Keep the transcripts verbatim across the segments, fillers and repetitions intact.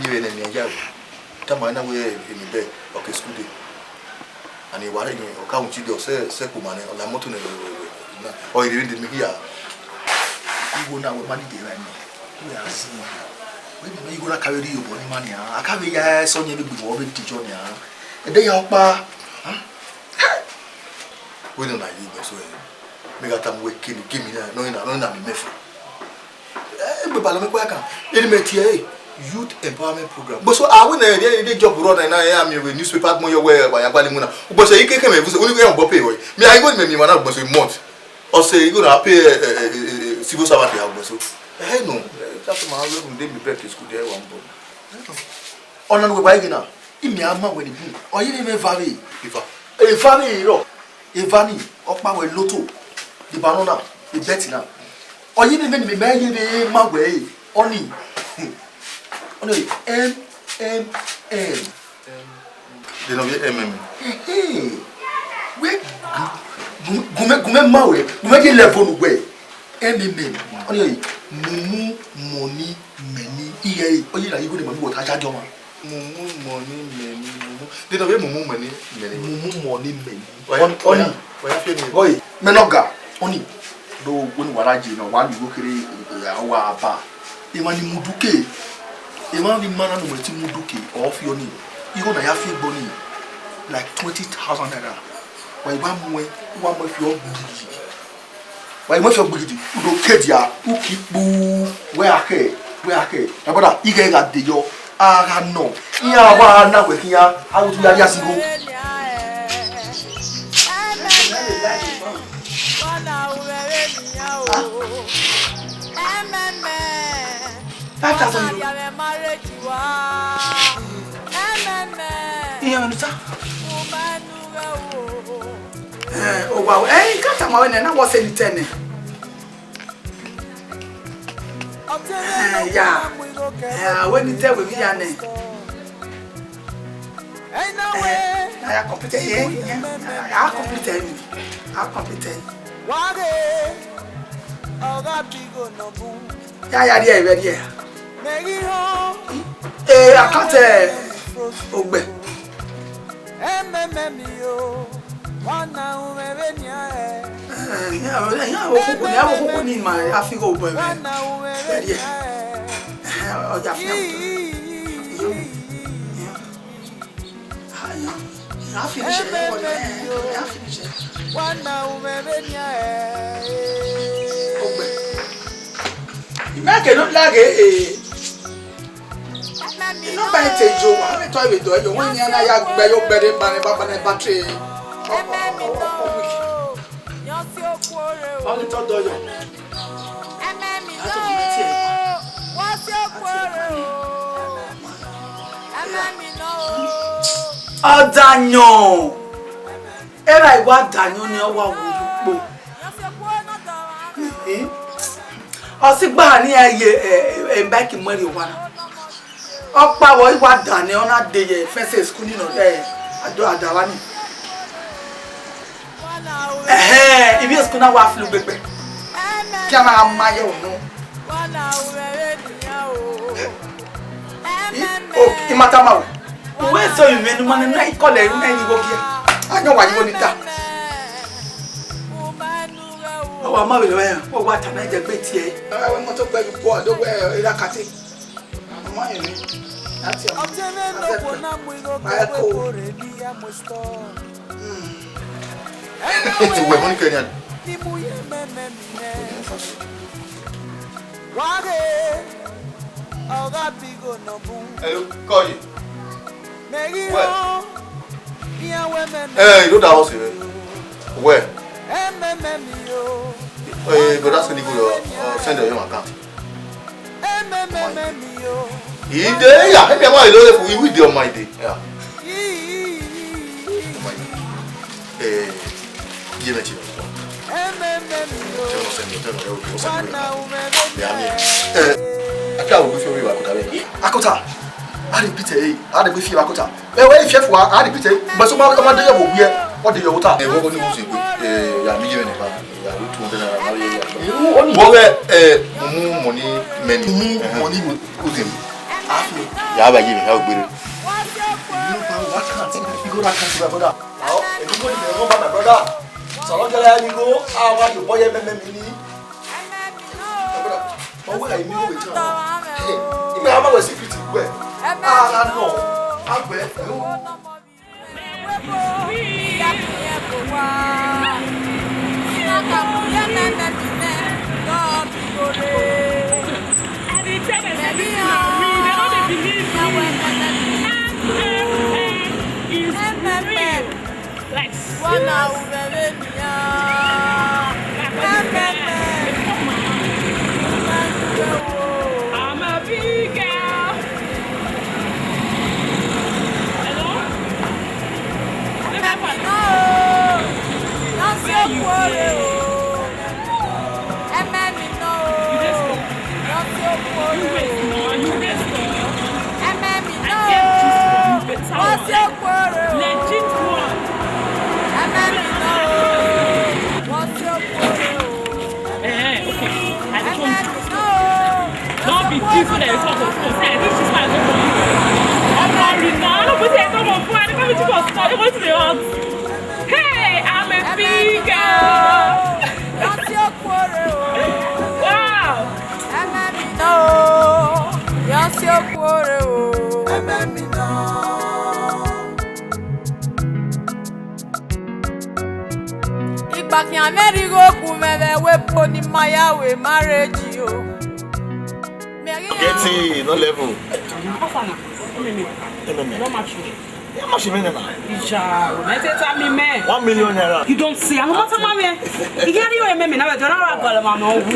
miẹn vbene miẹn ya ru. Tama na wẹ emi bẹ, ọ ke school day. And wa rẹ yen, ọ ka wu chi de, ọ sẹ, sẹ kpo ma nẹ, ọ la moto nẹ, na, ọ rhie vbe de mi hia. Igho na wẹ ma ni de ra nẹ, wẹ a zẹ. Wẹ ne igho na ka vbe rhie obọ ni ma nian, a ka vbe ya sẹ ọyẹn vbe gbe vbe de jọ nian. Ẹdẹ ya ọkpa. Wẹ ne ọ na ye igbe so ẹ, mẹ gha tama wẹ kene game na, nọ na, nọ na mi mẹ fẹ. Egbe balọ mẹ kua kan, eni mẹ tie ẹre, youth empowerment program. But so, a wẹ na, ẹ, ẹ, ẹ, job rọ na, na, ẹ, a miẹn vbe newspaper agbọn yọ wẹ, wa ya gbalẹ mu na. But so, ike kẹmẹ, wẹ ni ẹ bọ pay wẹ. Mi a igho ni mẹ mi ma na, but so, month. Ọ sẹ igho na pay, ẹ, ẹ, ẹ, ẹ, civil servant ya, but so. Ẹ, no, ẹ, that's my problem, they be back to school, they want born. Ọna ne uwẹ wa ghe na, imẹ a ma wẹ ni bun, ọ ye ne imẹ eva vbe. Eva. Eva vbe rọ, eva ni, ọkpa wẹ lotto, the banana, the bet na. Ọ ye ne imẹ ni mẹ ye vbe ma wẹ re, ọni, ọni, M M M. De nọ vbe M M M? Ehe. Wẹ gu-, gu-, gu mẹ, gu mẹ ma wẹ, gu mẹ ye level ne uwẹ. M M M, ọni, mumu money mẹni, ighẹ ọ ye na igho ne ma mi wọ ta ja jọ ma. Mumu money mẹni, mumu. De nọ vbe mumu money mẹni? Mumu money mẹni. Ọni, ọni. Wa ya fi eni. Ọni, mẹ nọ ga, ọni. Do wẹ ne wa ra je na, wa lu igho kere, eh, wa ba. Emwa ni muduke, emwa ni ma na ne uwẹ ti muduke, ọ fi ọni. Igho na ya fi egbe ọni, like twenty thousand naira. Wa i wa mu ẹn, wa mu ẹn fi ọ gbigidi. Wa i mu ẹn fi ọ gbigidi, u do ke dia, u ki kpu, wẹ a khẹ, wẹ a khẹ. My brother, ighẹ gha de yọ, a gha nọ, iran wa na wẹ khian, a wu tu ya dia si igho. Five thousand euro. Iran ni ta. Eh, o wa, eh, I ka tama wẹ nẹ, na wọ sẹ ni tẹ nẹ. Eh, ya. Eh, a wẹ ni tẹ wẹ vbe ya nẹ. Eh. A ya complete ẹre, a complete ẹre, a complete ẹre. Wa ghe, ọ gha bi igho nọ bun. Ya ya rhie ẹre vbe rhie. Mẹ ghi họn. Eh, account, eh, Ogbẹ. Ẹmẹmẹ mi o, wa na ru mwẹ vbenian, eh. Eh, iran, iran vbe okhuo, iran vbe okhuo ni ma, a fi igho obọ ẹmwẹ. Wa na ru mwẹ vbenian, eh. Eh, ọ ya fi. Iran finish ẹre, iran finish ẹre. Wa na ru mwẹ vbenian, eh. Ogbẹ. Imẹ ke ne ọ laghe, eh. Inọmba ẹre te yo, wa vbe tọ vbe dọ yo, wẹ nian na ya gbe yo gbe re ba ne ba ne battery. Ọ, ọ, ọ, ọ, ọ weak. Ọ ni tọ dọ yo. A tọ ni tie. Ọdayọn. Erha I wa dayọn ni ọ wa wo ye ukpo. Eh? Ọ sigba ni a ye, eh, eh, bike mu ẹre owa na. Ọkpa vbe I wa dan nẹ, ọ na de ye fence school ni nọ, eh, ado adava ni. Ẹhẹn, ivbi school na wa flu gbegbe. Te a na ma ye unu. I, o, I ma tama wẹ. Uwẹ eso ivbi ne ma nẹ na ikọlẹ ru na igho gie. A yan wa igho ni ta. Ọ wa ma vbe rẹ, ọ wa ta na jẹ gbe tie. Ẹ, wẹ mọto gbe yu kua, do wẹ, ẹ, ra kate. Ọmọ yẹn ni, láti ọmọ. Ọtẹn vbe nọ kpo na mu igho koko rre ne I ya mu store. Ti wẹ mọ ni kẹ nian. Ni mu ye mẹmẹ mi nẹ. Wa ghe, ọ gha bi igho nọ bun. Hello, call you. Mẹ ghi họn, iran wẹ mẹmẹ. Eh, you know that house, eh? Where? Ẹmẹmẹ mi o. Eh, brother, send the good, uh, send your account. Ide ya, maybe I want to know if we with the Almighty. Yeah. Eh, ye me chill. Tell us, tell us, tell us, tell us, tell us. Yeah, I mean, eh, I can't go for you, Akota. Akota, I repeat, eh, I repeat, Akota. Ẹ wẹ ifiẹfu a, a repeat ẹ, but ọma, ọma de yọ vbe owiẹ, ọ de yọ vbe ota. Ẹ, wẹ ọgọ ni wuzegbe, ẹ, ya mi ye vbe nẹ ba, ya ru two hundred naira, ma ye ya. Wọ wẹ, ẹ, mu money mẹ ni. Mu money uzegbe. A fi. Ya ba ye vbe, ya gbere. You know, I can't, you go, I can't, my brother. Now, if you go to the room, my brother. So I don't tell you, go, I want you, boy, you make me. Ọwọ́ ẹ̀mí ò wẹ̀ tán. Ẹ, ìmọ̀ àwọn ọmọ secret wẹ̀. Ah, no. Àgbẹ̀, no. Like, serious? Wa na ru mwẹ vbenian. Ẹmwẹ mẹ. I'm a big girl. Hello? Ẹmwẹ mẹ nọ o. Nọ si okuo re o. Ẹmwẹ mẹ nọ o. Nọ si okuo re o. Ẹmwẹ mẹ nọ o. Nọ si okuo re o. Legit one. Ẹmwẹ mẹ nọ o. Nọ si okuo re o. Eh, okay. I just want to. Don't be this one that you talk on phone. Say, I think she's fine. Don't be. I'm sorry. No, I don't put it on phone. I don't put it on phone. I don't put it on. Hey, I'm a big girl. Wow. Igba khian mwẹ rhie igho ku mwẹ vbe ẹvbo ni ma ya ru marriage o. Mẹ ghi ya. Getty, no level. How far now? Ememe. Ememe. No match you. How much you mean now? Ija, o ma te ta mi mẹ. One million naira. You don't say. I'm not a man. You can't even remember now. Don't know what I'm.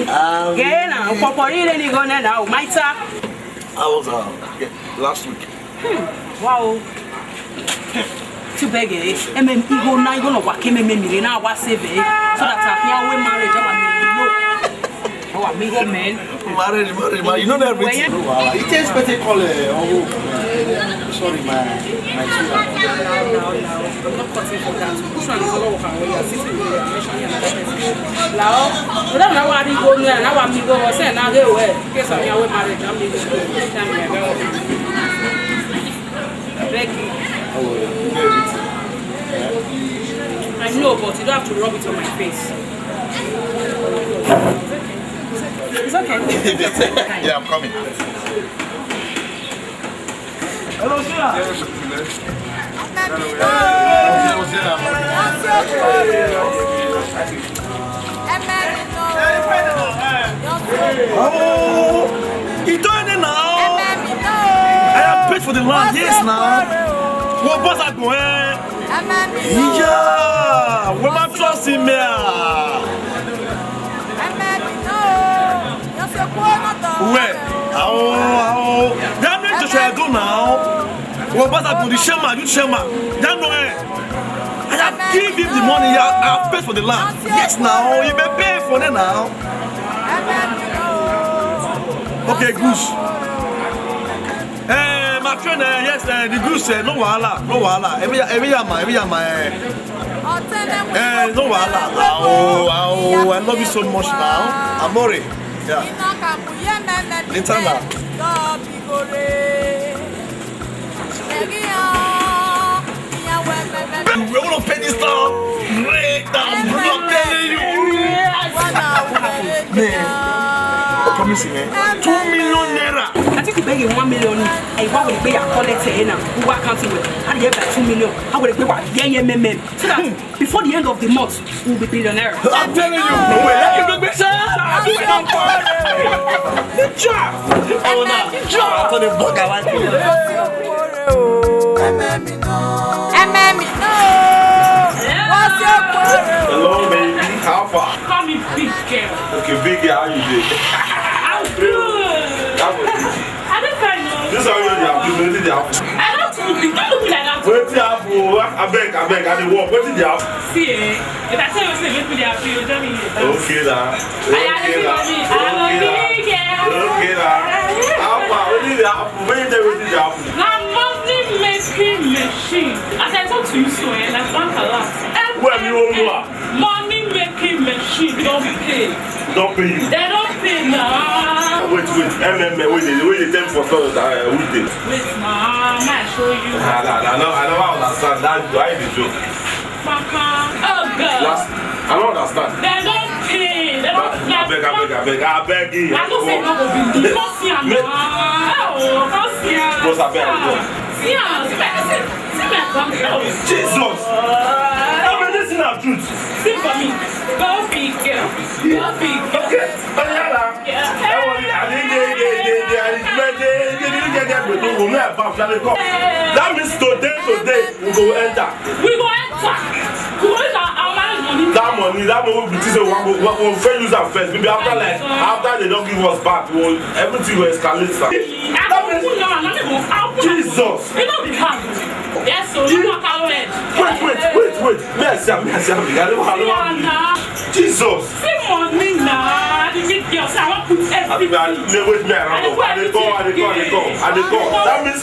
Ah, yeah, now. Pọpọ rire ni go na now. My ta. I was, uh, yeah, last week. Hmm. Wow. Too bad, eh? Ememe, igho na, igho no wa ke ememe mi re na wa save, eh? So that I can win marriage, I want to know. Oh, amigo, man. Marriage, marriage, marriage. You know everything. It takes better call, eh, oh. Sorry, my, my sweetheart. No, no, no, no. I'm not cutting for that. Which one is all over? You are sitting there, you are mentioning an expensive. Lao, madam, now what do you go now? Now what me go? Say now they were. Guess I'm here with marriage. I'm here with you. Tell me, I don't want to. Becky. Oh, you get it. I know, but you don't have to rub it on my face. It's okay. Yeah, I'm coming. Oh, he done it now. I have paid for the land, yes now. What was I going? Yeah, what am I trusting me? Uwẹ, ao, ao. Ya miẹn Joshua Ẹdo na. Wẹ ọbasagun, the chairman, youth chairman. Ya nọ rẹn. I have give him the money, I have paid for the land. Yes now, he may pay for it now. Okay, good. Eh, my friend, eh, yes, eh, the goods, eh, no wahala, no wahala. Every, every yama, every yama, eh. Eh, no wahala. Wow, wow, I love you so much now. Amore. Yeah. Later now. We will pay this now. Great, I'm not telling you. Man, I promise you, man. Two million naira. I think you beg him one million. And you want to pay your collect here now. Who account you with? How do you get two million? How will you pay what? Yeah, yeah, man, man. So that before the end of the month, we'll be billionaire. I'm telling you. Wait, let me make sure. Good job. Good job. Hello, baby. How far? Call me big girl. Okay, big girl, how you doing? I'm good. That was easy. I don't know. This is how you dey happen. Wetin dey happen? I don't look, don't look me like that. Wetin happen? Abeg, abeg, I dey work. Wetin dey happen? See, eh, if I tell you wetin make me dey happy, you tell me. Okay, na. Okay, na. Okay, na. Okay, na. How far? Wetin dey happen? When you tell me wetin dey happen? Na money making machine. As I talk to you so, eh, na bank alert. Where you own? Money making machine don pay. Don pay you? They don pay now. Wait, wait. M M M, wait, wait, wait, tell me for some, uh, who dey? Wait now, I show you. I, I, I, no, I never understand that. Why you dey joke? Maka, oh God. Last, I don't understand. They don pay. They don pay. Abeg, abeg, abeg, abeg. I no say no go be. You no see am now. Oh, no see am. Bros, abeg, I dey come. See am. See my, see, see my back. Oh. Jesus. I mean, this is not truth. See for me. Go big girl. Go big girl. Okay. Oya na. Yeah. That means today, today, we go enter. We go enter. We go enter. Our marriage money. That money, that money we be say we go, we go first use am first. Maybe after, like, after they don give us back, we go, everything go escalate, sir. That means, Jesus. It no be hard. Yes, so you no call it. Wait, wait, wait, wait. Me, I see am, me, I see am. I never, I never. Jesus. See money now. The big girl say I wan put everything. I, I, me, wait, me, I dey come, I dey come, I dey come, I dey come. That means,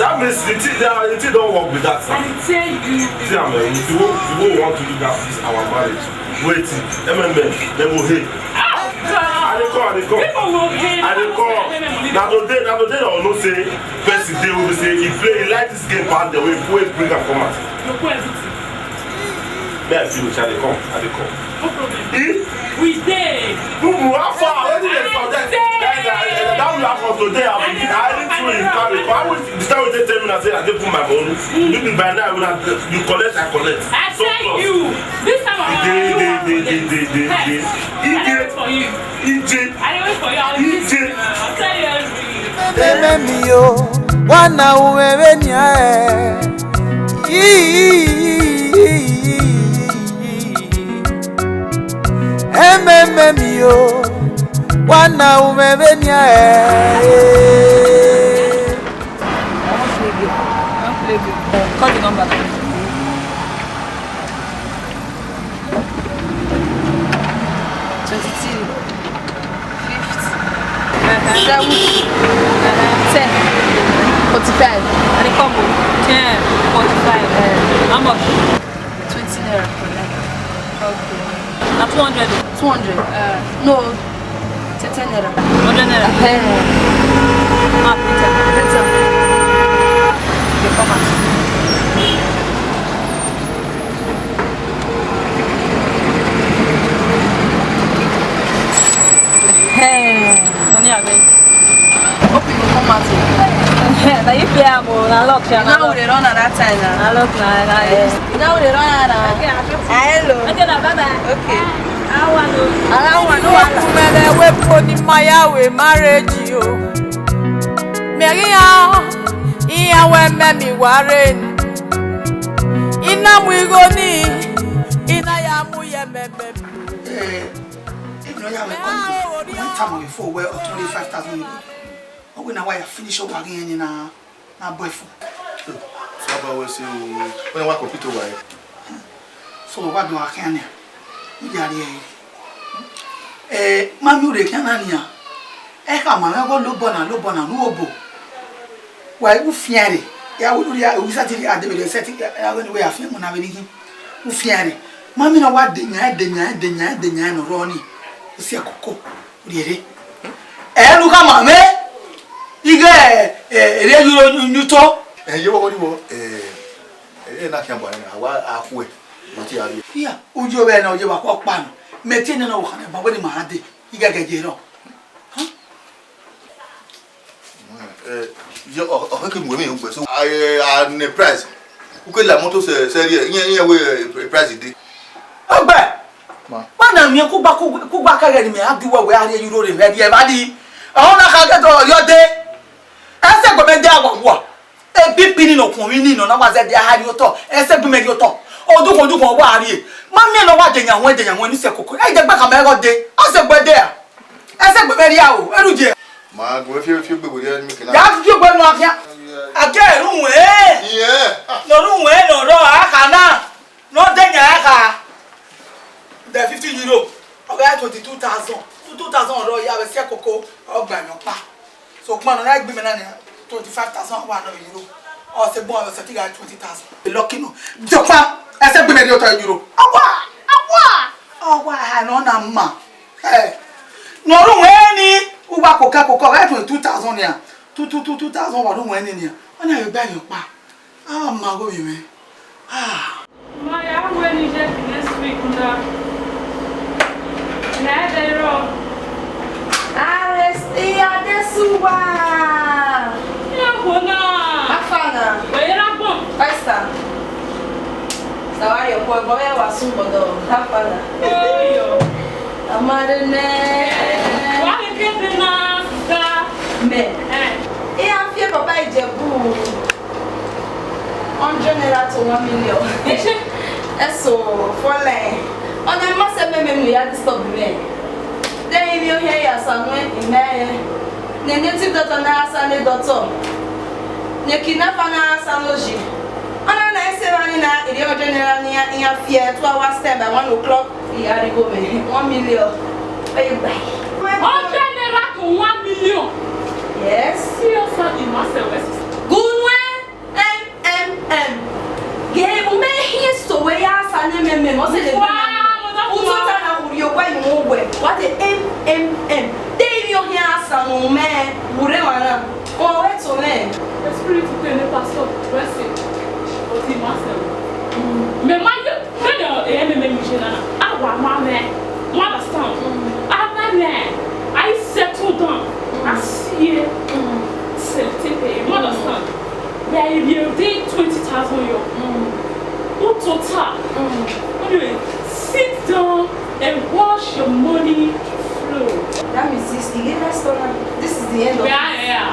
that means the thing, the, the thing don work with that, sir. I tell you. See am, eh, the way, the way we want to do that, this our marriage. Wait, M M M, dem go hate. I dey come, I dey come. People go hate. I dey come. Na today, na today, you know say person dey wey be say he play, he like this game pass the way wey bring am come out. You go everything. Me, I finish, I dey come, I dey come. No problem. Eh? We dey. Mumu, how far? Wetin dey for there? That, that, that we have for today, I will, I need to carry. Why would the time wey dem tell me na say I dey put my money? Maybe by now, when I, you collect, I collect. I tell you, this time around, you will collect. Ije, I dey wait for you. Ije, I dey wait for you. I will, Ije, I will tell you everything. Ememi yo, wana uwẹvbe nian ẹ. Ememi yo, wana uwẹvbe nian ẹ. I wan play game. I wan play game. Call the number. Twenty-three. Fifty. Uh-huh. Seventy. Uh-huh. Ten. Forty-five. And the combo? Ten, forty-five. Eh. How much? Twenty naira for that. Okay. Na two hundred. Two hundred? Uh, no, ten, ten naira. Hundred naira. Eh. Ah, printer. Printer. The format. Hey. Money abeg. Hope you come out. Na you pay am o, na luck sha, na luck. Now we dey run at that time na. Na luck na, na. Eh, now we dey run at that. Ah, hello. Okay, na bye bye. Okay. How are you? Ara wa no wa. Mẹrẹ wẹ po ni ma ya we marriage o. Mẹ ghi ya, iran wẹ mẹ mi wa re. I na mu igho ni, I na ya mu ye mẹ mẹ. Eh, if no ya we come, we tell am before we twenty-five thousand euro. Ọ wẹ na wa ya finish up again ni na, na boy fun. So about we say, when I compete over here. So wa do akhian ni. Mu ya ri e. Eh, ma miẹn urhe khian na nian. Ẹ khama mwẹ ọghe lobọ na, lobọ na, ne u obo. Wa, u fian rre. Ya, u, u, ya, u sẹtin rhie ademwẹ, sẹtin, ya, ya, wẹ ne uwẹ ya fian mu na vbe nighin. U fian rre. Ma miẹn ne ọ wa de yan, de yan, de yan, de yan ne ọ rrọọ ni. U si ẹkoko, u rhie rre. Ẹ, ne u khama mwẹ. Ighẹ, ẹ, erriọ euro ni, ni utọ. Ẹ, ye vbọ, ye vbọ, ẹ, ẹ, na khian ba nẹ, a wa, a khuẹ, mo ti a rrie. Iya, u yo vbe nọ, u ye vbe akhuẹ ọkpa nọ. Mẹ tie nene ọvbokhan nẹ, ba wẹ ne ima gha dee. Ighẹ gẹ ye rrọọ. Huh? Eh, ye, ọ, ọ, ke mu emwi ugbe so. A, a ne price. U ke la moto sẹ, sẹ rrie, iyan, iyan we, eh, price de. Ọgbẹ. Ma. Wa na miẹn kugba, kugba, kugba kẹghẹ ne mẹ a gie uwẹ wẹ a rhie euro rre vbe rrie evba di. Ọ na kha ghe do yọ de. Ẹ sẹ gbe mẹ de awa wa. Ebi pini nọ khuọnmwi ni nọ na wa zẹdẹ a rhie otọ. Ẹ sẹ gbe mẹ rhie otọ. Odukhọn, odukhọn wa rrie. Ma miẹn ne ọ wa de yan wẹn, de yan wẹn ni sẹ koko. Ẹ jẹ gbe khama ẹghẹ ọ de. Ọ sẹ gbe de a. Ẹ sẹ gbe mẹ rhie a o, ẹrhu je. Ma gu fi fi gbe wẹrẹ ni kina. Ya fi fi gbe nu afian. A ke ru wẹ. Iye. No ru wẹ no ro a kana. No de nya a ka. The fifty euro. Ọ gha twenty-two thousand. Two thousand ro ya vbe sẹ koko, ọ gba yan pa. So, kpọnọ na gbe mẹ na ni twenty-five thousand wa no euro. Ọ sẹ gbọn, ọ sẹ ti gha twenty thousand. Lucky no. Jọkpa, ẹ sẹ gbe mẹ rhie otọ euro. Awa, awa. Awa, ha no na ma. Eh. No ru wẹ ni, u wa kokẹ kokọ, ghẹ twenty-two thousand nia. Two, two, two, two thousand wa ru wẹ ni nia. Ọ na vbe gba yan pa. Ah, ma gho vbe mwẹ. Ah. Ma ya wẹ ni je the next week na. Na ẹ dẹ rọ. Aresti Adesuwa. Ya khuo na. Afa na. Wẹ ya ra gbọn. Esther. Sawa yo ko bo ya wa sun bodo. Afa na. Oyo. Amare nẹ. Wa ke ke na ga. Mẹ. Eh. E a fi papa Ijebu. Hundred naira to one million. Eso, fọlẹ. Ọna ma sẹ mẹ mẹ mu ya disturb mẹ. De ivbi ohiẹn ya sa nuẹn imẹ. Ne native doctor na sa ne doctor. Ne kidnapper na sa ne oji. Ọna na ese vbe ni na, iri hundred naira ni iran fi two hours time by one o'clock. Iya righo mẹ, one million. Oye gba. Hundred naira to one million. Yes. Serious, I must say, what's this? Good one. M M M. Ghe, u mẹ hiẹn so wẹ ya sa ne M M M, ọ sẹ lẹ. Wow, that's, u tota na u rhie owa yi mu wẹ, wa te M M M. De ivbi ohiẹn a sa ne u mẹ, u rre emwa na. Ọ wẹ to mẹ. The spirit to tell the pastor, bless him. But he must say, mẹ ma ye, mẹ de, eh, mẹ, mẹ, mẹ, mẹ, a wa ma mẹ. You understand? Mm. A ma mẹ. I settle down. Mm. I see. Mm. Settle. You understand? Where you dey twenty thousand yo. Mm. Who total? Mm. Anyway, sit down and watch your money flow. That means this is the restaurant. This is the end of it. Yeah, yeah, yeah.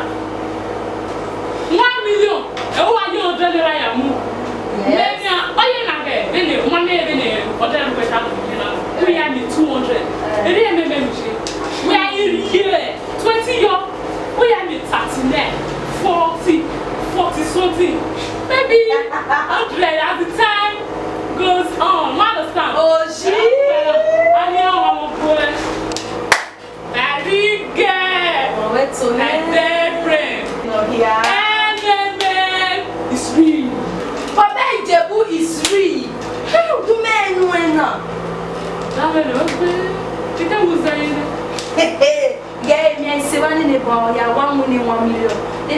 One million. Ẹ wá yọ hundred naira ya mu. Yes. Lẹ́yìn, ó yẹ na bẹ̀, bẹ́ẹ̀ ni, wọ́n ní bẹ́ẹ̀ ni, ọ̀dọ́ ẹ̀ ń pẹ́ sáà lómi náà. Ó yà mí two hundred. Eh. Eré ẹ̀ mẹ́mẹ́ mi ṣe. We are in here. Twenty yo. Ó yà mí thirty nine, forty, forty something. Maybe hundred as the time goes on. You understand? Oh, shit. A ní àwọn ọmọ ọgbọ́n ẹ. Very good. Ọ̀rẹ́ tó ní. Ẹgbẹ́ brain. Nọ hia. Ẹnẹ.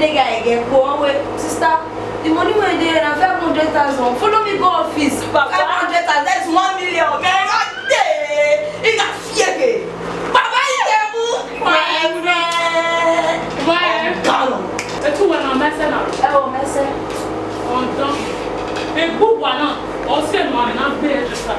Nigga, I get call, wait, sister, the money wey dey here na five hundred thousand. Follow me go office. Papa. Five hundred thousand, that's one million. Man, I dey. You got fear. Baba Ijebu. Why? Why? Down. Etu wa na mese na. Ẹ o mese. Ọdọn. Egbu wa na. Ọsẹ nọ na gbe extra.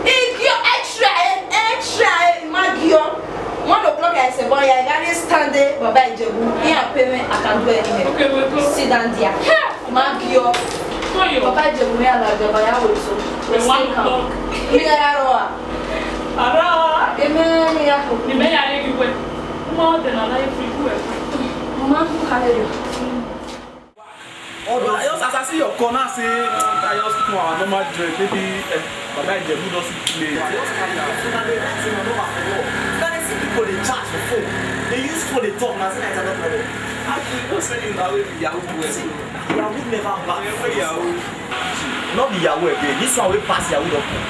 Igiọ extra, eh, extra, eh, ma giọ. One o'clock, I say, boy, I gotta stand there, Baba Ijebu. Me and payment, I can do anything. Okay, we go. Sit down there. Hey! Ma giọ. Baba Ijebu, me and Baba, I will so. We one o'clock. Me and Aroa. Ara. Amen. Ni me ya re gi we. Mo de na na free ku e. Mama, who carry you? Although, I just, as I see your call now, say, I just put our normal dress, maybe, eh, Baba Ijebu don see play. I just carry am. So now they write him number for wall. Now they see people dey chat for phone. They use phone dey talk, now say na internet problem. I just say you na wey be Yahoo boy. See, Yahoo never bad. Yahoo. No be Yahoo again. This one wey pass Yahoo don come.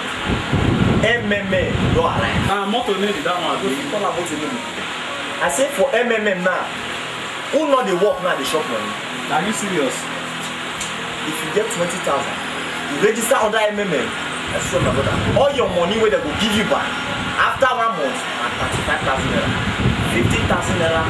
M M M don arrive. Ah, motor name be that one. You fit call am motor name. I say for M M M now, who no dey work now dey chop money. Are you serious? If you get twenty thousand, you register under M M M, I swear my brother, all your money wey dem go give you back after one month na thirty-five thousand naira, fifty thousand naira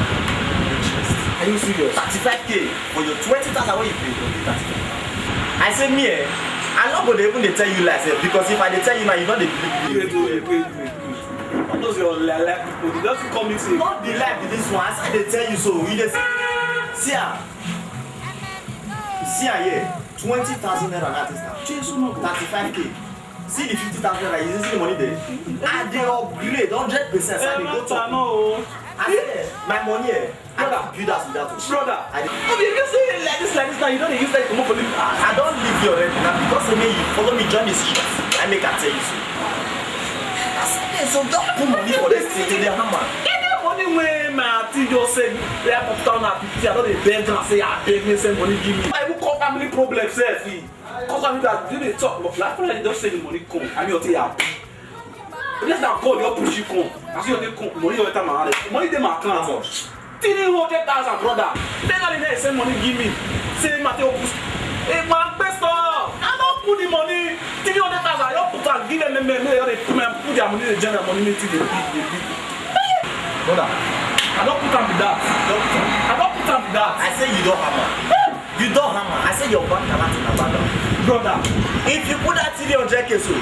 interest. Are you serious? Thirty-five K for your twenty thousand wey you pay, you go pay thirty-five thousand. I say me, eh, I no go dey even dey tell you lie sef, because if I dey tell you now, you no dey believe me. Wait, wait, wait, wait, wait. All those your lie, lie people, they just come meet you. No be lie be this one. As I dey tell you so, you dey see, see am. See am here. Twenty thousand naira na this time. Jesus, no. Thirty-five K. See the fifty thousand naira, you see the money there? I dey upgrade hundred percent. I dey go top. No. I say, my money here. I don build house with that o. Brother, I dey, no be you say like this, like this now, you don dey use that comot for living. I don leave you already. Na because say make you follow me join this shit, I make I tell you so. I say, hey, so don't put money for this thing, you dey hammer. Get that money wey my aunty just send me. Wey I put down her fifty, I don dey beg am say, abeg, make send money give me. I even call family problem sef. Cause I mean that you dey talk, but like, when I just say the money come, I mean, you take am. Yes, na God, you push you come. As you dey come, money you enter my hand. Money dey my account. Three hundred thousand, brother. Then I dey send money give me. Say, Matthew, push. Hey, man, best of all, I don put the money. Three hundred thousand, I don put am give them, them, them, they put my, put their money, they join their money, make it dey big, dey big. Brother, I don put am be that. Don put am. I don put am be that. I say you don hammer. You don hammer. I say your bank account na bad. Brother, if you put that three hundred K so,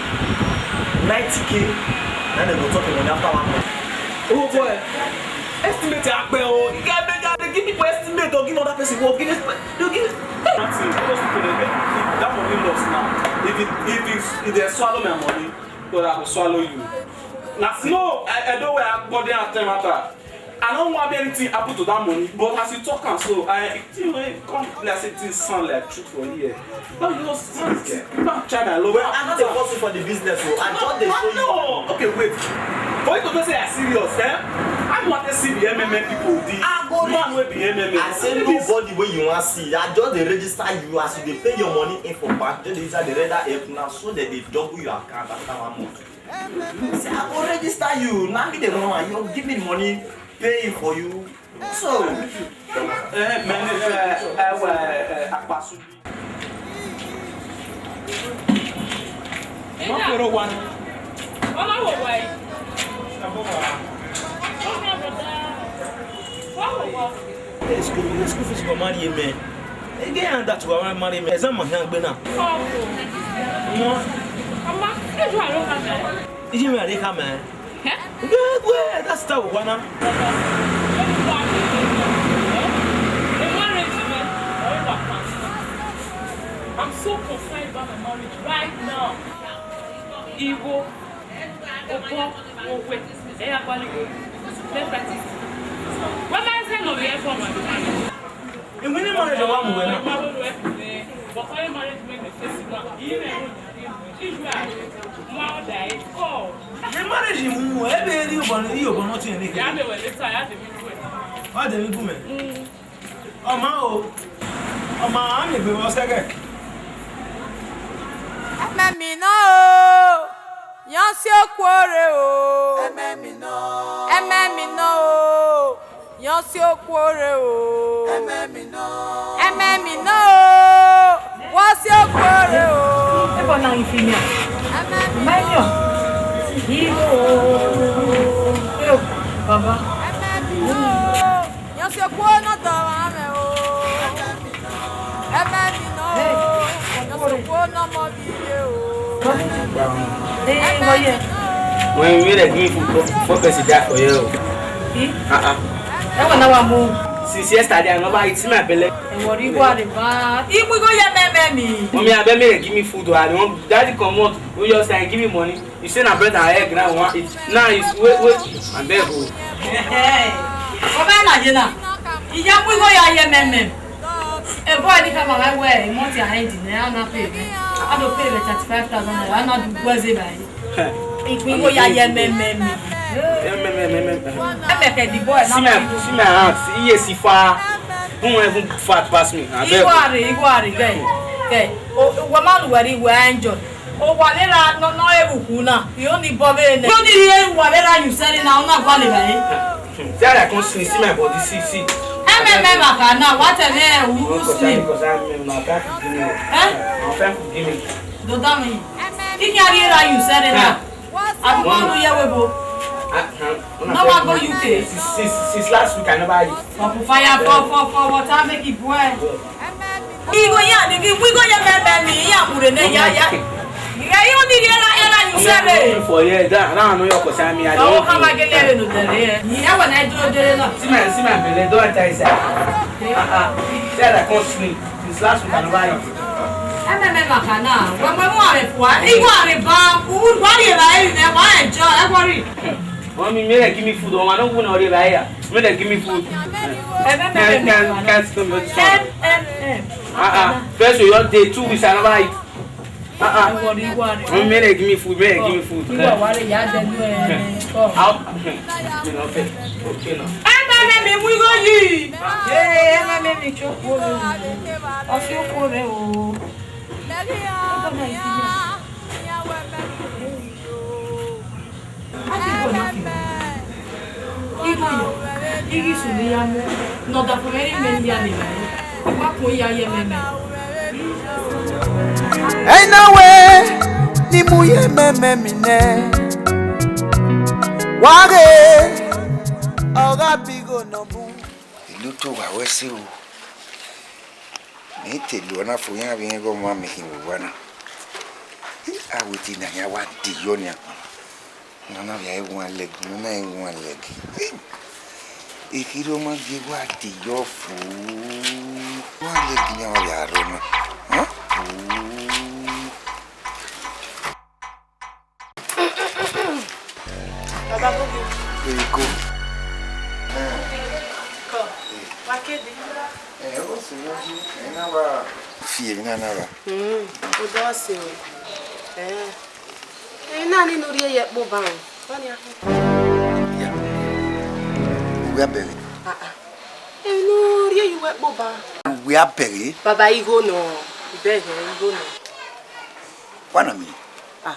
ninety K, na dem go talk money after one month. Oh boy, estimate akpe o. You get beg, they give people estimate or give other person work. Give estimate. You give. Nothing. All those people, they get, if that money lost now. If it, if it, if they swallow my money, God, I go swallow you. Na no, I, I don't wear body and time matter. I don't want anything happen to that money, but as you talk am so, I think when it come like say things sound like truth for here. No, you know, sound, you don't try my love. Well, I no dey force you for the business o. I just dey show you. No, okay, wait. For you to know say I serious, eh? I want to see the M M M people, the man wey be M M M. I say nobody wey you wan see. I just dey register you as you dey pay your money in for bank. Then they inside the radar app now, so that they double your account after one month. Say, I go register you. Now me dey run am. You give me the money, pay it for you. So, eh, man, eh, eh, eh, eh, Akpasu. Wọ́n kúrò wá ní. Wọ́n máa wò wá yìí. Wọ́n máa bọ̀ dáa. Wọ́n wò wá. School, school fees go marry me. Ege and that wa marry me. Exam ma hia gbe na. Ọmọ, eju aro ka mẹ. Iji mi are ka mẹ. Ẹ? Gbe, gbe, that's the one. I'm so concerned about my marriage right now. Iwo, Opo, Owe, Eyagbaliwo, Lefetis. Wẹ ma ẹsẹ nọ vbe ẹfọ ma do marry? Emwi ne marriage wa mu wẹ na. Ọkọ ye marriage me me face na. Iye me ro. Israel. Mo order it. Call. Ne marriage mu mu, ebe ri obọ ni, ri obọ ni ọ tiẹn ne. Ya me wẹ later, ya de mi ru ẹ. Ọ de mi gu mẹ. Mm. Ọma o, ọma, a miẹn egbe vbe ọ sẹghẹ. Ẹmẹmina o, yan si okuo rre o. Ẹmẹmina o. Ẹmẹmina o, Wọ si okuo rre o. Ẹmwẹ mi nọ o. Wọ si okuo rre o. Ebo na ghi fi yan. Ẹmwẹ mi nọ. Iyo, baba. Ẹmwẹ mi nọ o. Yan si okuo nọ dọ mwẹ o. Ẹmwẹ mi nọ o. Yan si okuo nọ mọ vbe iye o. Ẹmwẹ mi nọ o. When we dey give food, four person die for here o. Ah, ah. Ẹwẹ na wa mu. Since yesterday, I never eat. See my belly. Ẹwọ ri wa re ba. Imu igho ye mẹmẹ mi. Mommy, abeg make dem give me food o. I want daddy comot. We just say give me money. You say na bread and egg now we wan eat. Now you wait, wait. Abeg o. Ọba na ye na. Iya mu igho ya ye mẹmẹ. Ebo ẹni ka mama wẹ imọti a rent nẹ, a na pay nẹ. A do pay vbe thirty-five thousand naira, a na du guẹ zẹ ba. Ikun igho ya ye mẹmẹ mi. Ẹmwẹ, ẹmwẹ, ẹmwẹ, ẹmwẹ. Ẹmwẹ kẹ the boy na. See my, see my hand. See, yes, he far. Who even fat pass me? Abeg. Igho are, igho are, guy. Guy. O, wa ma lu wẹri, we enjoy. Owa vbe ra nọ, nọ evbukhu na, I ho ni bọ vbe nẹ. Ko ni rhie uwa vbe ra yu sẹrre na, ọ na gualọ evbare. See how I come slim, see my body, see, see. Ẹmwẹ mẹ ma kha na, wa tẹ mwẹ uru slim. Because I, because I, my friend forgive me. Eh? My friend forgive me. Do da mi. Kiki a rhie ra yu sẹrre na. Huh? Abi ma nu ye we bo. Ah, huh? Na wa go U K. Since, since, since last week, I never eat. Pop fire, pop, pop, pop, water, make it boil. Igho ya ni, igho ya mẹmẹ mi, ya mu rre nẹ, ya, ya. Ighe igho ni rhie ra, ra yu sẹrre. For here, that, that one no your concern me. I don't. Ọwọ ka ma gele ẹre ne odẹ rre. Ni ẹwẹ na i duro dere na. See my, see my belly, don't enter inside. Ah, ah. See how I come slim. Since last week, I never eat. Ẹmwẹ mẹ ma kha na, wẹ mu ẹmwẹ uwa vbe fua. Igho a rre ba, u, u, wa rhie evbare vbe mwẹ, wa enjoy, ẹ worry. Mommy, make dem give me food. Ọmwa ne ọ wu ne ọ rre evbare ya. Make dem give me food. Ẹmwẹ mẹ. Can't, can't, can't stop me. Ẹm, ẹm, ẹm. Ah, ah. First of all, day two weeks, I never eat. Ah, ah. Mommy, make dem give me food. Make dem give me food. Igho wa rre ya dẹ lu ẹ. How? Okay, okay, no. Ẹmwẹ mẹ mi mu igho yi. Ee, ẹmwẹ mẹ mi cho kuo rre. Ọ fi kuo rre o. Igho ya, igho isu ne I ya mu, ne ọdafẹn mwẹ rhie mẹ ne I ya lele ẹre, I wa kun ya ye mẹmẹ. Ẹi na wẹ ne I mu ye mẹmẹ mi nẹ, wa ghe, ọ gha bi igho nọ bun. Elu to wa wẹ ẹse o. Mẹ te lu ọna fo, iran vbe rẹn ghe ọmwa mẹ khin vbe owa na. A wẹ te ne a ya wa de yọ nian. Nana vbe a i wan lẹg, nana i wan lẹg. Ekhirhi ọ ma gie wa de yọ fo. Wan lẹg nian wa vbe a rọ na. Hẹn? Fo. Baba Bogi. Ego. Kọ, wa kede. Eh, o se yo ji, ena wa. Fi emwi na na ra. Hmm, o do se o. Eh. Emwi na ni ne u rhie ye ẹkpo ba o. Kọ ni a. Ya. Uwẹ abẹghe. Ah, ah. Emwi ne u rhie ye uwẹ ẹkpo ba. Uwẹ abẹghe. Baba igho nọ, ibẹghe igho nọ. Wa na mi. Ah.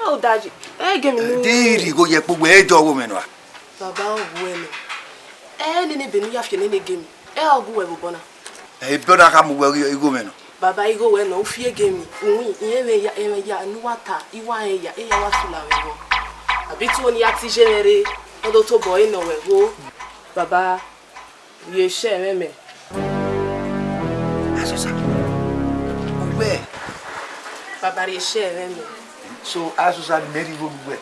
Ọ daddy, ẹ ghe mi nu. De i rhie igho ye ẹkpo wẹ, ẹ dọ ọghe mwẹ nua. Baba, ọ wu ẹmwẹ. Ẹ nene ebe ne u ya fi nene ghe mi. Ẹ ọ gu wẹ vbe obọ na. Ebe ọ na kha mu wẹ igho mwẹ nọ. Baba, igho wẹ nọ, u fi ghe mi. Uwin, irẹn mwẹ ya, ẹmwẹ ya, ne uwa ta, I wa rẹn ya, eya wa sula vbe ẹghọ. Abi tuo ne I ya te iye mwẹ rre, ọ do tobọ ẹre nọ wẹ gho. Baba, rhie eshẹ ẹmwẹ mẹ. Asọsa, uwẹ. Baba, rhie eshẹ ẹmwẹ mẹ. So, Asọsa ne imẹ rhie igho ne uwẹ?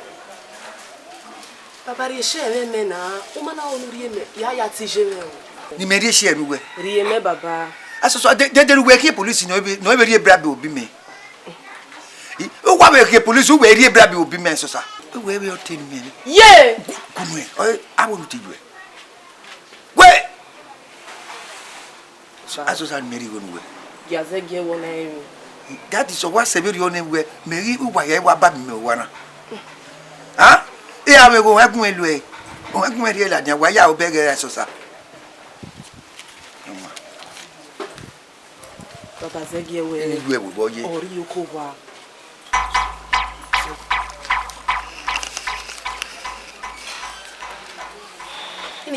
Baba, rhie eshẹ ẹmwẹ mẹ na, u ma na ho ne u rhie mẹ, ya ya te iye mwẹ o. Ne imẹ rhie eshẹ ne uwẹ? Rhie mẹ, Baba. Asọsa, de, de, de uwẹ khian police ne ọ vbe, ne ọ vbe rhie bribe obọ mẹ? I, uwa vbe khian police, uwẹ rhie bribe obọ mẹ, Asọsa. Uwẹ vbe ọ te ne imẹ ni. Ye! Kunu ẹ, ọ, abo nu te ju ẹ. Wẹ! Asọsa ne imẹ rhie igho ne uwẹ. Gia zẹ gie wọ na emwi. That is why sẹ vberriọ nẹ wẹ, mẹ ghi uwa hia wa ba mi mẹ owa na. Ha? E a mwẹ igho, ọ gun mwẹ luẹ. Ọ gun mwẹ rhie ladian, wa ya obọ ẹghẹ Asọsa. Baba zẹ gie wẹ. Ẹ i lu ẹvbo vbe ọ ye. Ọ rhie oko wa.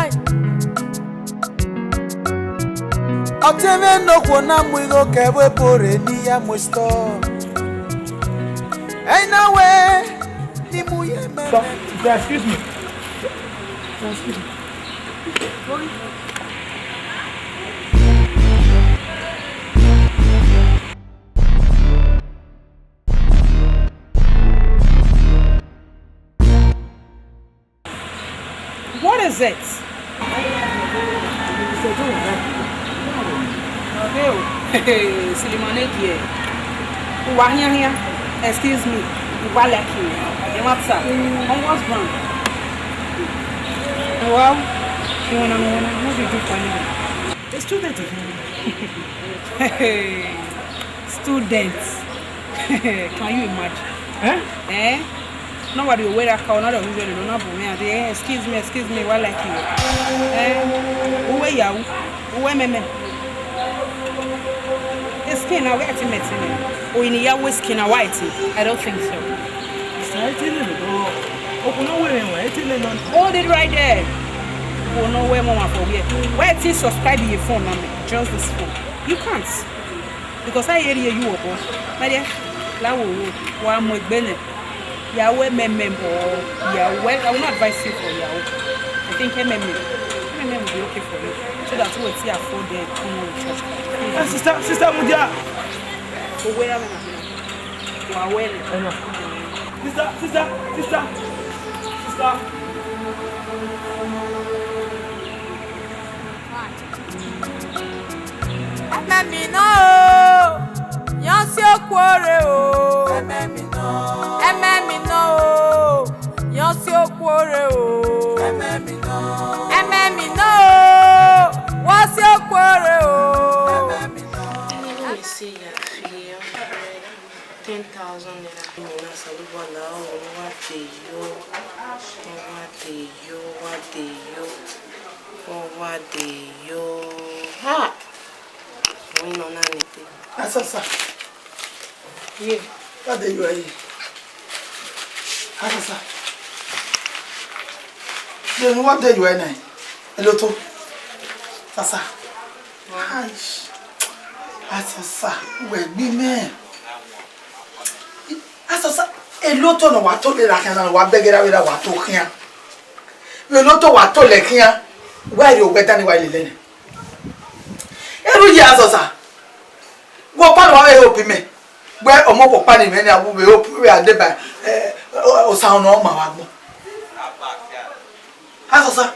Ai. Ọtẹn mwẹ ne okhuo na mu igho kẹ vbe ebo rre ne I ya mu store. Ẹ i na wẹ, I mu ye mẹ. Sir, sir, excuse me. Sir, excuse me. What is it? Ọdẹ o. Silly man, ne gie. Uwa hian hian. Excuse me. Uwa lucky. Ẹ wa ta. On what's wrong? Well, you wanna know what I, what do you do for a living? A student of mine. Student. Can you imagine? Eh? Eh? Nobody will wear that cow, not usually, no, not me. Eh, excuse me, excuse me, what like you? Eh? Uwe yawu, uwe meme. Skin na wẹ ti mẹ ti nẹ. O ini ya wẹ skin na wa ti? I don't think so. Sir, ẹ ti lele nọ. Okhuo ne ọ wẹ mwẹ, ẹ ti lele nọ. Hold it right there. Okhuo ne ọ wẹ mwẹ ọmwa for where? Wẹ ti subscribe ye phone na mẹ. Just this phone. You can't. Because I hear you, you obọ. My dear, la wo wo. Wa mu egbe nẹ. Ya wẹ meme or ya wẹ, I will not advise you for ya. I think meme. Meme will be okay for you. So that you will see afford the common church. Eh, sister, sister Mudia. Owẹ ya meme. Wa wẹ. Sister, sister, sister. Sister. Ẹmẹ mi nọ o, yan si okuo rre o. Ẹmẹ mi nọ. Ẹmẹ mi nọ o, yan si okuo rre o. Ẹmẹ mi nọ. Ẹmẹ mi nọ o, wọ si okuo rre o. Ẹmẹ mi nọ. Let me see your fee. Ten thousand naira. Imo na Osanobua la o, ọ wa de yo, ọ wa de yo, ọ wa de yo, ọ wa de yo. Ha! Wẹ nọ na nete. Asasa. Ye. Wa de yuẹ yi. Asasa. Ye, wa de yuẹ nẹ. Eloto. Sasa. Aish. Asasa. Wẹ gbi mẹ. Asasa. Eloto nọ wa to lera khian na, wa bẹghe ra vbe ra wa to khian. Eloto wa to lẹ khian. Wa rhie owẹ dan ne wa lele nẹ. Erhu ye Asasa. Wẹ ọkpa ne wa vbe hope mẹ. Wẹ ọmọ ọkpa ne imẹ ne a wu vbe hope vbe a deba, eh, osa nọ ma wa gbọn. Asasa.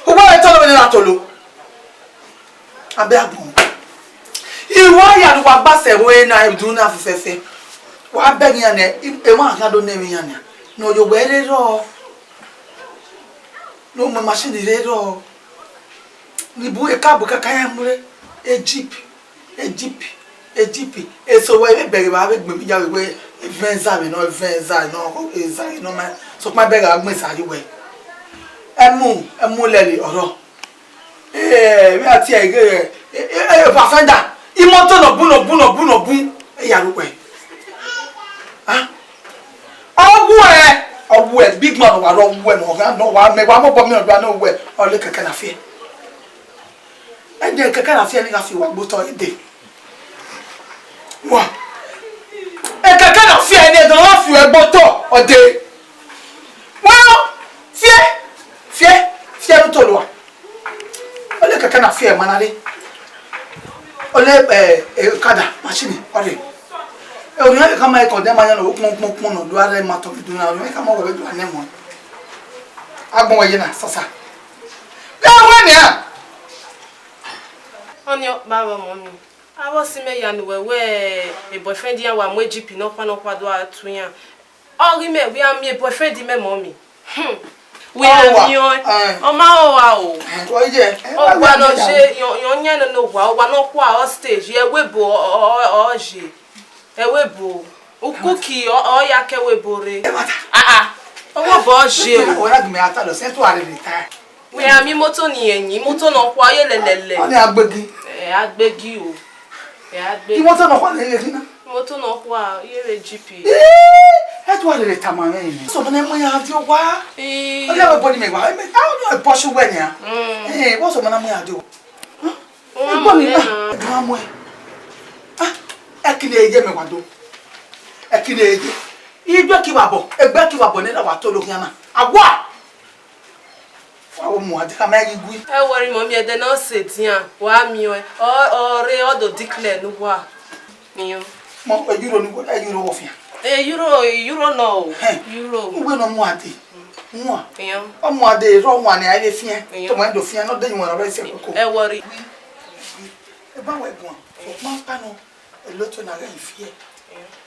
Uwa etọnọ vbene na tolo. Abẹ agbọn. Iwẹ ya ne uwa gba sẹ ẹvbo ẹre na, edunna fẹfẹfẹ. Wa bẹghe iran nẹ, emwa khian do nẹ emwi iran nia. Ne ọ ye owẹ rre rrọọ. Ne ọ mu machine rre rrọọ. Ni bu eka bu kaka iran mu rre. Egypt. Egypt. Egypt. Eso wẹ vbe bẹghe vbe avbe egbe ya vbe wẹ evẹn eza vbe nọ, evẹn eza nọ, eza nọ ma. Sokpan bẹghe a gbẹn esa ye wẹ. Ẹmu, ẹmu lẹre ọrọ. Eh, vbe a tie ighe, eh, eh, eh, bartender, imoto nọ bun, nọ bun, nọ bun, nọ bun, e ya ru wẹ. Ah? Ọ wuẹ, ọ wuẹ, big man wa rọ wuẹ, nọ gha nọ wa mẹ, wa mobọ miẹn ọdua ne ọ wuẹ, ọ le kẹkẹ na fiẹ. Ẹdẹ kẹkẹ na fiẹ ne gha fi wa gbe otọ ẹdẹ. Wa. Ekẹkẹ na fiẹ ne ẹdẹ wa fi wa gbe otọ ọdẹ. Wa, fiẹ, fiẹ, fiẹ ne u tolo a. Ọ le kẹkẹ na fiẹ ma na rre. Ọ le, eh, eh, ọkada, machine, ọ rre. Eh, orhiọn ka ma condemn ma yan no kpọn kpọn kpọn nọ, do a rẹ ma tọ do na, orhiọn ka ma wẹ do a nẹ mọ. Agbọn wẹ ye na, sasa. Ẹ wẹ nian. Ọni ọkpa vbe ọmọ mi. Avbe ọse mwẹ ya ne uwẹ wẹ, e boyfriend iran wa mu Egypt nọkhua nọkhua do a tu iran. Ọ ghi mẹ wẹ a miẹn boyfriend mẹ mọ mi. Hmm. Wẹ a miẹn ọẹn, ọ ma rọrha o. Owa ne ọ ye, yọ yan nene owa, owa ne ọ khua ọ stage, ẹvbo ebo ọ, ọ, ọ, ọ ye. Ẹvbo ebo. Ukuki ọ, ọ ya ke ẹvbo ebo rre. Ah, ah. Ẹvbo ebo ọ ye o. Wẹ a miẹn imoto ni ẹyin, imoto ne ọ khua ye lẹlẹlẹ. Ọni agbegi. Ẹ, agbegi o. Ẹ, agbegi. Imoto ne ọ khua lele khin na? Imoto ne ọ khua, ye vbe G P. Ẹ tu a lele tama mwẹ yin. Sọ mẹ ne mu ya di owa. Ee. Ọ ya vbe bọ ni mẹ wa. Ẹ, a ni bọ su wẹ nia. Mm. Ẹ, wọ sọ mẹ ne mu ya di owa. Ẹgbọn mi na, ẹgbọn mu ẹ. Ah, ẹki ne ye mẹ wa do. Ẹki ne ye. Igbe ki wa bọ, egbe ki wa bọ ne wa tolo khian na. Awa! Wa wo mu ade ka ma ghi gui. Ẹ wọrọ imọ mi ẹdẹ ne ọ sẹ edian, wa miẹn ọẹn. Ọ, ọ rre, ọ do declare ne uwa. Iyan. Mọ, e euro ni, e euro wọ fian. E euro, euro nọ o. Hẹn. Euro. Uwẹ nọ mu ade. Wọn. Iyan. Ọ mu ade, rọ wan ni a vbe fian. Iyan. Tọmọ ẹn do fian, nọ de yin wọn rẹ sẹ koko. Ẹ wọrọ. Ẹ ba wẹ guan. Okpan kpanu. Eloto na ghe ifiẹ.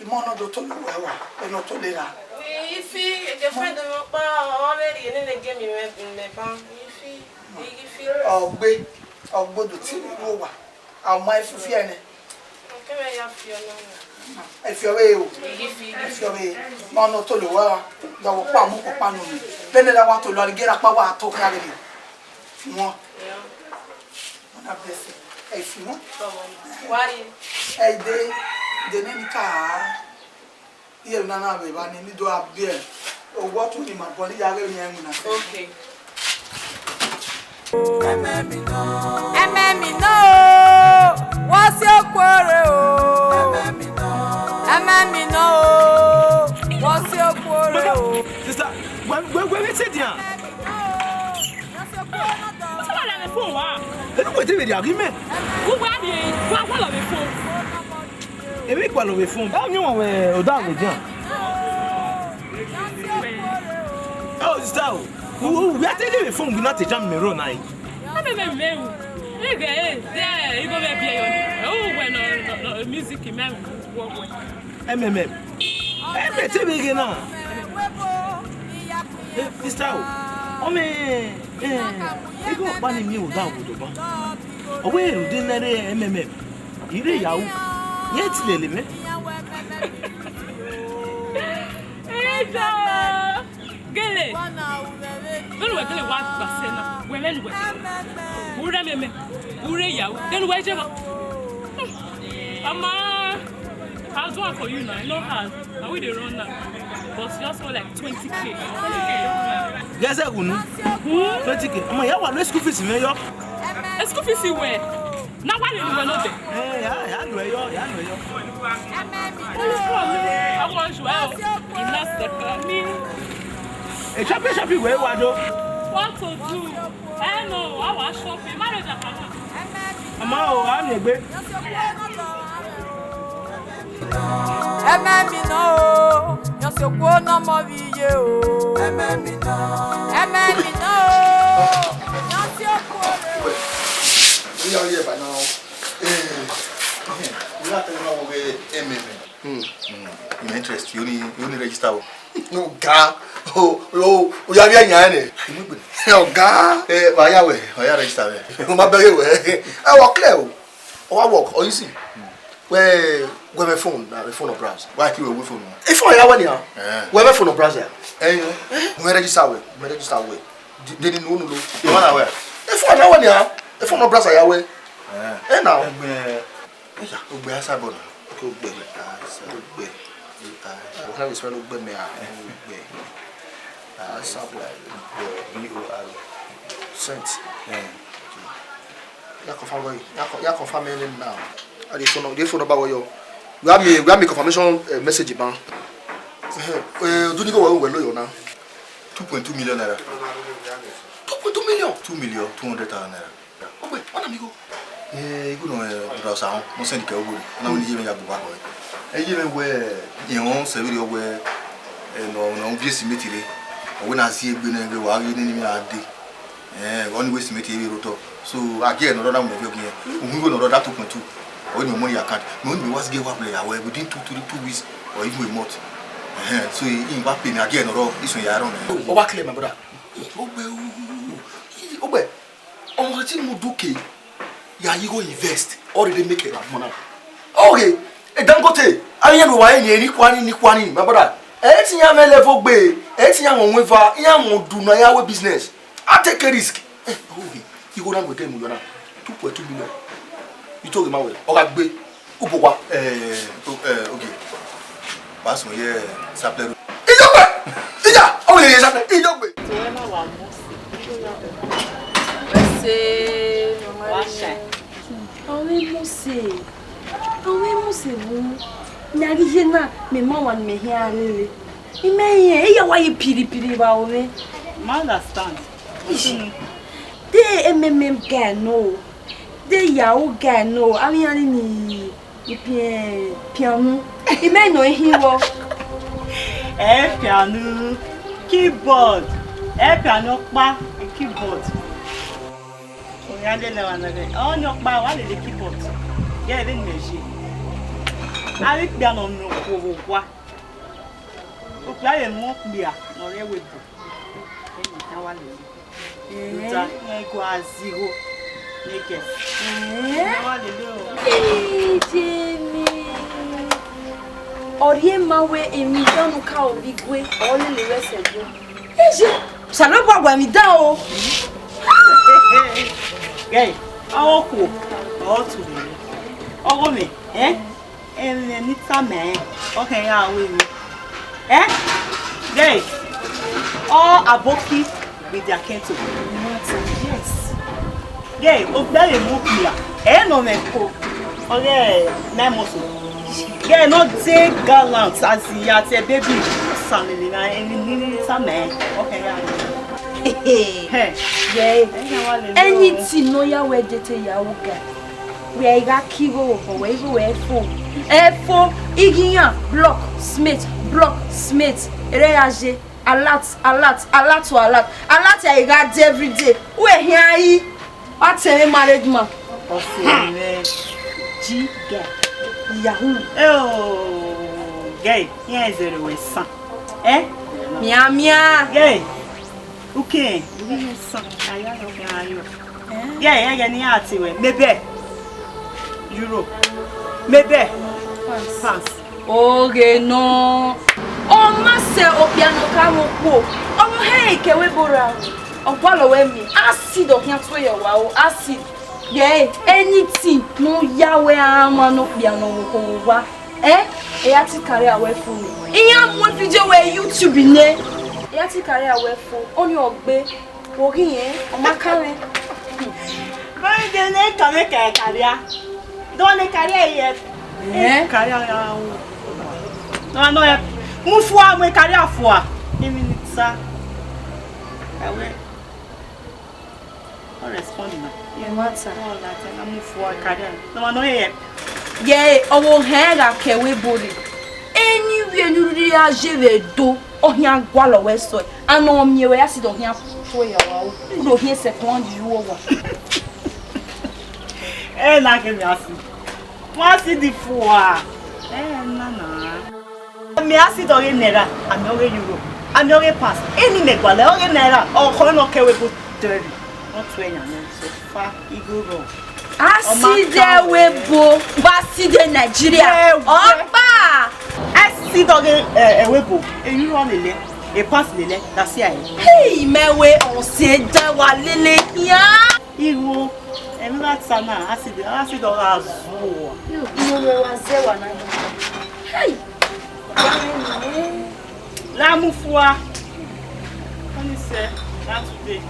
Imọ nọ do tolo wẹ wa, ẹnọ tolo ra. Ifi, girlfriend mwẹ ọkpa, ọ vbe rhie nene game mwẹ, mwẹ ban. Ifi, ifi. Ọgbe, ọgbe do tie vbe ru owa. A ma ifi fi ẹnẹ. Kẹmẹ ya fi ọna. Ifi ọvbe o. Ifi, ifi. Ifi ọvbe. Imọ nọ tolo wẹ wa. Da wọ kpa mu kpa nu. Bene ra wa tolo, a ghe ra kpa wa to kha ghe. Wọn. Yeah. Ọna blessing. Ẹ fi wọn. Wari. Ẹ de, de ne ni ka. Iye na na be ba ni, ni do a biẹ. Owó tún ni ma bọ ni ya ghe ni ẹnu na. Okay. Ẹmẹ mi nọ o, wọ́n sí òkú oró o. Ẹmẹ mi nọ o, wọ́n sí òkú oró o. Sister, wẹ, wẹ, wẹ, wẹ, sit down. What's wrong with the phone, wa? Ẹ ló kò tí ì bèrè àgí mẹ́. Who were the, wa, wa lọ the phone? Èmi kò lọ the phone. Ẹ ní wọn wẹ ọ̀dà àgùntàn. Oh, sister o. Who, who, we are taking the phone, we not a jam me run, aye. Ẹ bẹ bẹ bẹ o. Ẹ gẹ ẹ, ẹ, ẹ, ẹ, ẹ, ẹ, music, man. Wọ, wọ. M M M. Ẹ bẹ tẹ bẹ gẹ na. Eh, sister o, ọ mẹ, eh, ego ọkpa ne mi ru da obodo ba. Ọ wẹ rhunmwuda nẹrhẹ M M M. I rre ya ru. Yẹn tilele mẹ. Ego. Gele. Vbene Gele wa gba sẹ na, wẹ mwẹ ne uwẹ. U rre ẹmwẹ mẹ, u rre ya, then uwẹ je vba. Hmm. Ama, I'll do am for you now. I know hard. Na we dey run now. But just for like twenty K. Gẹzẹ unu. Hmm? Twenty K. Ọmọ, ya wa lo school fees mwẹ yọ. School fees wẹ? Na wa lele uwẹ nodẹ. Eh, ya, ya lo ẹyọ, ya lo ẹyọ. Unu kọ mi, I want you out. Enough the me. E shopping, shopping wẹ wa do. What to do? Eh, no, I want shopping. Marriage, I cannot. Ama o, a miẹn egbe. Ẹmẹ mi nọ o, yan si okuo ne ọmọ vbe iye o. Ẹmẹ mi nọ. Ẹmẹ mi nọ o, yan si okuo re. Iye ọye ẹba na o. Eh, eh, wẹ na tẹle ma wo ghe ẹmẹ mẹ. Hmm. Hmm. In interest, you only, you only register o. Ọga, o, o, o ya vbe yan nẹ. Ọga. Eh, wa ya wẹ, wa ya register wẹ. Mo ma bẹghe wẹ. Ẹ, wa clear o. Ọ wa work, ọ easy. Wẹ, wẹ mwẹ phone, na phone of browse. Wa ki wẹ wẹ phone. Phone ya wẹ nia. Eh. Wẹ mwẹ phone of browse ya. Eh, mo register wẹ, mo register wẹ. De ni nu nu lo. Wẹ na wẹ. Phone ya wẹ nia. Phone of browse ya wẹ. Eh. Eh, now. Ẹgbẹ, eya, ogbe a sabọ na. Ogbe. Ogbe. What kind of spell ogbe me a? Ogbe. A sabọ. B O R. Sent. Eh. Ya confirm wẹ, ya co-, ya confirm me name now. A dey phone, dey phone number wẹ yọ. Wẹ a mi, wẹ a mi confirmation, eh, message ban. Eh, eh, do ni go wẹ wẹ lo yọ na. Two point two million naira. Two point two million. Two million two hundred thousand naira. Ogbe, ọ na mi go. Eh, igu nọ, eh, brother Osahan, mo send kẹ ogbori. Ọ na wẹ ne iye mwẹ ya gbe uwa kọ. Eh, iye mwẹ wẹ, eh, irẹn sẹ vberriọ wẹ, eh, nọ, nọ, u viọ simeti rre. Ọ wẹ na zie egbe nẹ, wẹ wa ghi nene imẹ a dee. Eh, ọni wẹ simeti vbe rre otọ. So, a gie ne ọ rọ na mu ẹvbo ọghe irẹn. Uhunmwu igho ne ọ rọ da two point two. Ọ wẹ ne imẹ mu ne account. Mẹ ọni mẹ wa si gie wa blẹ ya wẹ within two, three, two weeks or even a month. Eh, so, i wa pay ne a gie ne ọ rọ, isun ya rọ nẹ. Ọ wa clear, my brother. Ogbe, ogbe. Ọmọ ti mu duke ya yi go invest, ọ rere make a money. Okay, e Dangote, a yan wa ni ni kwani ni kwani, my brother. E ti yan mẹ level gbe, e ti yan wọn weva, yan wọn du na ya we business. I take a risk. Eh, okay. You go down with them, you know. Two point two million. You told him away. Oga gbe. Ubo wa. Eh, o-, eh, okay. Ba sun ye supply. Iyọgbe! Iya! Ọ wẹ ye supply. Iyọgbe! Ẹse, mama. Wa shine. Ọmọ Mose. Ọmọ Mose bu. Mẹ a ghi ye na, mẹ ma wa ne mẹ hia lele. Imẹ yẹn, eya wa ye piripiri vbe aro mwẹ. Ma understand. Ish. De M M M guy no. De Yahoo guy no. Avbe iran ni ni ipian, pianu. Imẹ nọ ihin vbọ. Ẹ pianu, keyboard. Ẹ pianu ọkpa, keyboard. Oya lele wa nẹrẹ. Ọni ọkpa wa lele keyboard. Gẹ vbene imẹ ye. Avbe ikpia nọ miẹn okhuo vbe owa. Okpia vbe mu okpia ne ọ rre ẹvbo ebo. Eni kan wa lele. Ee. Uta, ne gu a zigho. Neke. Ee. Ne wa lele o. Ee, Jenny. Ọ rhie ma wẹ emwi dan ne u ka ru vbe igue, ọ lele ruẹ sẹ ẹdẹ. Eje, Osanobua wa emwi dan o. Gẹ, ọ khuo, ọ tu rre. Ọghọ mwẹ, eh? Ẹmwẹ ne I tama ẹn, ọ khẹ ya ru emwi. Eh? Ghe, ọ aboki with their kento. Yes. Ghe, ogbẹre mu okpia, ẹ nọ mwẹ ko. Ọ ghẹ nine months o. Ghe, nọ dey gallant as he ya te baby. Samele na, ẹmwẹ ne I tama ẹn, ọ khẹ ya ru. Hey. Ghe, ẹ ya wa lele o. Anything nọ ya wẹ dete ya ru ga. Wẹ i gha ke igho vbe obọ, wẹ igho wẹ fo. Ẹ fo, ighi iran, block, smate, block, smate. Ere ya ye, alert, alert, alert to alert. Alert ya i gha de everyday. Wẹ hian yi, ọ te mwẹ married man. Ọse mwẹ. Ji gẹ. Yahoo. Eo, gẹ, iran zẹrẹ wẹ san. Eh? Mian, mian. Gẹ. Uke, uke san, aya lọ kẹ ayo. Eh? Gẹ, ẹghẹ ne iran te wẹ, mebẹ euro, mebẹ pounds. Oghe nọ, ọ ma sẹ okpia ne ọ ka mwẹ okhuo, ọ mwẹ hẹ ke wẹ ebo ra. Ọ gualọ wẹ miẹn acid ọ khian tuẹ ye owa o, acid. Ye anything ne ọ ya wẹ a mwa ne okpia ne ọ vbe okhuo vbe owa. Eh? E ya te career wẹ fo nẹ. Iran mu video wẹ YouTube nẹ. E ya te career wẹ fo, ọni ọ gbe. Wo ghi rẹn, ọ ma kan mwẹ. Bẹ́ẹ̀ ni ẹ ka mwẹ ka career. Dọ ne career yẹ. Eh? Career ya o. No, no, eh, mu fua, mu career fua. Emini ta. Ẹwẹ. Ọ respond na. Ẹ ma ta. Ọ la ta na mu fua career. No, no, eh. Ye, ọ vbe hẹn gha ke ẹvbo ebo rre. Anywhere ne u rhirhi a ye vbe Ẹdo, ọ khian gualọ wẹ sẹ. A nọ miẹn wẹ ya acid ọ khian tuẹ ye owa o. U do khian sẹ kuan yi uwu owa. Ẹ na ke mẹ acid. Mu acid fua. Ẹ na na. Mẹ acid ọghe naira, a miẹn ọghe euro, a miẹn ọghe pounds. Eni mẹ gualọ ọghe naira, ọ khọ nọ ke ẹvbo ebo dẹrri. Ọ tuẹ yan nẹ, so far, igho rọ. Acid ẹvbo ebo, wa acid Nigeria. Ẹ wẹ. Ọkpa. Acid ọghe, ẹ, ẹvbo ebo, e euro lele, e pounds lele, da si ae. Hey, mẹ wẹ ọ sẹ da wa lele khian. Igho, emwi gha ta na, acid, acid ọ gha zuọ. Igho, igho wa zẹ wa na. Hey! La mu fua. Ọni sẹ, na today.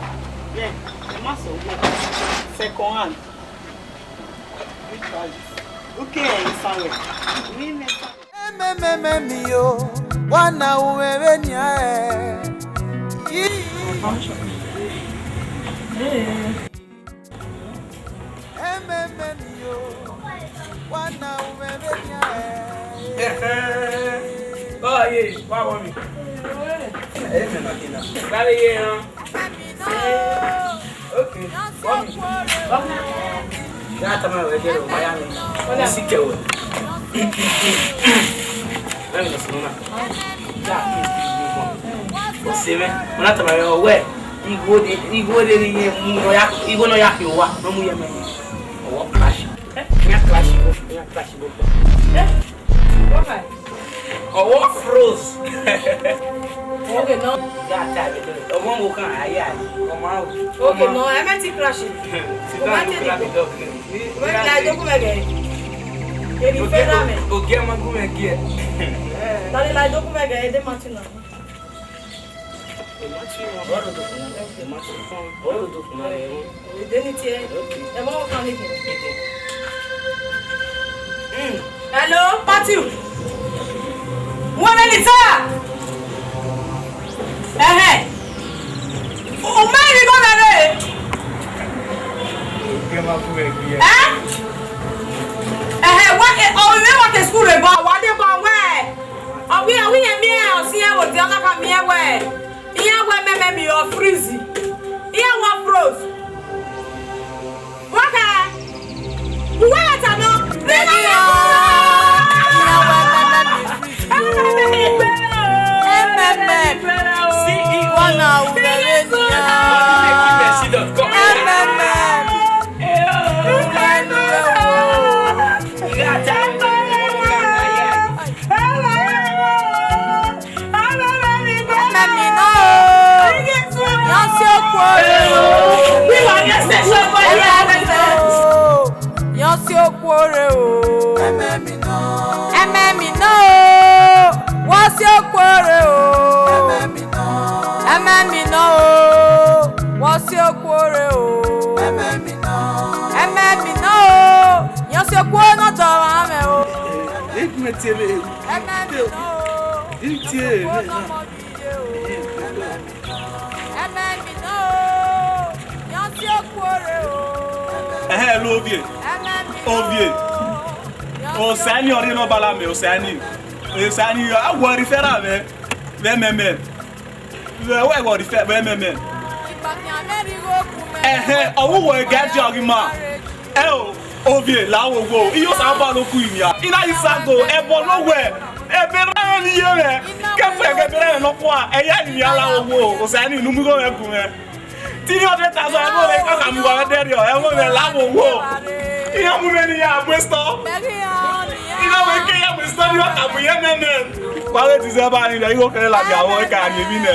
Yeah, ẹ ma sẹ ọwọ. Second hand. Which one? Okay, ẹ i sa wẹ. Wi mẹ sa. Ẹmẹmẹmẹ mi o, wa na ru mwẹ vbenian ẹ. Ii. Ẹmẹmẹ mi o, wa na ru mwẹ vbenian ẹ. Ẹhẹn. Ọ ye, wa wọ mi. Ẹmẹ na kina. Gha vbe ye rran. Okay. Mummy. Mummy. Ya tama wẹ jẹ lo, ma ya mi. Mo si kẹ wẹ. Mummy, no sunu na. Ya, please, please, please, mummy. O se mẹ, mo na tama wẹ, wẹ, igho de, igho de ni ye mu no ya, igho no ya fi owa, no mu ye mẹ. Owa crash. Eh, ya crash, ya crash, bro. Eh? What kind? Ọwọ froze. Okay, no. Ya ta, ọmọ mo kan ayé ayé. Ọmọ ahụ. Okay, no, ẹ mẹ ti crash. Sit down, look at the dog. Wẹ la document gẹ. Ebi fẹ ra mẹ. Oge ma gu mẹ giẹ. Dale la document gẹ, ede ma ti na. Ede ni tie. Ẹ mọ ọkan ni. Hello, Matthew. Wọ́n lè ní sáà. Ẹ̀hẹ̀. O ma ri bọ rẹ. Ẹ? Ẹ̀hẹ̀, wa, ọ̀rẹ́ wa ke school rẹ bọ. Wa de bọ wẹ. Ọwi, ọwi yẹn miẹn, ọsi yẹn wo di ọna ka miẹn wẹ. Iran wẹ mẹmẹ mi ọ freeze. Iran wọ froze. Waka. Uwa ta nọ. Iran wẹ mẹmẹ mi freeze. Ẹmẹmẹ. Si iwọ na u rẹrẹ nia. Ẹmẹmẹ. Uwa nu rẹ wo. Ẹmẹ mi nọ o, yan si okuo rre o. Ẹmẹ mi nọ o, yan si okuo rre o. Ẹmẹ mi nọ o, wọ si okuo rre o. Ẹmẹ mi nọ o, wọ si okuo rre o. Ẹmẹ mi nọ o, yan si okuo ne ọ dọmwa mwẹ o. Ẹmẹ mi nọ o. Iti ere na. Ẹmẹ mi nọ o. Yan si okuo rre o. Ẹhẹn, lo ovie. Ẹmẹ mi nọ o. Ovie. Osaini ọrre nọ bala mẹ, Osaini. Osaini, a wọ rifẹ ra vẹ, vẹ mẹmẹ. Vẹ wẹ wọ rifẹ vẹ mẹmẹ. Ẹhẹn, ọ vbe uwẹ ga dia ọghe ima. Ẹ o, ovie, la wo wo, iyo sa ba lo ku inian. I na yi sa go, ẹbọ ne wẹ, ebe rẹ ni ye mwẹ, kẹfẹ ẹghẹ ebe rẹ nọkhua, ẹ ya inian la wo wo, Osaini ne u mu igho mwẹ gu mwẹ. Three hundred thousand ẹvbo mwẹ, ka ka mu igho mwẹ dẹrriọ, ẹvbo mwẹ la wo wo. Iran mu mwẹ ne ya mu esọ. Iran wẹ ke ya mu esọ ni ọ ka mu ye mẹmẹ. Wa vbe December ni, igho kẹrẹ ladian vbọ, ẹ ka rhie emwi nẹ.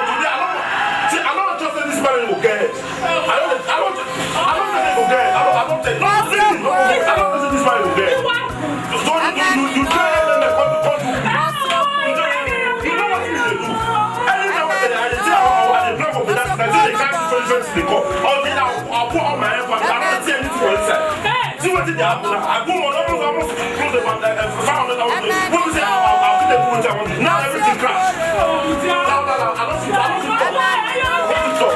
But today, I don't, see, I don't just say this marriage will get. I don't, I don't, I don't think it will get. I don't, I don't think, no, really, no, I don't think this marriage will get. So you, you, you, you tell them they come to, come to, you know what you need to do. Anytime I say, I say, I, I, I dey plan for that, I say they can't do twenty twenty, they come. Oh, then I, I put on my headphone, I don't see anything for inside. See wetin dey happen now. I go on almost, almost close about, uh, uh, five hundred thousand. When we say, "Oh, I, I fit dey do wetin I want to do." Now everything crash. Now, now, now, I don't fit, I don't fit talk. I don't fit talk.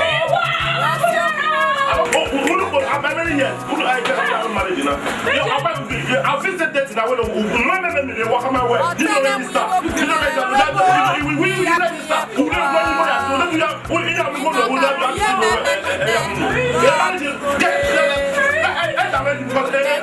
I don't, oh, who, who, who, how many years? Who do I get married now? Yo, I, I, I fit say that now. When, when, when, when, when, they walk my way. You know, register. You know, register. We, we, we, we register. We don't know what we have to do. We, we have to go to, we don't have to go to, eh, eh, eh, eh, yeah.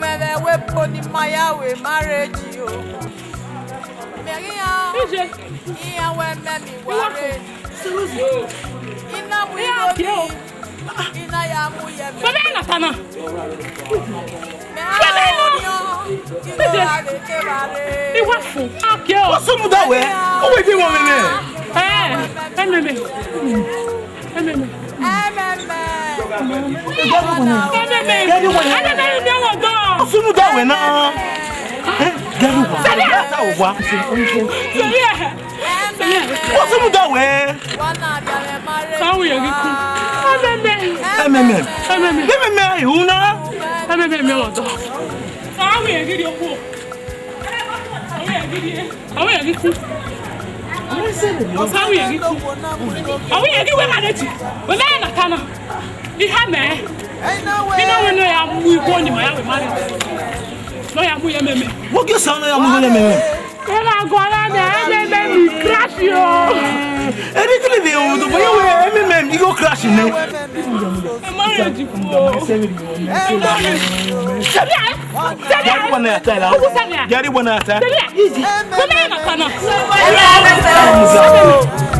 mwẹ vbe ẹvbo ebo ne ima ya ru marriage o. Mẹ ghi iran, Ije, iran wẹ mẹ mi wa iwa rre. Suruzi. I na mu Iran igho ke o. Ni, I na ya mu ye mẹ. Baba na ta na. Mẹ a Baba na. Ori ọ, igho Ije. Ra vbe kevbe arre. Iwa fu. A ke o. What's wrong with that way? Who will be one minute? Eh, ememe. Ememe. Ememe. Ememe. Ememe, mi ọmọ ọdọ. What's wrong with that way now? Eh, get you one. That's how we want. Sẹlẹ. What's wrong with that way? Ka wẹ ghi ku. Ememe. Ememe. Ememe. Ememe, ihu na. Ememe, mi ọmọ ọdọ. Ka wẹ ghi rhie okhuo. Ka wẹ ghi rhie. Ọ wẹ ya ghi ku. Ọ wẹ ya ghi ku. Ọ wẹ ya ghi wẹ marriage. Wẹ marriage na ta na. Iha mẹ. I na wẹ ne ọ ya mu igho ni ma ya wẹ marriage. Ne ọ ya mu ye ememe. Wo ke sa ne ọ ya mu igho ye ememe? Ẹ na gọra nẹ, ememe mi crash yo. Eni kele de o, do boye wẹ ememe mi igho crash nẹ. Marriage fo. Gari wana ya ta la. Gari wana ya ta. Gari wana ya ta.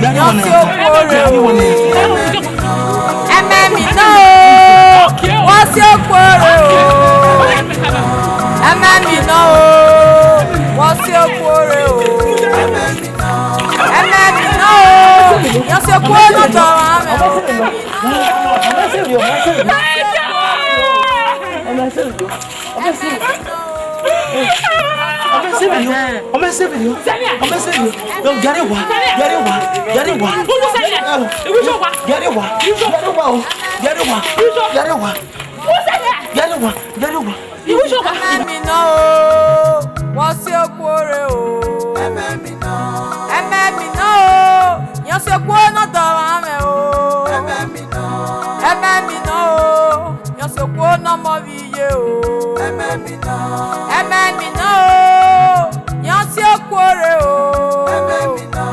Gari wana ya ta. Ẹmẹ mi nọ o, wọ́n sí òkú oró o. Ẹmẹ mi nọ o, wọ́n sí òkú oró o. Ẹmẹ mi nọ o, wọ́n sí òkú oró tọrọ amẹ o. Ọmọ ẹsẹ mi ni o. Ọmọ ẹsẹ mi ni o. Ọmọ ẹsẹ mi ni o. Gari wa. Gari wa. Gari wa. Gari wa. Gari wa o. Gari wa. Gari wa. Gari wa. Gari wa. Ẹmẹ mi nọ o, wọ́n sí òkú oró o. Ẹmẹ mi nọ. Ẹmẹ mi nọ o, wọ́n sí òkú oró tọrọ amẹ o. Ẹmẹ mi nọ. Ẹmẹ mi nọ o, wọ́n sí òkú oró ọmọ vbe iye o. Ẹmẹ mi nọ. Ẹmẹ mi nọ o, wọ́n sí òkú oró o. Ẹmẹ mi nọ.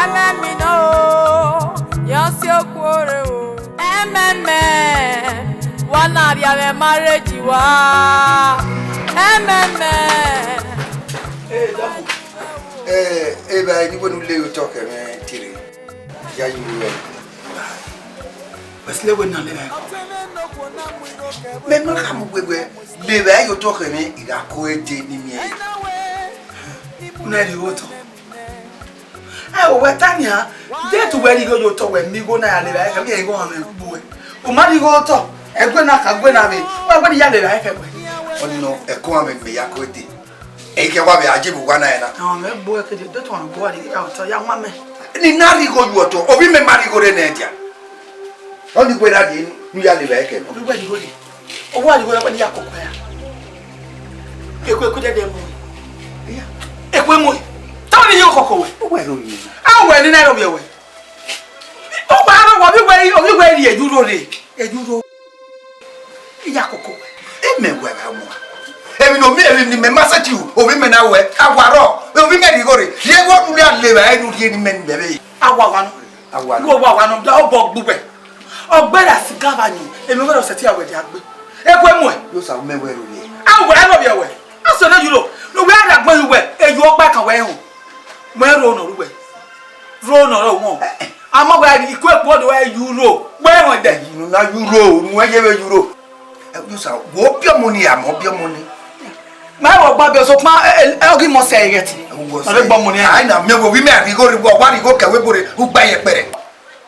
Ẹmẹ mi nọ o, wọ́n sí òkú oró o. Ẹmẹmẹ, wa na rhie avbe marriage wa. Ẹmẹmẹ. Ee, dọkun. Ee, evbare ni wẹ ne u le otọ kẹ mwẹ tie rre, ya ye uru rẹ. Wẹ sẹ wẹ na le evbare. Mẹ ma khama uwẹ wẹ, le evbare ye otọ kẹ mwẹ, I gha ko ẹre dee ne I miẹn ẹre. U na rhie otọ. Ẹ, wẹ ta nian, de te uwẹ rhie igho ye otọ wẹ miẹn igho na ya le evbare kẹ mwẹ, igho ọmwa mwẹ gbe uwẹ. U ma rhie igho otọ, ẹguẹ na ka guẹ na vbe, wẹ wẹ ne I ya le evbare kẹ wẹ. Ọni nọ, ẹko ọmwa mwẹ ne mẹ ya ko dee. Ẹ i kẹ wa vbe a je vbe uwa na ẹna. Ọmwa mwẹ gbe uwẹ kede, de te ọmwa gbe uwa rhie igho ye otọ ya wan mẹ. Ne I na rhie igho ye otọ, ovbi mẹ ma rhie igho rre nẹ dia. Ọni wẹ ra rhie ne u ya le evbare kẹ. Ovbi wẹ rhie igho rre. Ovbi wẹ rhie igho rre, wẹ ne I ya koko ẹre. Eku, eku dẹdẹ mu. Eku mu. Tama ne I ya koko wẹ. Uwẹ ro yi. A wẹ ne I na ro vbiẹ wẹ. Uwẹ aro wẹ, ovbi wẹ, ovbi wẹ rhie eju rro rre. Eju rro. I ya koko wẹ. Emẹ wẹ vbe mu. Emwi ne ovbi, emwi ne mẹ ma sẹtin ru, ovbi mẹ na wẹ, a wa rrọọ, ovbi mẹ rhie igho rre, rhie igho ne u ya le evbare ne u rhie ne imẹ ne imẹ vbe. A wa wa nọ. A wa nọ. Igho wa wa nọ, da obọ gbe uwẹ. Ọ gbe ra siga vbe ayin, emwi wẹ rọ sẹtin a wẹ dia gbe. Eku mu ẹ. Yo sa mẹ wẹ ro ye. A wẹ aro vbiẹ wẹ. A sẹ ne yuro, ne uwẹ ra gbẹn uwẹ, eyu ọkpa kan wẹ ho. Mẹ ro nọ ruẹ. Ro nọ rọ wọn. Ama wa ri ku ekpo do wa euro. Gbe wọn dẹ. Inu na euro, unu ẹ ye vbe euro. Ẹ, you sa, wo biẹ ọmọ ni, a mọ biẹ ọmọ ni. Ma wo gba biẹ sokpan, ẹ, ẹ, ọ ghi mọ sẹ ẹghẹ ti. Wo Ọ rre sẹ. Gba ọmọ ni. Ai na, mẹ wo wi mẹ a ghi gho re, wa ghi gho kẹ wẹ bore, u gba yẹ kpẹrẹ.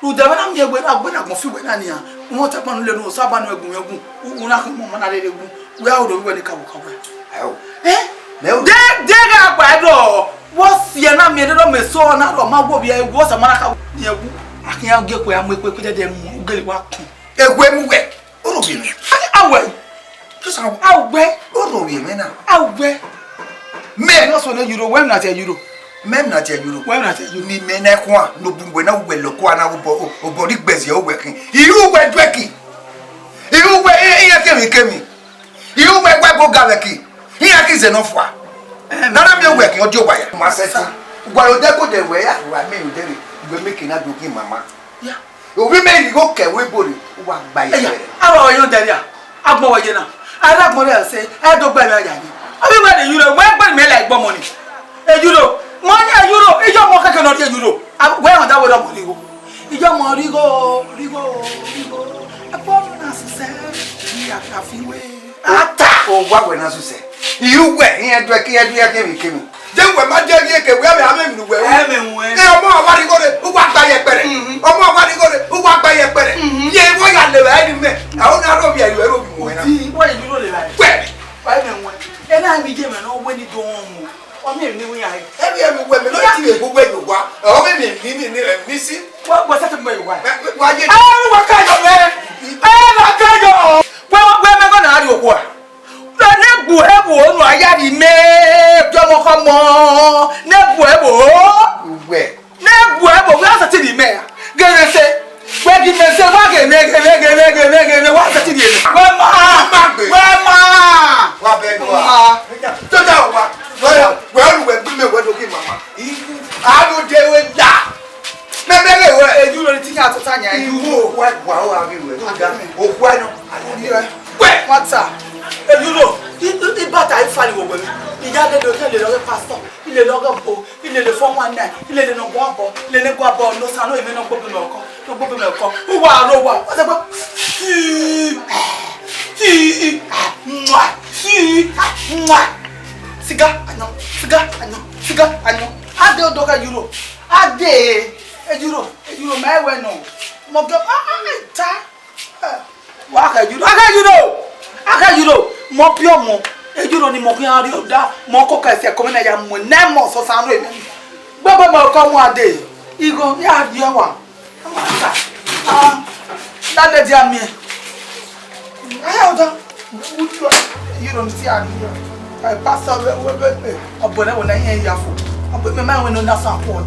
Rhunmwuda ẹmwẹ na miẹn wẹ na gbe na gbọn fi wẹ na nian, u mwẹ ọta kpanu lele Osa ba nu ẹgun ẹgun, u na khin ọmọ na rere gun, wẹ a ro wẹ ne ka wo ka wẹ. Ayo. Eh? Mẹ o. De de gha gba ẹdọ, wọ si ẹna miẹn ẹdọ mẹ sọ na rọ ma wo vbiẹ ẹwu, Osa ma na ka wo ni ẹwu. A khian gie kue a mu ekpe kpe dẹdẹ mu, u gele wa kun. Ewu emu wẹ, o ro vbiẹ mẹ. Awẹ. Kisa awẹ. O ro vbiẹ mẹ na. Awẹ. Mẹ. Mẹ sọ ne euro, wẹ na te euro. Mẹ na te euro. Wẹ na te euro. Ni mẹ na khuan, no bu wẹ na wẹ lọ kua na obọ, obọ ni gbẹziẹ owẹ khin. Iru wẹ duẹki. Iru wẹ i-, iran kemwi kemwi. Iru wẹ wẹ bo ga vbe ki. Iran ki zẹ nọ fua. Em. Nana mi owẹ khin, ọ di owa ya. Ma sẹ ti. Wa ro de ko de wẹ ya, wa mẹ ro de re. Wẹ mẹ ke na do ki mama. Ya. Ovbi mẹ righo kẹ wẹ bore, u wa gba ye Ẹya, fẹrẹ. Aro ọyọn dẹria, agbọn wẹ ye na. A ra agbọn rẹ sẹ, ẹ do gba ẹmwẹ ya ye. Ovbi mẹ de euro, wẹ gbe mẹ la igbọmọ ni. Euro, mọ ni euro, iye ọmọ kẹkẹ nọ di euro. A, wẹ handa wẹ ọmọ righo. Iye ọmọ righo, righo, righo. Ẹ kọ na sisẹ, ni a ka fi wẹ. Ata! O wa wẹ na sisẹ. Iru wẹ, iran duẹ ke iran duẹ kemwi kemwi. De wẹ ma je ghi eke wẹ mẹ amẹ nu wẹ. Ẹ mẹ wẹ. Ẹ ọmọ wa righo re, u wa gba ye kpẹrẹ. Mhm. Ọmọ wa righo re, u wa gba ye kpẹrẹ. Mhm. Ye wọ ya le vbe ẹri mẹ. A o na ro vbiẹ ro ro vbiẹ wẹ na. Di wọ ye ro le vbe. Wẹ. Wẹ mẹ wẹ. Ẹ na mi je mẹ nọ wẹ ni do wọn mu. Ọ mẹ ni wẹ ya. Ẹ bi ẹ mi wẹ mẹ no ti vbe gbogbo ẹ yo wa. Ọ mẹ mi ni ni ni ni si. Wọ wọ sẹ ti mẹ yo wa. Wa ye. Ẹ wa ka yo mẹ. Ẹ wa ka yo. Wẹ wẹ mẹ ko na ri okua. Ne gbu ẹvbo unu a ya rhie mẹ, biọmọkhọmọ, ne gbu ẹvbo. Uwẹ. Ne gbu ẹvbo, wẹ a sẹtin rhie mẹ ra? Ghe mwẹ sẹ, wẹ ghi mẹ sẹ, wa ghe mwẹ, ghe mwẹ, ghe mwẹ, ghe mwẹ, ghe mwẹ, wa sẹtin rhie mẹ. Wẹ ma, wẹ ma. Wa bẹ nọ. Ma. Tota wa, wẹ, wẹ ru wẹ gbe mẹ wẹ do ghi mama. A do de wẹ da. Mẹ mẹ ghe wẹ. Eju ro ni ti yan tota yan eju. Iwo okhuẹ gua ro gha ghi wẹ. Okhuẹ nọ. Wẹ. Wata. Eju ro. I, i, ibata ifali wo wẹ mi. Iya dede o ke lele ọghe pastor. I lele ọghe obo. I lele four one nine. I lele ne ọ gua obọ. I lele ne gua obọ. Ne Osa nọ, imẹ ne ọ gbe obọ mẹ ọkọ. Ne ọ gbe obọ mẹ ọkọ. Uwa aro wa. Ọ sẹ gbe. Ti. Ti. Mwa. Ti. Mwa. Siga. Anyọ. Siga. Anyọ. Siga. Anyọ. Ade odo ghe euro. Ade. Euro, euro, mẹ wẹ nọ. Mọ gẹ, ah, ah, ta. Eh, wa ghe euro, a ghe euro. A ghe euro. Mọ biẹ ọmọ. Euro ni mọ khian rhie ọda. Mọ koko ẹsẹ kọmẹ na ya mu nine months Osa nọ emẹ. Gbogbo mẹ ọkọ wọn ade. Igho, ya rhie wa. Ah, landlady a miẹn. Aya ọdọ. Euro ni ti a rhie. Ẹ, pastor, wẹ, wẹ, wẹ, wẹ. Ọ bu ẹre wẹ na iran ya fo. Ọ bu mẹ ma wẹ ne ọ na san khuọ.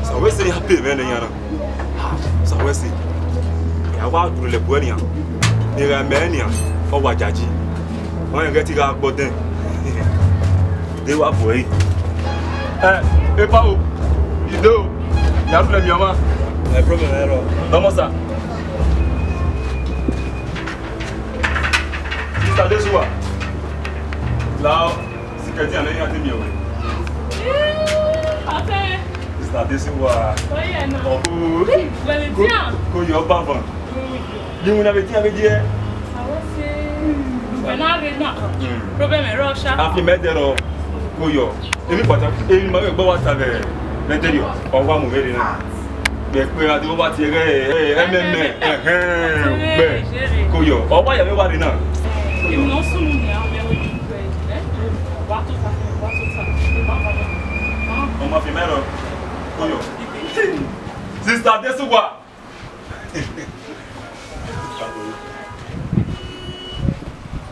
Sawẹse ya pay mwẹ ne iran na. Sawẹse. Ya wa dule bu ẹre nian. Ne I gha mẹ ẹre nian, ọ wa jaji. Ọ rẹn ghẹ te I gha gbe ọdẹn. De wa bu ẹre. Ẹ, epa o. Ide o. Ya rhulẹ miẹn ọmwa. Ẹ, problem ẹ rọ. Vamos a. Sister Desuwa. Lao. Sikẹtin alẹ iran te miẹn wẹ. Ee, ọtẹn. Sister Desuwa. Oye na. Ọkọ. Wẹlẹ ko, tian. Ko yọ ọba van. Ni wina vbe tian vbe diẹ. Awo se. Wẹ na re na. Hmm. Problem ẹ rọ sha. A fi mẹ dẹrọ. Ko yọ. Emwi kpataki, emwi ma vbe gba wa ta vbe Nigeria, ọ wa mu vbe rre na. Vbe ekpe gha dee, ọ wa tie ẹghẹ, ẹ, ẹ, ẹmẹmẹ, ẹhẹn, ugbẹ. Ko yọ, ọ wa ya vbe wa rre na. Emwi ne ọ sunu nia, ọ vbe ru ugbẹ, ẹ? Wa tota, wa tota. Ọ ma fi mẹ rọ. Ko yọ. Sister Desuwa.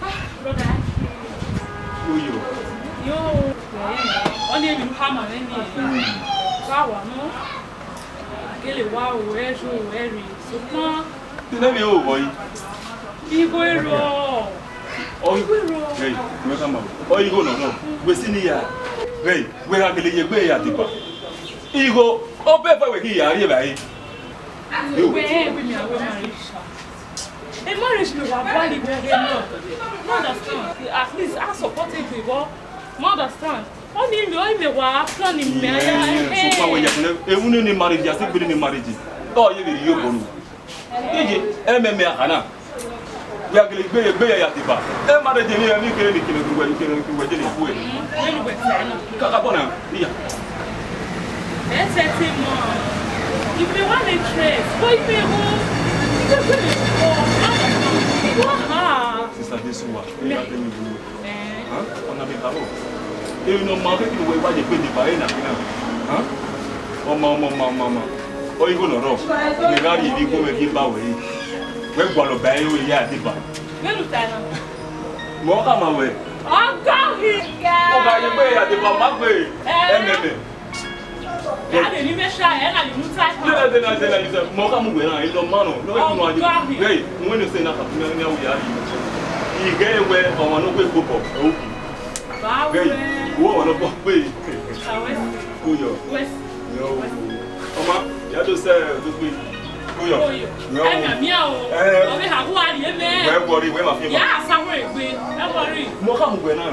Ah, brother. Who you? Yo, eh, ọ ni emwi ne u khama mwẹ ni. Mm. Wa wa nọ. A gele wa o, ẹ zẹ o, ẹ rre. Sokpan. Te ne vbe ro vbọ yi? Igho ero. Ọ, igho ero. Hey, wẹ ka ma. Ọ, igho nọ nọ. Wẹ si ni ya. Hey, wẹ gha gele ye egbe ya deba. Igho, obọ ẹfe wẹ ghi ya rrie evbare. Wẹ, wẹ mi a wẹ marriage. A marriage ne wa gualọ igho ghe nọ. You understand? At least I support it, bro. You understand? Ọni mẹ, ọni mẹ wa plan ni mẹ ya. Sokpan wẹ ya fune, evun ni marriage, ya si gbele ni marriage. Ọ ye vbe rhie obọ nu. Eje, ẹmẹmẹ a khana. Wẹ a gele gbe, gbe ya ya deba. E marriage ni, emwi kere ni kere wẹ, kere wẹ je ni kue. Kaka bọ na, iya. Ẹ tẹtẹ mọ. Ife wa le tres, ko ife ho. Ife ko le ho. Wa ha. Sister Desuwa, ẹ ya tẹ mi duro. Hàn? Ọna vbe karo. Emwi ne ọ ma keke ne uwẹ wa ye egbe deba ẹre na khin na. Hàn? Ọ ma, ọ ma, ọ ma, ọ ma, ọ ma. Ọ igho ne ọ rrọọ. Mẹ gha rhie emwi igho mwẹ rhie ba wẹ re. Wẹ gualọ ba ẹre ru ya deba. Vbene u ta na. Mẹ ọ khama wẹ. Ọgọ ghi ga. Ọ gha ye egbe ya deba, ọ ma gbe. Eh. Ẹmẹmẹ. Ya de ni mẹ sha, ẹ na ni mu ta. Dena, dena, dena, dena. Mẹ ọ khama wẹ na, ẹ nọ ma nọ. Nọ, ẹ kunu aye. Ọgọ ghi. Hey, wẹ ne sẹ na ka tuna ni awu ya. Ighe wẹ, ọmwa ne ọ kpe kpokọ, ẹ u. Ba wẹ. Hey, wẹ ọmwa ne ọ kpe. Ba wẹ. Koyọ. Wẹ. Yo. Ọma, ya do sẹ do kpe. Koyọ. Koyọ. Yo. Ẹ na mi a o. Eh. Ọ vbe ha gu a rhie mẹ. Wẹ worry, wẹ ma fi. Ya sa wẹ egbe. Ẹ worry. Mẹ ọ khama wẹ na.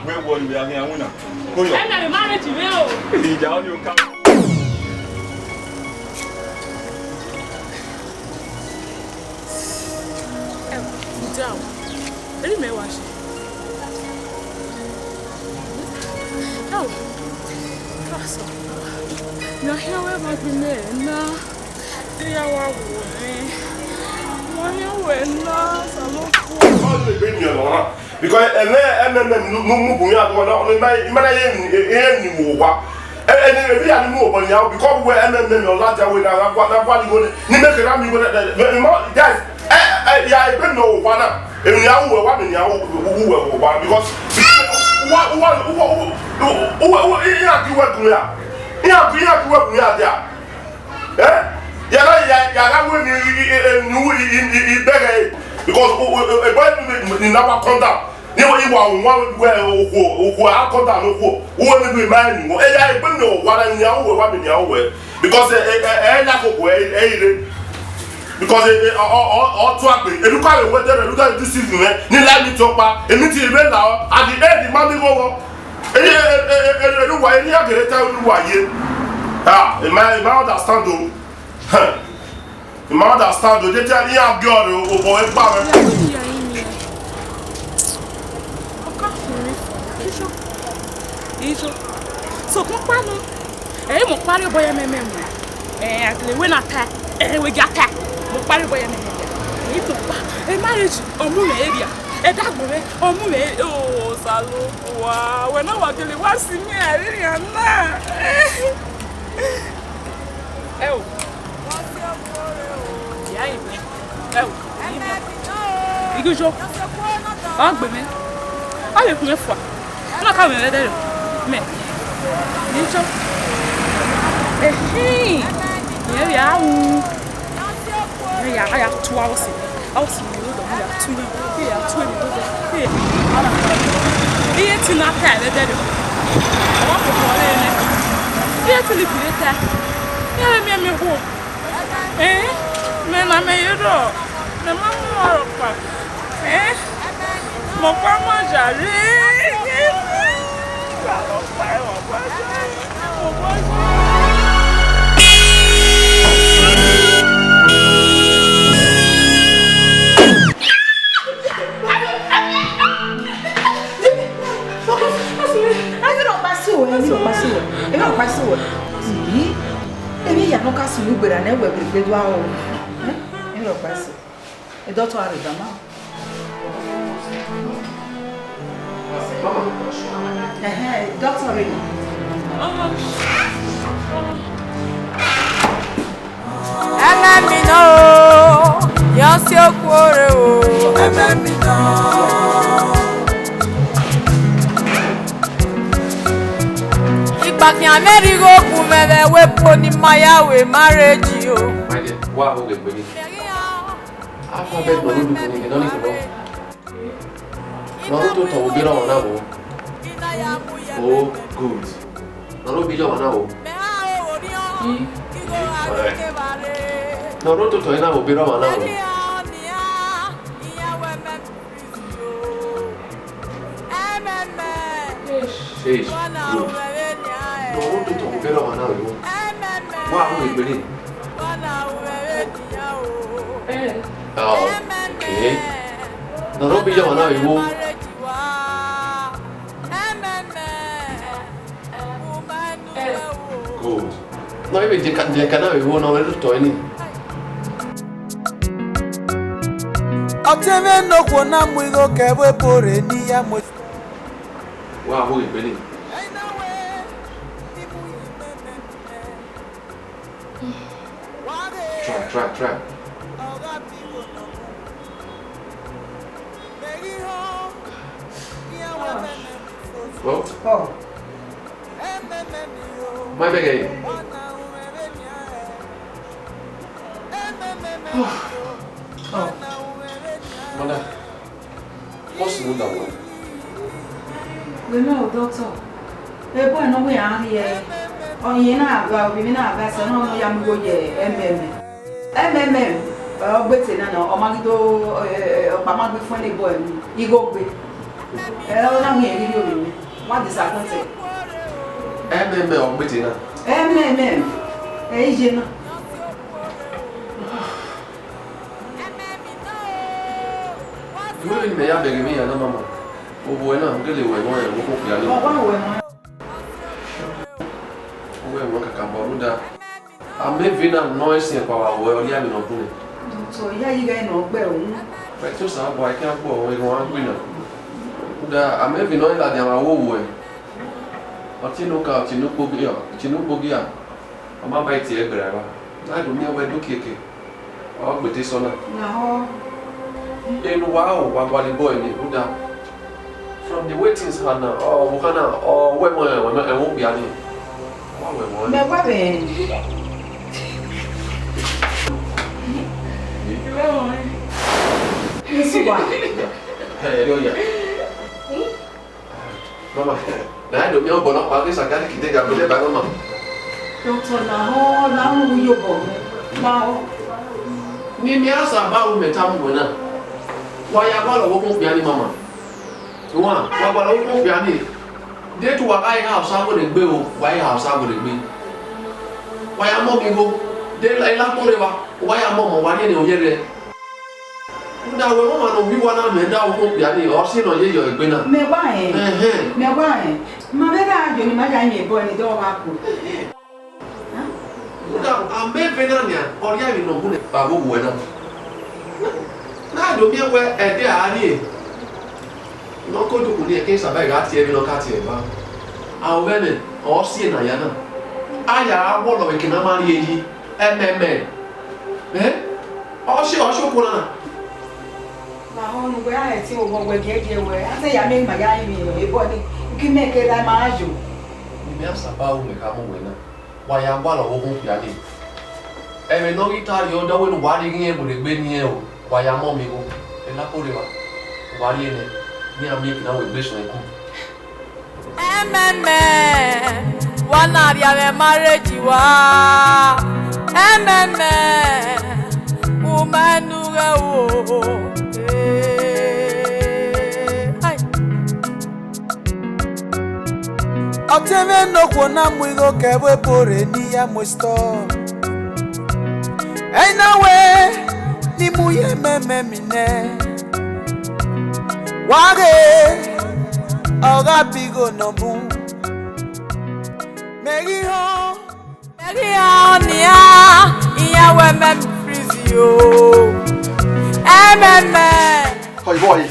Wẹ worry, wẹ a ghi a winna. Koyọ. Ẹ na vbe marriage mẹ o. Iya ọni o ka. Ẹ, mudia o. Eri mẹ wa shi. Ẹ o. Ka sọ. Na hian wẹ ma gbe mẹ na. Te ya wa wo mwẹ. Wa hian wẹ na, Osanobua. Ọ ni egbe ni ọnọ na. Because ẹmwẹ ẹmwẹ ẹmwẹ ne u mu bun iran, ne ima na ye eni mu owa. Eni, emwi hia ni mu obọ yan, because wẹ ẹmwẹ ẹmwẹ ne ọ ladian wẹ na gha gua, na gua ni igho nẹ, ne imẹ kherha miẹn igho nẹ, guys, ẹ, ẹ, ya egbe ne owa na, emwi ne iran ru wẹ, wa miẹn ne iran ru wẹ vbe owa, because uwa, uwa, uwa, uwa, uwa, uwa, iran gie uwẹ gun ya, iran gie, iran gie uwẹ gun ya dia. Eh? Ya na, ya, ya gha wẹ ni, i, i, i, i, ni u, i, i, i, i bẹghe, because o, o, o, ebo ni, ni na wa come down. Ni wa, i wa wan wẹ okhuo, okhuo a come down okhuo. Uwẹ ni gbe ma ni mo. Eh, ya egbe ni owa na ni a wẹ, wa mi ni a wẹ. Because, eh, eh, eh, eh, na ko ko, eh, eh, ire. Because, eh, eh, ọ, ọ, ọ, ọ tu agbe. Eluka wẹ wẹ dẹ, eluka du si vẹ. Ni la mi to pa. Emi ti vbe la o. At the end, ma mi go wo. Eni, eni, eni, eni, eni uwa, eni a gele ta eni uwa ye. Ah, ẹ ma, ẹ ma understand o. Huh. Ẹ ma understand o. Je te iran gie ọre o, o, o, egba mwẹ. Ọka khure. Ijo. Ijo. So, kpọkpa nu. Ẹ, mẹ ọkpa rhie obọ ye ẹmwẹ mwẹ. Ẹ, a gele wẹ na ta. Ẹ, wẹ gia ta. Mẹ ọkpa rhie obọ ye ẹmwẹ mwẹ. Ẹ, mẹ ọkpa. Ẹ, marriage, ọ mu mwẹ eria. Ẹ dagbo mwẹ, ọ mu mwẹ, o, Osanobua, wẹ na wa gele wa si mẹ a rhirhian na. Ẹ o. Ya yi mẹ. Ẹ o. Igijo. Ọ gbe mẹ. Ọ vbe kun mẹ fua. Ọ na ka mwẹ vbe ẹdẹrẹ. Mẹ. Igijo. Ehin. Ẹ vbe a ru. Ẹ ya, a ya tu avọsi. Avọsi ni ro dọ, a ya tu ni. Ẹ ya tu ni ro dọ. Ẹ. Iye ti na ta vbe ẹdẹrẹ. Ọ wa koko ọre nẹ. Iye ti ni bi ta. Iye miẹn miẹn khuo. Eh, mẹ na mẹ ye rrọọ, mẹ ma mu ọrọkpa. Eh, mẹ ọkpa ma jare. Ẹ vbe ya nọ ka sunu gberra ne wẹ vbe egbe do aro. Ẹ rọ kpa ẹse. Dọktọ a rre ba ma. Ẹhẹn, dọktọ rre. Ẹmwẹ mi nọ o, yọ si okuo rre o. Ẹmwẹ mi nọ. Ikpakhian ne rhie igho gu mwẹ vbe ẹvbo epo ne ima ya ru marriage o. Wa ho ghe gbele. Alphabet nọ rre odukun ni, nọ ni kobọ. Nọ rre ototọ vbe obọ erha ọmwa na vbo? Oh, good. Nọ rre obọ iyọ ọmwa na vbo? Correct. Nọ rre ototọ ẹre na vbe obọ erha ọmwa na vbo? Eish, good. Nọ rre ototọ vbe obọ erha ọmwa na vbo? Wa ho ghe gbele. Oh, okay. Nọ rre obọ iyọ ọmwa na vbo? Good. Nọ, ivbi diẹka, diẹka na vbe vbo nọ, ọ vbe rre otọ ni. Ọtẹn mwẹ ne okhuo na mu igho kẹ vbe ebo rre ne I ya mu. Wa ho ghe gbele. Try, try, try. Well, oh. Ma bẹghe ẹre. Oh. Mother, what's the matter with you? Wẹ mẹ o, doctor. Ebo ẹnọ wẹ a rhie, ọ yin na gha, ovbi mwẹ na gha sẹ, ọ nọ ya mu igho ye ẹmwẹ ẹmwẹ. Ẹmwẹ ẹmwẹ, ọ gbe te na nọ, ọ ma ghi do, ẹ, ẹ, ọkpa ma ghi fuẹn ne ebo ẹmwẹ, igho gbe. Ẹ, ọ na wẹ irẹn rhie ovbi mwẹ. Wa disappointed. Ẹmwẹ ẹmwẹ ọ gbe te na? Ẹmwẹ ẹmwẹ, ẹ, iye na. Vbene mẹ ya bẹghe emwi hia na, mama, ovbuẹ na, u gele wẹ emwa rẹn vbe okhuo okpia ni. Ọ wa wẹ emwa. U wẹ emwa kakabọ rhunmwuda, amẹ eve na nọ ẹse ẹkpa wa wẹ ọ rhie emwi ne ọ bun nẹ. Doctor, I ya yi ighẹ ne ọ gbe ẹre unu. Mẹ te Osanobua, I khian gbe ọmwa igho ọmwa gbe na. Rhunmwuda, amẹ eve nọ ladian vbe aro owẹ. Ọ tie ne oka, ọ tie ne ukpogiẹ, ọ tie ne ukpogiẹ. Ọ ma ma tie ẹgbẹe ra evba. Na do miẹn wẹ do kieke. Ọ gbe te sọ na. Lahọ. Enu wa ro, wa gualọ boy ni, rhunmwuda, from the way things are now, ọ, vbe okha na, ọ wẹ emọ ẹmwẹ okpia ni. Wa wẹ emọ. Mẹ wa vbe. Isi wa. Ẹ, ẹ, ẹ, ya. Mama, na do miẹn obọ nọkpa ghe Sagani kidega bele ba, mama. Doctor, lahọ, lahọ, u yo obọ, lahọ. Ne I miẹn Asaba ru mẹ tama uwẹ na. Wa ya gualọ vbe okhuo okpia ni, mama. Wa, wa gualọ vbe okhuo okpia ni. De te uwa gha re ha Osawe ne egbe o, wa re ha Osawe ne egbe. Wa ya mọ miẹn igho, de la, la kpọnrẹn evba, wa ya mọ ọmọ, wa rhie ne ọ yẹrẹ. Rhunmwuda wẹ, ọmwa ne ọ wi uwa na mẹ da okhuo okpia ni, ọ si nọ ye yọ egbe na. Mẹ wa rẹn. Ẹhẹn. Mẹ wa rẹn. Ma vbe gha yo ne ima ya yin ebo ẹre ni, de ọ gha ku. Rhunmwuda, amẹ eve na nian, ọ rhie emwi ne ọ bun nẹ, ba vbe owẹ na. Na do miẹn wẹ ẹdẹ a rrie. Ne ọ ke odukun ni, ẹkẹn Asaba gha tie emwi ne ọ ka tie ba. Arovẹmwẹ, ọ si ena ya na. A ya gha wọlọ vbe eke ne a ma rrie yi. Ẹmwẹ ẹmwẹ. Ẹ? Ọ si, ọ si okuo na na. Lahọ, ne uwẹ gha rẹn ẹtin obọ, wẹ giẹgiẹ wẹ, a te ya miẹn ma ya rinmwian ebo ni, uki mẹ ke ra ma yo. Ne I miẹn Asaba ru mẹ khama uwẹ na, wa ya gualọ vbe okhuo okpia ni. Ẹmwẹ ne ọ ghi ta rrie, ọ da wẹ ne uwa rhie ighi irẹn werriegbe ne irẹn o, wa ya mọ miẹn igho. Ẹ na kore evba, uwa rhie nẹ, ne iran miẹn eke na wẹ egbe suẹn ku. Ẹmwẹ ẹmwẹ, wa na rhie avbe marriage wa. Ẹmwẹ ẹmwẹ, u ma nu ghẹ o. Ai. Ọtẹn mwẹ ne okhuo na mu igho kẹ vbe ebo rre ne I ya mu esitọ. Ẹ i na wẹ ne I mu ye ẹmwẹ ẹmwẹ mi nẹ. Wa ghe, ọ gha bi igho ne ọ bun. Mẹ ghi họn. Mẹ ghi họn nian, iran wẹ mẹ mi freeze o. Ẹmwẹ ẹmwẹ. Ọ, ibọ yi.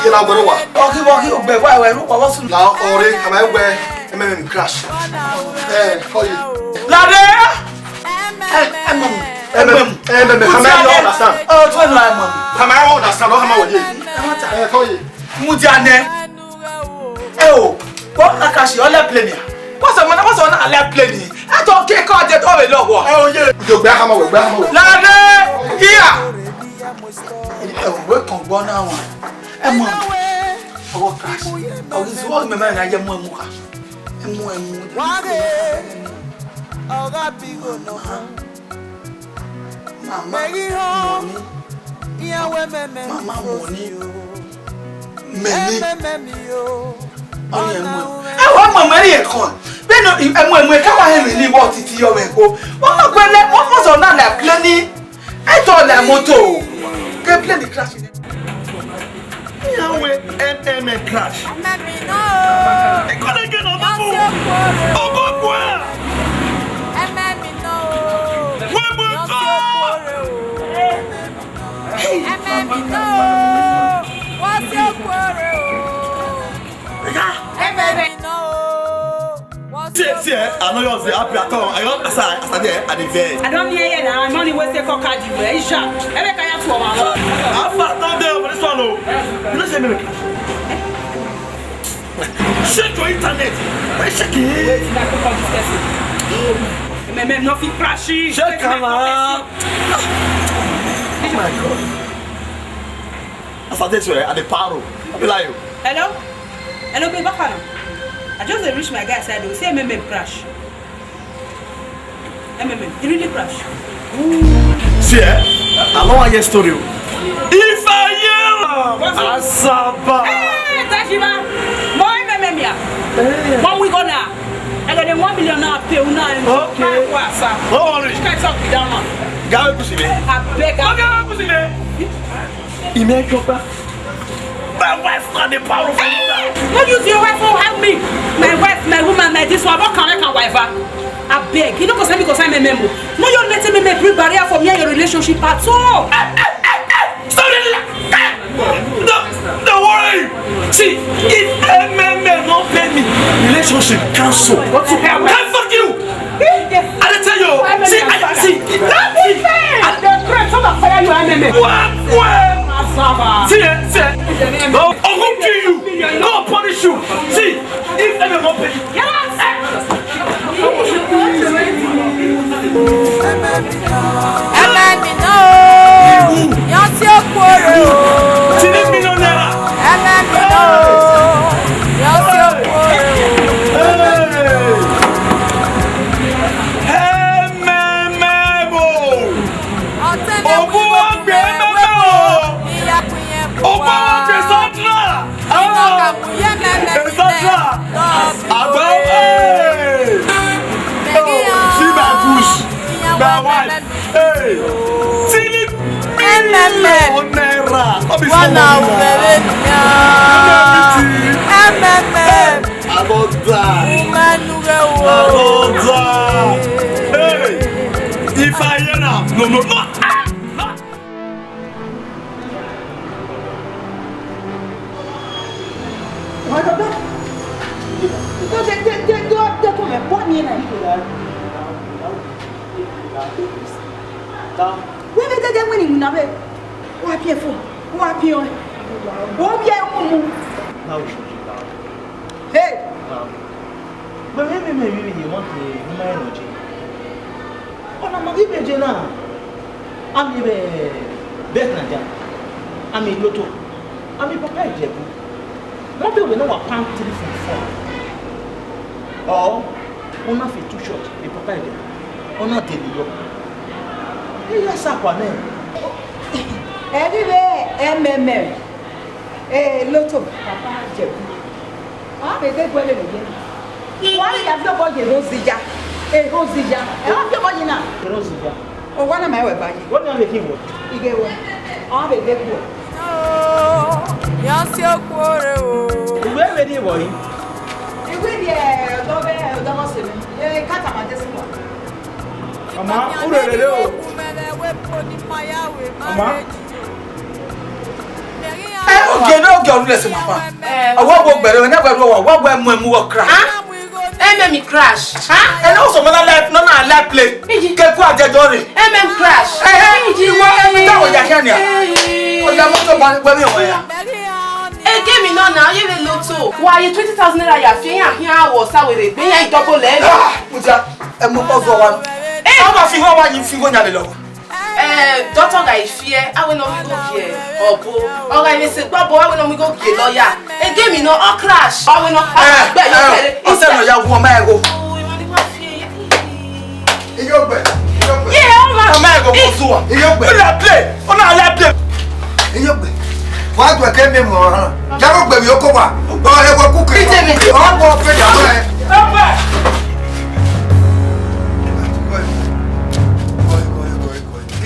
Iye na gbẹrẹ wa. Ọ ghi, ọ ghi, ogbẹ wa, ẹwẹ ru wa, wa sunu. La ọre, ama ẹwẹ, ẹmwẹ mi crash. Ẹ, ọ yi. Lade! Ẹ, ẹ mọ mi. Ẹ mọ mi. Ẹ mọ mi. Ama ẹ understand. Ọ, tụẹ nọ ẹ mọ mi. Ama ẹ understand, ọ, ama wẹ ye. Ẹ mọ ta. Ẹ, ọ yi. Mudia nẹ. Ẹ o, bọ kaka shi ọ lẹ plane ya. What's up, man? What's up? Ọ lẹ plane. Ẹtọ ke kọ je tọ vbe lọghọ. Ẹ o ye. Yo, gbe a khama wẹ, gbe a khama wẹ. Lade, iya. Ẹ o, wẹ tọn gbọ na wan. Ẹ mu ẹ mu. Ọwọ crash. Ọghe izuọ mẹ ma na ye mu ẹ mu kha. Ẹ mu ẹ mu. Wa ghe. Ọgha bi gho nọ. Mama, money. Mama, money. Many. Ọni ẹ mu ẹ mu. Ẹ wọ mu ẹ mu ẹre yẹn kọn. Bẹ́ẹ̀ ni ẹ mu ẹ mu ẹ ka wa hẹ mí ni wọ titi yọ mẹ ko. Wọ́n mọ̀ pé lẹ, wọ́n mọ̀ sọ náà lẹ plane ni. Ẹ tọ́ lẹ moto. Kẹ plane ni crash ni. Iran wẹ M M M crash. Ẹmẹmi nọ o. Ẹkọ lẹ gẹ nọ bá bọ. Ọgọ gbọ. Ẹmẹmi nọ o. Wẹ mọ ẹkọ. Ẹmẹmi nọ o. Wọ́n ti kú ọ̀rẹ́ o. Ẹmẹmi nọ o. See, see, eh, I know you're happy at all. I don't, as I, as I dey, I dey vex. I don't hear you now. Money wey say cock carry you, eh? Isha, every kind of two of our. How far down there for this one, oh? You know say me. Check your internet. Why check it? Wait, I go call this person. M M M no fit crash. Check am out. Oh my God. As I dey swear, I dey paro. I be like you. Hello? Hello, babe, how far now? I just dey reach my guy side o. Say M M M crash. M M M, e really crash. See, eh? I no wan hear story o. If I hear am, Asaba. Hey, Tajima, mo M M M ya. One week ago now. I got a one million now pay una. Okay. What's up? No worry. Which kind of talk with that man? Gawe kusi me. I beg. Okay, gawe kusi me. Ime jọba. My wife na the power of God. No use your wife to help me. My wife, my woman, my this one, what can I can wife her? I beg. You know, cause me, cause I'm a memo. No, you let me make bring barrier for me and your relationship at all. Stop it. No, no worry. See, if M M M no pay me, relationship cancel. What to help? Can fuck you. I dey tell you, see, I see, see, I dey pray so that fire you M M M. What? What? Asaba. See, eh, see, eh. No, I go kill you. God punish you. See, if M M M no pay you. Yes. M M M no. Yan ti o kú ọ̀rẹ́ o. Three million naira. M M M no. Yan ti o kú ọ̀rẹ́ o. Hey. M M M o. Ọtẹn lẹ wí wẹ, ìyá kùn yẹn kú wa. Ogbó wa gbé Sandra. Iná kàkùn yẹn M M M. Sandra. Àgbà, hey. Oh, see my bush, my wife. Hey. Three million naira. No be small money na. M M M. I don die. I don die. Hey, if I hear am, no, no, no. Wẹ vbe dede wẹ ne iwinna vbe, wa piẹn fo, wa piẹn ọẹn, ovbi ẹre mu mu. Hey! Mẹ vbe mẹ vbe ye want to remind you. Ọna ma ghi vbe je na. Ami vbe bet Naija. Ami Lotto. Ami papa Ijebu. Wọ́n bẹ̀ wẹ̀ náà wà pound three point four. Ọ, wọ́n náà fi two shot, e papa ẹdẹ, wọ́n náà dẹlẹ yọ. Iye sakwa nẹ. Ẹ ghi vbe M M M, eh, Lotto, papa Ijebu. Ọ vbe ghe guẹ lele ye. Wa ya fi obọ ye erhunmwu zẹ ya, erhunmwu zẹ ya. Ẹ wa fi obọ ye na. Erhunmwu zẹ ya. Owa na ma wẹ ba yi. Wọ́n ní ọ̀nà kí wọ̀. Ighe wọ. Ọ vbe ghe guẹ. Yan si okuo rre o. Uwẹ vbe rrie vbọ yi? Iwẹ rrie ọdọ vbe ọdọ vbe ọse mwẹ. E kata ma de si wa. Mama, u rere re o. Mama. Ẹ, ogie ne ogie ọru lẹsẹ mama. Ọwọ wo gbẹrẹ, ne gbẹrẹ wa, wa wa mu emu wọ crash. Ah? M M crash. Ah? Ẹ na sọ mọ na live, no na live play. Ke ku ajẹjọ re. M M crash. Ẹ, ẹ, iwọ ẹ mi tawo ya hia nia. Oya mọto ba wẹ mi wẹ ya. Ege emwi nọ na, ọ ye vbe lotto. Wa ye twenty thousand naira ya fi iran khian, awọ sa were egbe iran idọbọ lẹ. Ah, mudia, ẹ mu ọzọ wa. Eh. Ọ ma fi họn wa yin fi igho yan lele ọmwa. Eh, doctor gha i fi ẹe, a wẹ ne ọ mu igho gie ọbo. Ọ gha i vbe sẹ egbe ọbo, a wẹ ne ọ mu igho gie lawyer. Ege emwi nọ, ọ crash. Ọ wẹ nọ, ọ Eh, gbe yo eh, kẹre. Ọsẹ nọ ya wu ọma ẹgho. Iyọgbe, iyọgbe. Ye, ọmọ. Ọmọ ẹgho kò sùn wa. Iyọgbe. Ó lè play, ó náà lè play. Iyọgbe. Wa dùn ẹkẹ mi mọ ọ̀ràn. Jábọ̀ gbẹ̀mí ó kó wa. Bọ̀ ẹ̀wọ̀ kú kiri. Ìjẹ́ mi. Ọ̀ bọ̀ pé jàmbá ẹ̀. Ọmọ.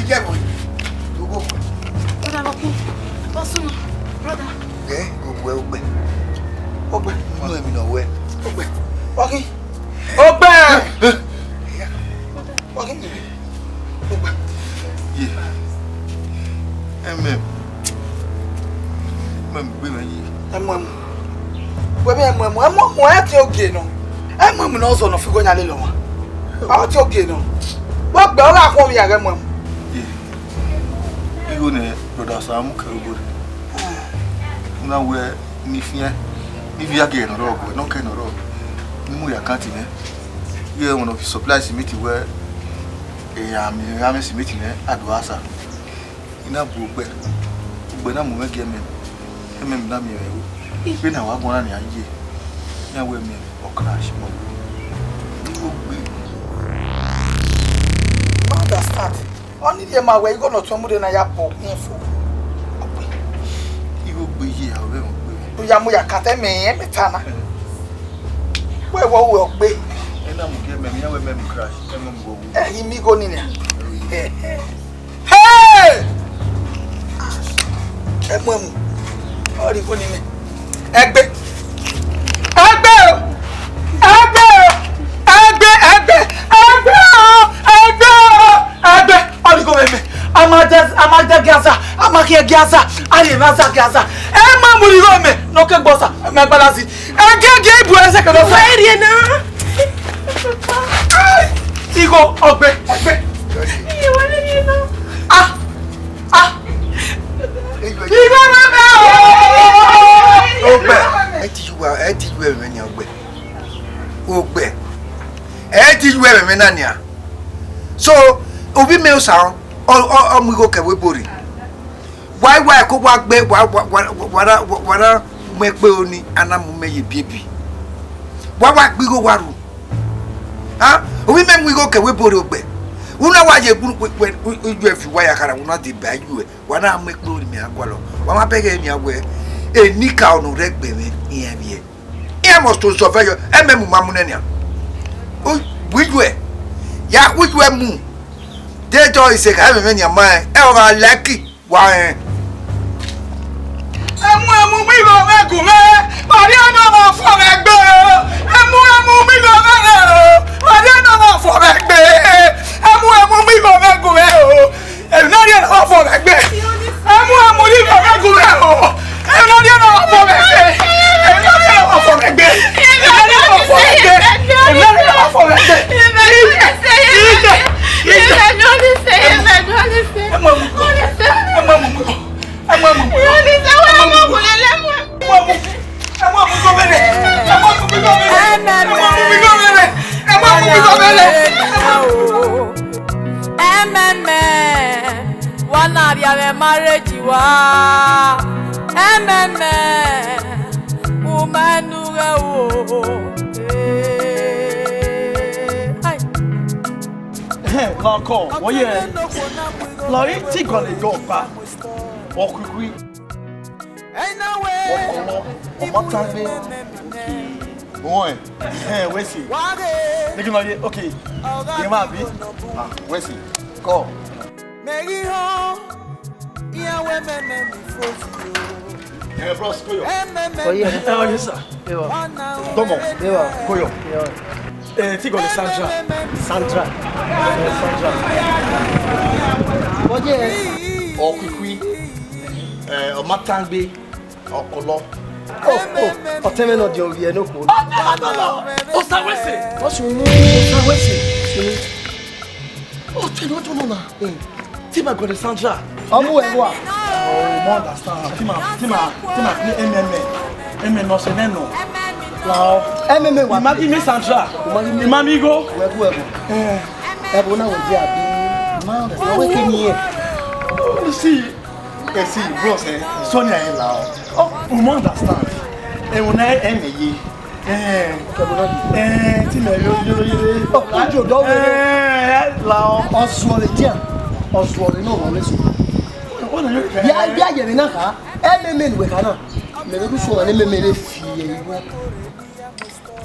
Ìjẹ́ mi. Ugbo. Brother, Lucky. Bọ́sùn, brother. Ẹ, ogbẹ, ogbẹ. Ogbẹ. Inú ẹ̀mí náà wẹ̀. Ogbẹ. Lucky. Ogbẹ. Ogbẹ. Ye. Ẹmẹ. Ẹmẹ mu gbe mwẹ ye. Ẹmọ ẹmọ. Wẹ mi ẹmọ ẹmọ, ẹmọ ẹmọ ẹ ti ogie nọ. Ẹmọ ẹmọ nọ zọ nọ fi igho yan lele ọmwa. Ọ ti ogie nọ. Wẹ gbẹ ọ gha khuọnmwi ya ghẹ ẹmọ ẹmọ. Ye. Igho nẹ brother Samu kẹ obo. Na wẹ ni fian, ni via gẹ nọ rọ, ne ọ kẹ nọ rọ. Ni mu ya account nẹ. Ighẹ one of supply cement wẹ, eh, ami, ami cement nẹ, a do asa. I na bu ogbẹ, ogbẹ na mu mwẹ gie ẹmẹ, ẹmẹ na miẹn mwẹ ru. Vbene a wa guan na nian ye, iran wẹ miẹn ọkara shi mọ. Igho gbe. Ma understand. Ọni rhie ma wẹ igho ne ọ tuẹn mu rre na ya bọ iẹn fo. Igho gbe ye a, ọ vbe ẹmwẹ gbe. U ya mu ya kata ẹmwẹ, ẹmwẹ ta na. Wẹ wọ ru ọgbe. Ena mu gie mẹ, mẹ ya wẹ mẹ mu crash, ẹ mu mu igho wu. Ẹ, i mu igho ni nẹ. Hey! Ẹ mu, ẹ mu. Ọ rhie igho ni nẹ. Ẹgbe. Ẹgbe o! Ẹgbe o! Ẹgbe, ẹgbe, ẹgbe o! Ẹgbe o! Ẹgbe! Ọ rhie igho mwẹ mẹ. A ma da, a ma da gie aza, a ma khian gie aza, a rhie mwẹ aza gie aza. Ẹ ma mu igho mwẹ, ne ọ ke gbe ọsa, ẹ ma gbalasi. Ẹgẹgẹ ibu ẹsẹ kẹdọ sa. Ẹ rhie na. Igho, ọgbe, ọgbe. Ẹ rhie na. Ah! Ah! Igho mẹ mẹ o! Ogbẹ, ẹ ti yu wa, ẹ ti yu ẹmwẹ nian ogbẹ. Ogbẹ, ẹ ti yu ẹmwẹ na nian. So, ovbi mẹ Osa, ọ, ọ, ọ mu igho kẹ vbe ebo rre. Wa, wa, ko wa gbe, wa, wa, wa, wa, wa, wa, wa na mu ẹkpe oni, a na mu mẹ ye ebiebi. Wa, wa gbe igho wa ru. Ha? Ovbi mẹ mu igho kẹ vbe ebo rre ogbẹ. U na wa ye gu, we, we, u, u, yu ẹ fi uwa ya khara, u na deba yu ẹ. Wa na mu ekpo ne imẹ a gualọ. Wa ma bẹghe emwi a wẹ, enikaro ne u rre ẹgbẹe mwẹ, iran vbiẹ. Iran must to suffer yọ, ẹmwẹ mu ma mu nẹ nian. U, bu iyuẹ, ya khu iyuẹ mu. De dọ isegha ẹmwẹ mwẹ nian ma rẹn, ẹ ọ gha like, wa rẹn. Ẹ mu, ẹ mu igho mwẹ gu mwẹ, Maria na ma fọ mwẹ gbe o. Ẹ mu, ẹ mu igho mwẹ rẹ o, Maria na ma fọ mwẹ gbe. Ẹ mu, ẹ mu igho mwẹ gu mwẹ o. Emwi ne ọ rhie na wa fọ mwẹ gbe. Ẹ mu, ẹ mu igho mwẹ gu mwẹ o. Emwi ne ọ rhie na wa fọ mwẹ gbe. Emwi ne ọ rhie na wa fọ mwẹ gbe. Emwi ne ọ rhie na wa fọ mwẹ gbe. Emwi ne ọ rhie na wa fọ mwẹ gbe. Ije, ije, ije. Ẹ mu, ẹ mu, ẹ mu, ẹ mu. Ẹ mu, ẹ mu, ẹ mu. Ẹ mu, ẹ mu. Ẹ mu, ẹ mu igho mwẹ rẹ. Ẹ mu, ẹ mu igho mwẹ rẹ. Ẹ mu, ẹ mu igho mwẹ rẹ. Ẹ mu, ẹ mu igho mwẹ rẹ. Ẹmẹmẹ, wa na rhie mwẹ marriage wa. Ẹmẹmẹ, u ma nu ghẹ o. Ai. Lọkọ, wọ ye. Lọ i ti gọlegọ ọkpa. Ọkhuikhui. Ọkọlọ, ọmọtangbe. Wọn ẹ, ẹ, wẹ si. Nigga, no, okay. Ye ma bi. Ah, wẹ si. Kọ. Mẹ ghi họn, iran wẹ mẹmẹ mi fo si o. Eh, bros, koyo. Ẹmẹmẹ. Oh, yeah. Eh, oh, yes, sir. Ewa. Domo. Ewa. Koyo. Ewa. Eh, ti gọle Sandra. Sandra. Eh, Sandra. Oye. Ọkhuikhui. Eh, ọmọtangbe. Ọkọlọ. Oh, oh, ọtẹn mwẹ nọ diọn vbiẹ ne okhuo. Ọtẹn mwẹ nọ nọ. Osa wẹ sẹ. Ọ sunu. Osa wẹ sẹ. Sunu. Ọtẹn nọ diọn nọ na. Eh. Ti ma gọle Sandra. Ọ mu ẹre wa. You understand? Tima, tima, tima, ni ememe. Ememe no se neno. Lao. Ememe wa. Imagine me Sandra. Imagine me. Imami go. Wẹ bu ẹbọ. Eh. Ẹbọ na wẹ di abi. Ma understand. Wẹ ke ni e. See, eh, see, bros, eh, Sonia, eh, lao. Oh, you understand? Eh, una, eh, me ye. Eh, eh, ti me yo, yo, yo. Oh, you don't. Eh, eh, lao. Ọzuọre dia. Ọzuọre no, no, listen. Ya, ya, ya, na ka. Ememe ne uwẹ ka na. Mẹ vbe ru sẹ ọmwa ne ememe rre fi ẹre igho.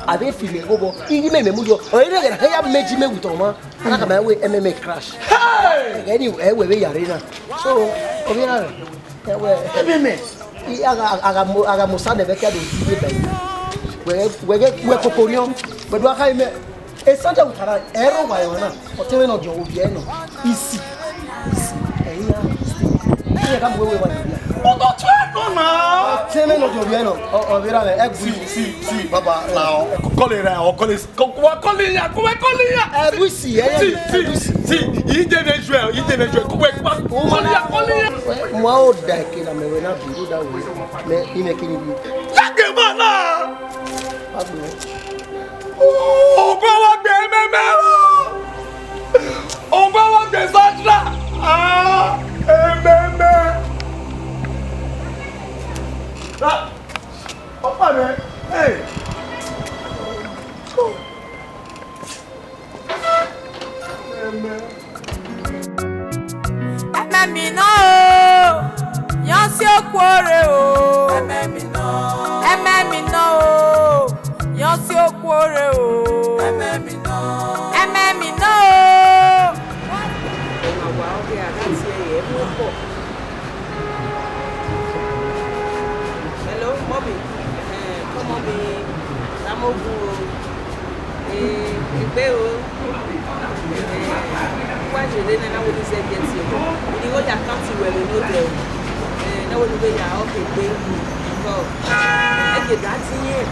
A vbe fi ẹre gho obọ. Ighi meme mu yọ. Ọ rre ghe na, ya meji mẹ with ọmwa. A na ka ma wẹ ememe crash. Hey! Ẹghẹ ni ẹ wẹ vbe ya rre na. So, ọ vbe ra rẹ. Ẹ wẹ ememe. I, a gha, a gha mo, a gha mo sa nẹ vbe ke a do yi vbe ba yi. Wẹ, wẹ, wẹ kokoriọn. Wẹ do a kha imẹ. Esanja witara ẹrọ wa ẹmwa na, ọtẹn mwẹ nọ diọn ovbi ẹre nọ. Isi, isi, ẹre iran. Iran ka mu wewe wa nian. Ọtẹn mwẹ nọ diọn ovbi ẹre nọ, ọ, ọ vbe ra mwẹ, ẹ gui. Si, si, si, baba, la ọ, kọlẹ ra, ọ kọlẹ, kọ, wa kọlẹ ya, kọ, wa kọlẹ ya. Ẹ gui si, ẹ ya si, si, si, ide vbe juẹ, ide vbe juẹ, kọ, wa, kọlẹ ya, kọlẹ ya. Mu a o da eke na mẹ wẹ na bi, ru da wẹ, mẹ, imẹ kini bi. Yake ma na. Wa gbe. Ọgbọ wa gbe ememe o! Ọgbọ wa gbe Sandra! Ah, ememe! Ah, ọkpa mẹ, hey! Ememe. Ẹmẹ mi nọ o, yan si okuo rre o. Ẹmẹ mi nọ. Ẹmẹ mi nọ o, yan si okuo rre o. Ẹmẹ mi nọ. Ẹmẹ mi nọ o. Ọna wa ọghe a gha tie ẹre, ẹ mu ẹkọ. Hello, mommy. Eh, come on, me. Come on, bro. Eh, egbe o. Eh, wa je de na, na wo ni se je ti o. Ni wo ya count we ni no de o. Eh, na wo ni we ya, okay, gbe. Ko. E ke da ti yen.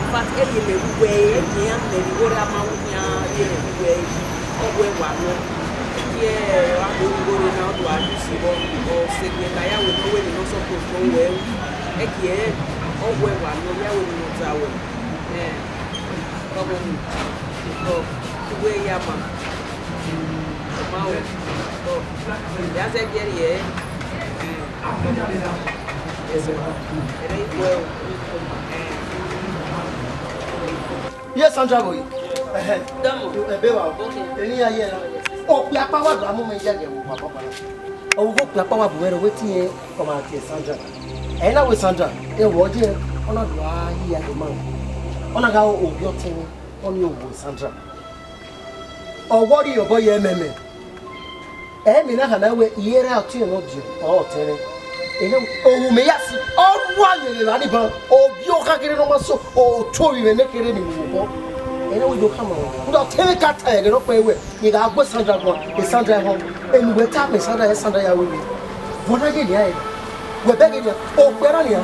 In fact, e ye le we, e ye ya me ni wo ra ma wu ya, ye le we. Ọ wẹ wa nọ. Ye, a do igho rre na, ọ do a do isi vbọ, ọ sẹ egbe ne a ya wẹ ne ọ wẹ emwi ne ọ suppose ne ọ wẹ ru. Ẹkiẹ, ọ wẹ wa nọ, ọ ya wẹ emwi ne ọ ta wẹ. Eh, ọmọ mi, ọ, uwẹ ya ma. Ọ ma o, ọ, ya zẹ ẹgiẹ rriẹ, eh, ẹrẹ ikhuẹ o. Eh. Iye Sandra vbe? Ẹhẹn. Dọmọ. Ẹbe wa o. Okay. Eni ya ye na. Okpia kpa wa do amu mẹ ya ye wo papa papa. Ọvbokhan okpia kpa wa bu ẹre, wẹ te irẹn, ọ ma tie Sandra. Ẹ na wẹ Sandra, ẹ wẹ ọ je, ọ na do a yi ya do ma. Ọ na gha ovbi ọtẹn mwẹ, ọ ni ovbi Sandra. Ọ wọ rhie obọ ye ememe. Ẹ mẹ na khama wẹ, I ra ọtiẹn nọ diọ, ọ tẹn mwẹ. Ehe, ohu mẹ ya si, ọ rua yevbe evba ni ban, ovbi okha gere ne ọ ma so, otu ovbi mwẹ ne kherhe ni mu obọ. Ẹ na wẹ do khama wẹ. Rhunmwuda ọtẹn mwẹ ka ta ẹghẹ nọkpa wẹ, I gha gu Sandra guan, Sandra họn. Enu wẹ ta mẹ Sandra, Sandra ya wẹ. Vbọ na ye nian ẹ? Wẹ bẹghe nian, okpia na nian.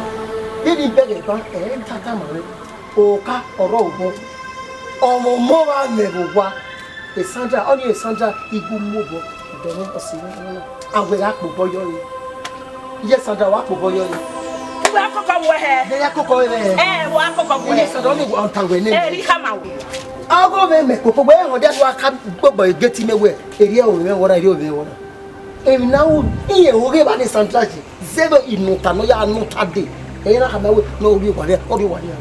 Vbene I bẹghe ban, ẹ tata ma mwẹ. Oka ọrọre obọ. Ọmọ ọmọ vbe amẹ vbe owa. Sandra, ọ ni Sandra, I gu mu obọ. Dọmọ ọse mwẹ na. A wẹ gha kpobọ yọ re. Iye Sandra, wa kpobọ yọ re. Uwẹ akọkọ wẹ hẹ? Iye akọkọ wẹ hẹ? Ẹ, wẹ akọkọ wẹ hẹ? Iye Sandra, ọ ni wa ta wẹ nẹ. Ẹ, ri khama wẹ. Ọgọ mwẹ mẹ kpokpo, wẹ họn dia wa ka gbogbo egeti mẹ wẹ. Erriẹ ovbi mwẹ wọna, erriẹ ovbi mwẹ wọna. Emwi ne a ru, irẹn ọghe evba ne Sandra ye, zẹvbe inọta ne ọ ya nọta dee, ẹ i na khama wẹ ne ọ rhie owa rre, ọ rhie owa rre.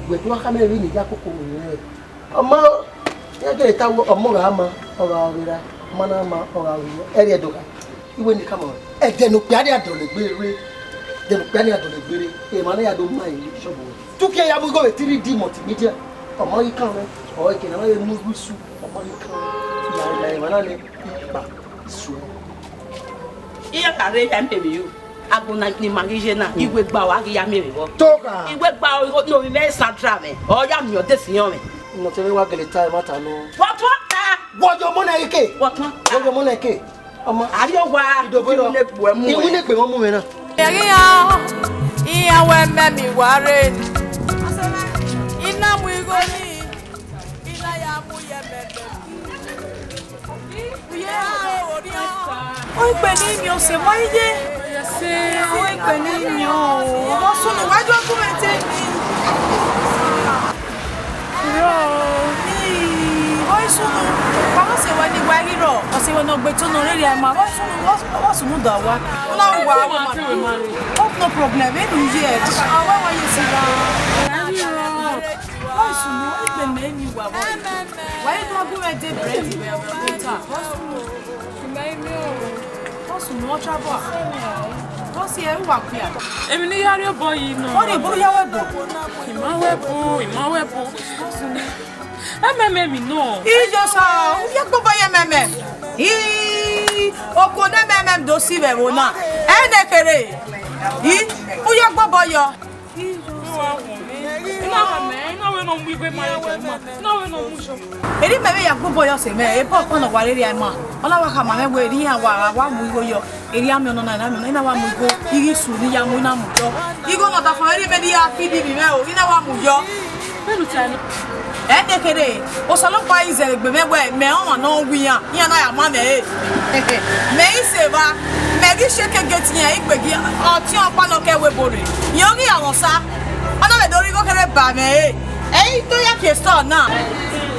Wẹ te wa khama ẹre vbene I ya koko mwẹ rẹ. Ọ ma, iran gele ta wẹ ọmọ gha ma, ọ gha vbe ra, ọ ma na ma, ọ gha vbe ra, ẹre ẹdọ gha. I wẹ ne I khama wẹ, ẹdẹ ne okpia ni a dọlegbe rre, ẹdẹ ne okpia ni a dọlegbe rre, emwa na ya do ma emwi shop wẹ. Tuke ya mu igho vbe three D multimedia, ọ ma ghi kan mwẹ, ọ eke ne a na vbe mu igho isu, ọ ma ghi kan mwẹ. Ya, ya, emwa na nẹ. Ikpa, isu. Iran ka rre ya mẹ vbe yo. Agbọn na ni ima ghi ye na, iwe gba wa ghi ya miẹn vbe vbọ. Toga. Iwe gba o, no, mẹ Sandra mẹ. Ọ ya miẹn ọdesi yọn mẹ. Nọ te vbe wa gele ta ẹmwata nọ. Wa tọ ta. Wọ yọ ọmọ na eke. Wa tọ ta. Wọ yọ ọmọ na eke. Ọmọ. Ariọ wa. Idobo rọ. Iwinegbe mu ẹ. Iwinegbe mu mwẹ na. Ẹghian, iran wẹ mẹ mi wa rre. I na mu igho ni, I na ya mu ye mẹ. Ọ gbe ne imi ọse ma iye. Pẹ̀lú mi o, ọmọ sunu, wá jọ kú mẹ tẹ mi. Rọ. Ii, wọ́n sunu, wọ́n sẹ wá ní wá rírọ̀, ọ̀sẹ̀ wọn náà gbé tó náà rírì àìmọ́, wọ́n sunu, wọ́n sunu dà wá. Wọ́n náà wà wọ́n máa tẹ̀wé máa rè. Hope no problem, ẹ nù yẹ. Àwọn wáyé sí wa. Wọ́n sunu, ìpè mẹ́rin wà wọ́n. Wáyé tó wá gbé rẹ̀ dé bẹ̀rẹ̀ ti bẹ̀rẹ̀ wọ́n ta. Wọ́n sunu. Ọ sunu, ọ trabọ a? Ọ si ẹre uwa kpia. Emwi ne I ya rhie obọ yi nọ. Ọ rhie obọ ya wẹ obọ. I ma wẹ obọ, I ma wẹ obọ. Ọ sunu. Ẹmẹmẹ emwi nọ. Iye sa, u ya gbobọ ye ẹmẹmẹ. Ii, okuo ne ẹmẹmẹ do si vbe ẹvbo na. Ẹnẹ kherhe. Ii, u ya gbobọ yọ. I na mẹ, I na wẹ ne ọ mu igho ma ye ma, I na wẹ ne ọ mu yọ. Eri mẹ vbe ya gbobọ yọ sẹ mẹ, ebe ọkpa nọ wa rhie ma. Ọ na wa khama mwẹ wẹẹ, eri iran wa, wa mu igho yọ. Eri amẹ ọnọna, eri amẹ ọnọna, I na wa mu igho, I ghi su ne I ya mu, I na mu yọ. Igho ne ọ da fo mwẹ rhie mẹ ne I ya fi di vbe mwẹ o, I na wa mu yọ. Vbene u ta nọ. Ẹnẹ kherhe, Osanobua i zẹ vbe egbe mwẹ wẹẹ, mẹ ọmwa ne ọ wu iran, iran na ya ma mwẹ re. Mẹ i sẹ evba, mẹ ghi sheke gate iran, I gbe gie ọtiọnrẹn ọkpa nọ ke ẹvbo ebo rre. Iran ghi ya mwẹ osa, ọ na vbe do rhie igho kherhe ba mwẹ re. Ẹ i do ya ke store na.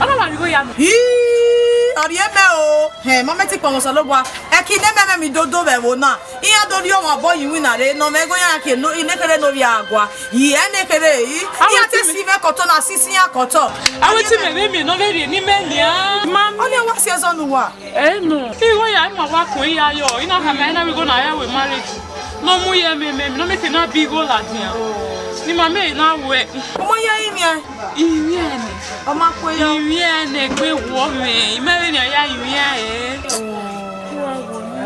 Ọ na wa rhie igho ya nọ. Ii, ọ rhie mẹ o. Hẹ, ma mẹ ti kpọnmwẹ Osanobua. Ẹki ne ẹmwẹ mwẹ mi dodo vbe ẹvbo na. Iran do rhie ọmwa obọ ye iwinna rre, ne ọ mwẹ igho iran ke no, ne kherhe ne ovbi a gua. Ii, ẹnẹ kherhe, ii. Iran te si mwẹ kọtọ na, sisi iran kọtọ. Avbe te mẹ vbe miẹn ne ọ vbe rhie ne imẹ nian. Ọnii wa si ẹzọ ne uwa. Ẹ nọ, igho ya ima wa kun iya yọ, I na khama ẹre na vbe igho na ya wẹ marriage. Ne ọ mu ye ẹmwẹ mẹ, ne ọ mieke na bi igho ladian. Ne ima miẹn na wẹ. Ọmọ ya rinmwian. Rinmwian nẹ. Ọ ma kue yọ. Rinmwian nẹ egbe wọ mwẹ, I ma vbe nian ya rinmwian ẹre.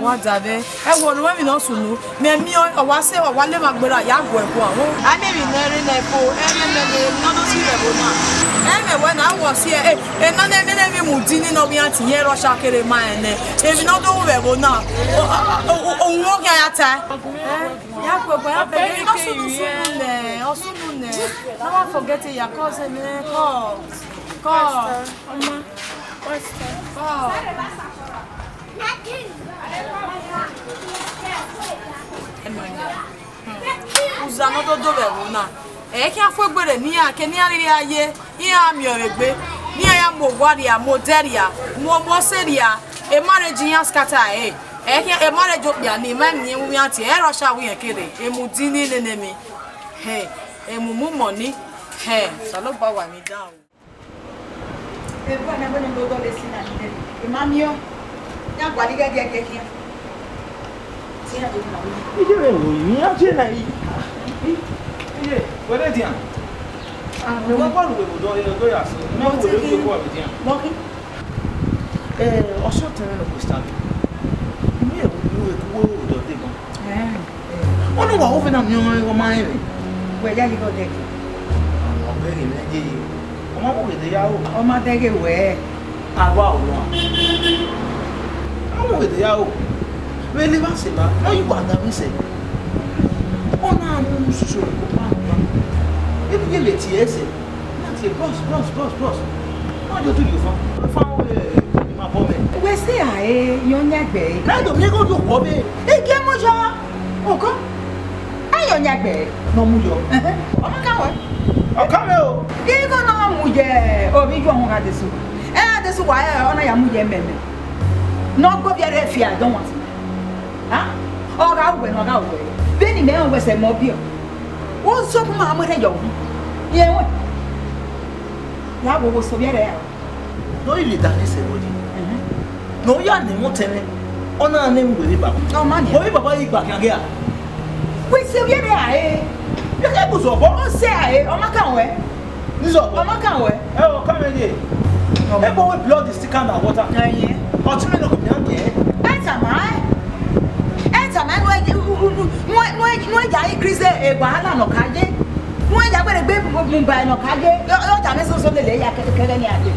Wa da vbe. Ẹ wo, orhu mwẹ emwi ne ọ sunu. Mẹ miẹn ọ wa sẹ, ọ wa lema gberra ya gu ẹko ahọn. A miẹn emwi ne ẹ rre nẹ ẹko, ẹ miẹn mẹ ne emwi ne ọ do si vbe ẹvbo na. Ẹ miẹn wẹ na wọ si ẹ, ẹ, ena ne nene emwi mu di ni ne ọ ghi iran tie iran rọshọ kere ma rẹn nẹ. Emwi ne ọ do ru vbe ẹvbo na. O, o, o, o, ohun ọ khian ya tae. Ya gu ẹko ya bẹgẹ, emwi ne ọ sunu sunu nẹ, ọ sunu nẹ. Never forget it, ya call him, eh, call. Call. Ọma. Call. Uza ne ọ do do vbe ẹvbo na, ẹ i khian fu egbe rre ne iran ke ne iran rhirhi a ye, iran miẹn ọre egbe, ne iran ya mu owa rria, mu odẹ rria, mu ọmọ ọse rria, e marriage iran scatter ẹre, ẹ i khian e marriage okpia ni, ma miẹn iran tie, ẹ rọshọ wẹ irẹn kere, emudi ni nene emwi, hẹ, emumu mọ ni, hẹ, Osanobua wa emwi dan o. Ebu ẹnẹ wẹ ne ọ dọlọ esi na nẹ, I ma miẹn ọẹn, iran gualọ ighẹ giẹgiẹ khian. Te iran do ma wẹ. Iye vbe wo iran tie na yi. Iye, wẹ de dian. Ah, wẹ wa lu wẹ do do ya so. Na wẹ de ko wa dian. Lucky. Eh, ọsọ tẹn mwẹ ne Kristian. Imi ewu ru eku wo do de ma. Eh. Ọnii wa wo vbe na miẹn ọmwa rẹn. Wẹ ya yi ghe ọdẹghe. Ọ bẹghe mwẹ ye. Ọ ma wo ghe de ya ro. Ọ ma dẹghe wẹ. A wa ro. Ọ ma wo ghe de ya ro. Vbe ne I wa sẹ evba, ọ yi wa da mwẹ sẹ. Ọ na mu susu ko pa pa. Ebi ye le tie ẹsẹ. Na tie bros, bros, bros, bros. Ma yo tu yo fa. Fa o, eh, ma bọ mẹ. Wẹ sẹ a, eh, yan yan gbe. Na do mi ko yo wo be. Ike mu yọ. Oko. Ayọ yan gbe. No mu yọ. Ẹhẹn. Ọmọ ka wẹ. Ọka mẹ o. Igho na mu ye, ovbi yo họn gha desu. Ẹ gha desu wa, ẹ, ọ na ya mu ye mẹmẹ. Ne ọ gbe ovbi ẹre fi adọn wan. Ha? Ọ gha wẹ, ne ọ gha wẹ. Vbene imẹ rẹn wẹ sẹ mẹ ọbiọ. Wo so bu ma mu ẹre yọ wu. Ye wẹ. Ya wo wo so ovbi ẹre ya. Ne ọ rhirhi danmwẹ sẹ vbe odin. Mhm. Ne ọ ya nẹ ẹmwẹ otẹn mwẹ, ọ na nẹ ẹmwẹ uwẹ vbe baba. Ọ ma nian. Uwẹ vbe baba ghi gba khian ghe a? Wẹ sẹ ovbi ẹre a re? Vbe khẹ bu zẹ obọ? Ọ sẹ a re, ọ ma kan wẹ. Ni zẹ obọ? Ọ ma kan wẹ. Ẹ, ọ kan mwẹ ye. Ọ. Ẹ bọ wẹ blood is thicker than water. Ẹ yẹ. Ọtẹn mwẹ nọ kọ miẹn gẹ. Ẹ tama ẹ. Ẹ tama ẹ, nuẹ, nuẹ, nuẹ, nuẹ ya increase e wahala nọ ka ye. Nuẹ ya gbẹdẹgbẹ mu ba nọ ka ye. Yọ, yọ, ja mẹ soso lele ya kẹkẹ ni a ye.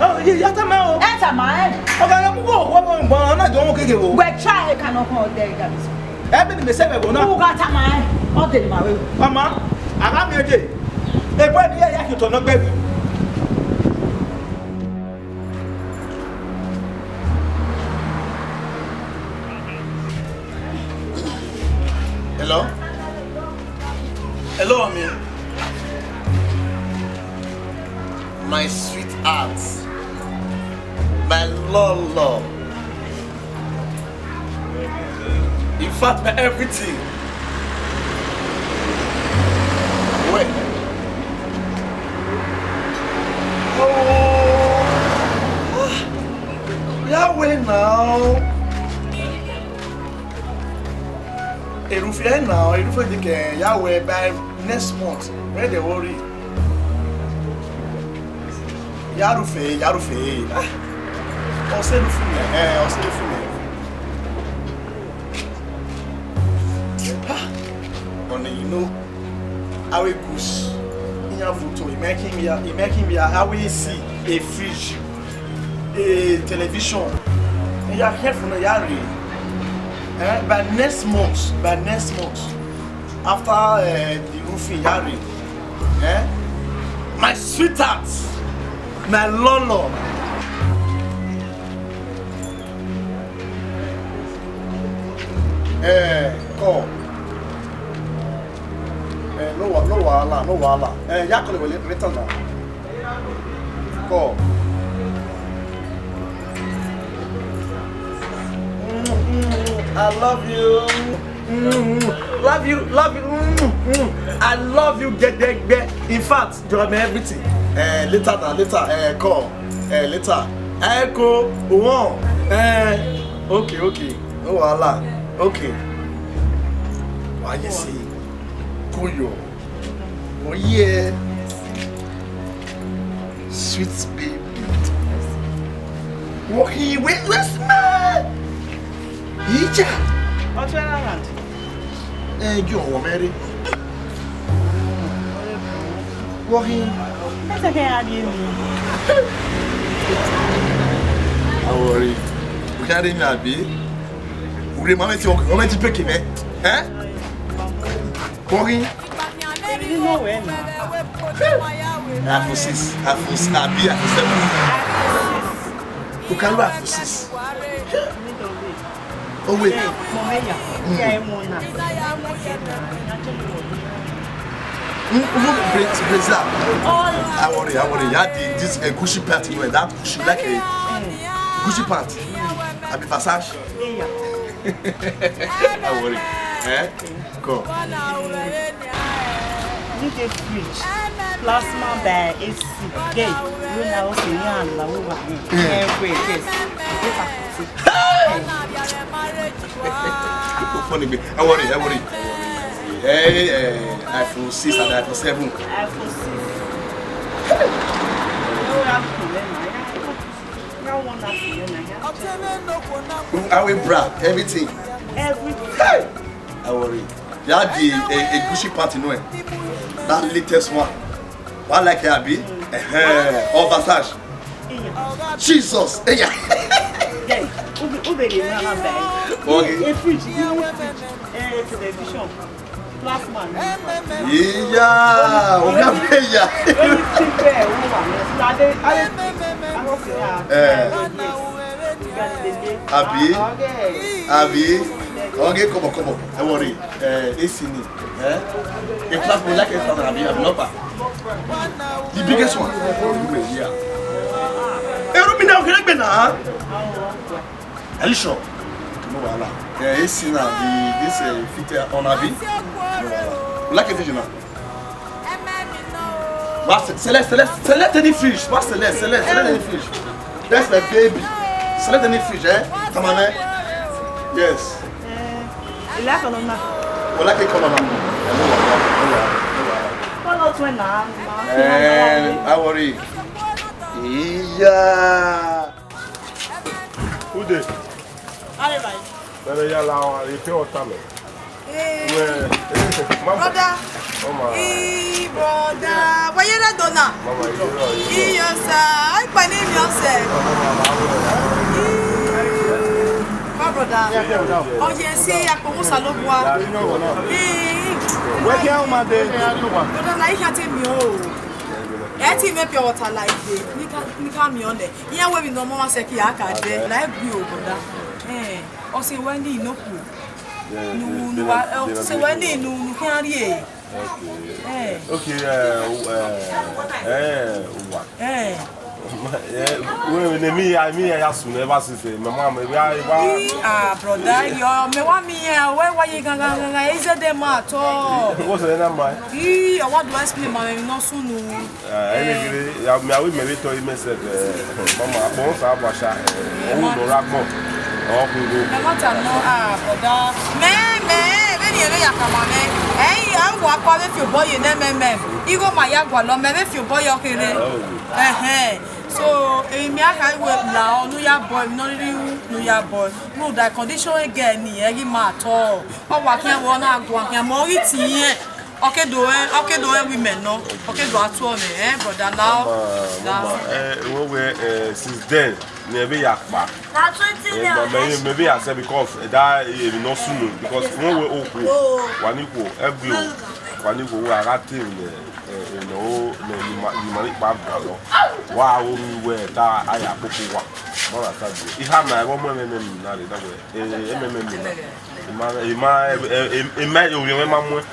Ẹ, ye, ya tama o. Ẹ tama ẹ. Ọ ga ya mu wo, wo, wo, wo, na jọ wo keke wo. Wẹ try e ka nọ kọn ọdẹ ga bi so. Ẹ bi ni mẹ sẹ vbe ẹvbo na. U gha tama ẹ, ọ dẹ ne ima vbe. Mama, a gha miẹn dee. Egbe ne iran ya khian otọ nọ gbe emwi. Hello? Hello, mommy. My sweetheart. My love, love. In fact, my everything. Wait. Oh. Ah. Yeah, wait now. Erhunmwu na, erhunmwu de ke ya wẹ by next month. Where they worry. Ya rhunmwu, ya rhunmwu. Ah. Ọ sẹ erhunmwu mẹ, eh, ọ sẹ erhunmwu mẹ. Ah. Ọni, you know, I will push. Iyan voto, he make him ya, he make him ya, I will see a fridge. Eh, television. Eh, ya careful now, ya re. Eh, by next month, by next month, after, eh, the roofing, ya re. Eh, my sweetheart, my lolo. Eh, call. Eh, no wa-, no wahala, no wahala. Eh, ya call wẹ later now. Call. Mm, mm, I love you. Mm, love you, love you. Mm, mm, I love you, gedegbe. In fact, you are my everything. Eh, later now, later. Eh, call. Eh, later. Eh, call. One. Eh, okay, okay. No wahala. Okay. Why you see? Call you. Oh yeah. Sweet baby. Walking, wait, where's my? Ija. Ọtún ẹ rárá. Ẹ jọ wọ mẹ́rin. Walking. Ẹ sẹ́ kẹ́ ya di mi. Don't worry. We carry me, abi. Ure ma mẹ ti, ma mẹ ti break me. Eh? Boring. Nínú ọ̀wẹ́ ni. iPhone six, iPhone six, àbí iPhone seven. Kò ká ló iPhone six. Owó ẹ̀. Mọ̀mẹ́yà, ìyá ẹ̀ wọ̀n náà. Mm, even Bra-, Brazil. Don't worry, don't worry. You had the, this, uh, Gucci pant, you know, that Gucci, like a Gucci pant. Àbí Versace. Don't worry. Eh? Come. Need a fridge, plasma by A C, gay, you know, okay, yeah, and la over. Eh, wait, yes. Hey! Don't funny me. Don't worry, don't worry. Hey, eh, iPhone six and iPhone seven. iPhone six. No, I'm cool, eh, man. Now one up here, man. Our bra, everything. Everything. Hey! Don't worry. You had the, a, a Gucci pant, you know, eh? That latest one. One like it, abi? Eh, or Versace. Jesus. Eh, yeah. Then, ube, ube dey run am by. Okay. A fridge, a fridge, eh, television, plasma. Yeah, oga be ya. Everything there, we want. Ade, ade, ade, yeah. Eh. Abi? Abi? Okay, come on, come on. Don't worry. Eh, A C ni. Eh? A class we like a class, abi, abi, no pa. The biggest one. Yeah. Eh, room now, can I be now? Are you sure? No wahala. Eh, A C na, the, this, eh, fit, eh, on, abi? No wahala. You like a fridge now? Wá se-, select, select, select any fridge. Wá select, select, select any fridge. That's my baby. Select any fridge, eh? Come on, eh? Yes. Eh, you like color now? We like a color now. No wahala, no wahala, no wahala. Color twin now, ma. Eh, don't worry. Yeah. Who dey? Hi, bye. Bẹ̀rẹ̀ ya la wa, e pure water mẹ. Eh, wẹ, eh, mama. Brother. Mama. Ee, brother. Wẹ ye rẹ do na? Mama, you dey right. Iyo sa, ai pa ni mi ọsẹ. Mama, mama, mama. Ee, my brother. Yeah, yeah, yeah. Ọ ye si akpo Osanobua. Ee. Wẹ kẹ ọ ma de. Brother, na ihe te mi o. Ẹ ti mẹ pure water like this. Ni ka, ni ka mi ọnẹ. Iran wẹ vbe ne ọmọ mwa sẹki a ka dẹ, la egbe oboda. Eh, ọ sẹ wẹ ne I nọ khuo. Nu, nu wa, ọ sẹ wẹ ne nu, nu khian rrie. Okay. Eh. Okay, eh, u- eh, eh, uwa. Eh. Eh, we ne mi ya, mi ya, ya sunu ever since, eh, my mom, eh, we are, we are. Ii, ah, brother, yo, mẹ wa miẹn, wẹ wa ye gangan, gangan, is it the matter? What's the number? Ii, I want to explain, ma, mẹ nọ sunu. Eh, anyway, ya, me, I will maybe tell you myself, eh, mama, I won't say about sha, eh, oh, no, rap, no. Oh, we go. Mẹ ma ta nọ, ah, brother. Mẹ, mẹ, vbene I vbe ya khama mwẹ. Eh, I a wa kpa vbe fi obọ ye nẹ mẹ, mẹ. Igho ma ya gualọ, mẹ vbe fi obọ ye ọ kherhe. Oh. Ẹhẹn. So, emwi mẹ a kha wẹ la ọ, ne u ya bọ, emwi ne ọ rhirhi ru, ne u ya bọ. Rhunmwuda condition ẹgẹ ni, ẹ ghi ma tọ. Ọ wa khian vbe ọ na guan khian, mẹ ọ ghi tie. Ọ ke do rẹn, ọ ke do rẹn women nọ, ọ ke do a tuọ mwẹ, eh, brother, la ọ, Mama, la ọ. Mama, eh, wẹ, wẹ, eh, since then, ne I vbe ya kpa. Na twenty Eh, years. Mama, eh, maybe I said because, eh, that, eh, emwi nọ sunu, because wẹ wẹ okhuo, wa ni khuo, ẹgbẹe o, wa ni khuo, wẹ a gha te emwi nẹ, eh, eh, nọ, nẹ, ni ma, ni ma ni kpa gualọ. Wa ro mi wẹ ta a ya kpokpo wa. Ma na sa die. I ha na, ẹvbo mọ ẹmwẹ mẹ na re, da wẹ, eh, ẹmwẹ mẹ na. I ma, I ma, eh, eh, eh, I ma, ovbi mwẹ ma muẹn.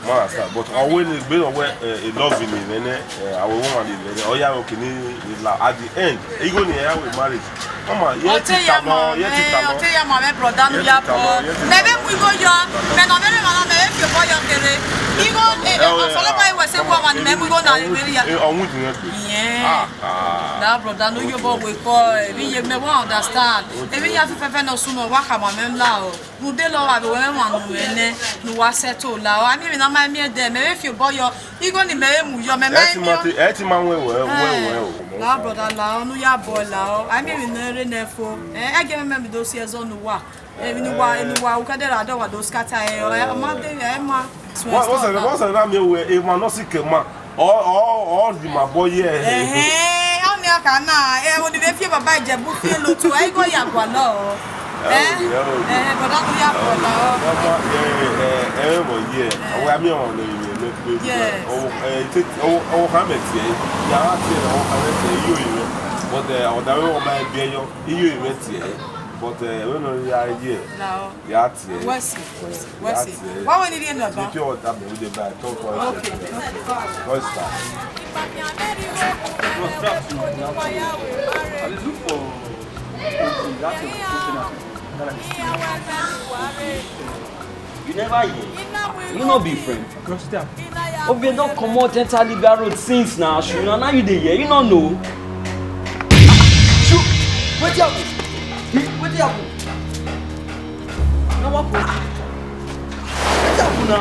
Ma understand, but ọ wẹ ne egbe ne ọ wẹ, eh, e love ni mwẹ nẹ, eh, a wẹ ọmwa ni mwẹ nẹ, ọ ya wẹ oke ni ni la at the end, igho ni ya wẹ marriage. Mama, ye Ọ te tita ya nọ, ma ye tita mwẹ, nọ. Ọ te ya ma mwẹ, brother, nu Ye ya tita bọ. nọ, ye tita Mẹ vbe nọ. mu igho yọ, mẹ nọ vbe rre emwa na, mẹ vbe fi obọ yọ kere. Igho, eh, Ẹ, eh, ọsọlọkpa ẹ, wẹ se wẹ ọmwa ni mẹ mu igho na, ẹ, ẹ, vbe ya. Ẹ, ọ wẹ ẹ. Yeah. Ah, ah. That brother, no, you boy, we call, eh, we, ye, me wa understand. Emwi ya fi fẹfẹ nọ sunu, wa khama mwẹ la o. Rhunmwuda lọ gha vbe wẹ mwẹ emwa ne u mwẹ nẹ, ne uwa sẹtin la. Ọ, a miẹn emwi ne a ma miẹn dẹ, mẹ vbe fi obọ yọ, igho ni mẹ vbe mu yọ, mẹ ma Ẹ i ti ma miẹn. te, ẹ i ti ma wẹ wẹ, wẹ, wẹ o. La brother la, ọ ne u ya bọ la, ọ, a miẹn emwi ne ọ rre nẹ fo. Ẹ, ẹgẹ mẹ mẹ do si ẹzọ ne uwa. Emwi ne uwa, emwi ne uwa, u ka de ra dọ wa do scatter ẹ, ọ, ẹ, ọ ma de, ẹ ma. Wọ́n, wọ́n sọ̀rọ̀, wọ́n sọ̀rọ̀ náà mi ò wẹ̀, ẹ ma nọ sí kẹ̀ ma. Ọ, ọ, ọ rhi ma bọ ye. Ẹhẹn, ọnii a ka na, ẹ, wo ni vbe fi baba Ijebu fi lotu, ẹ, igho ya gualọ. Ẹ, Ẹ, ẹ, brother, no ya gualọ. Ẹ, ẹ, ẹ, ẹ, ẹ, ẹ, ẹ, ẹ, ẹ, ẹ, ẹ, ẹ, ẹ, ẹ, Yeah. Ọ, ẹ, te, ọ, ọ, kha mẹ tie, ya gha tie, ọ, kha mẹ tie, iyo ime. But, ẹ, ọ da wẹ ọ ma biẹ yọ, iyo ime tie. But, ẹ, wẹ nọ ya ye, Lao. ya tie. Wẹ si, wẹ si, wẹ Ya si. tie. Wa wẹ ni rhie nọ ba? Ni pure water me we dey buy, talk for Okay, okay. Oyster. Bro, strap. I dey look for that thing, something else. You never hear? You no be friend. Cross it out. Obie don comot enter Libya road since na, Ashu, na now you dey hear, you no know. Shu, wetin happen? Hmm? Wetin happen? Na wa happen? Wetin happen na?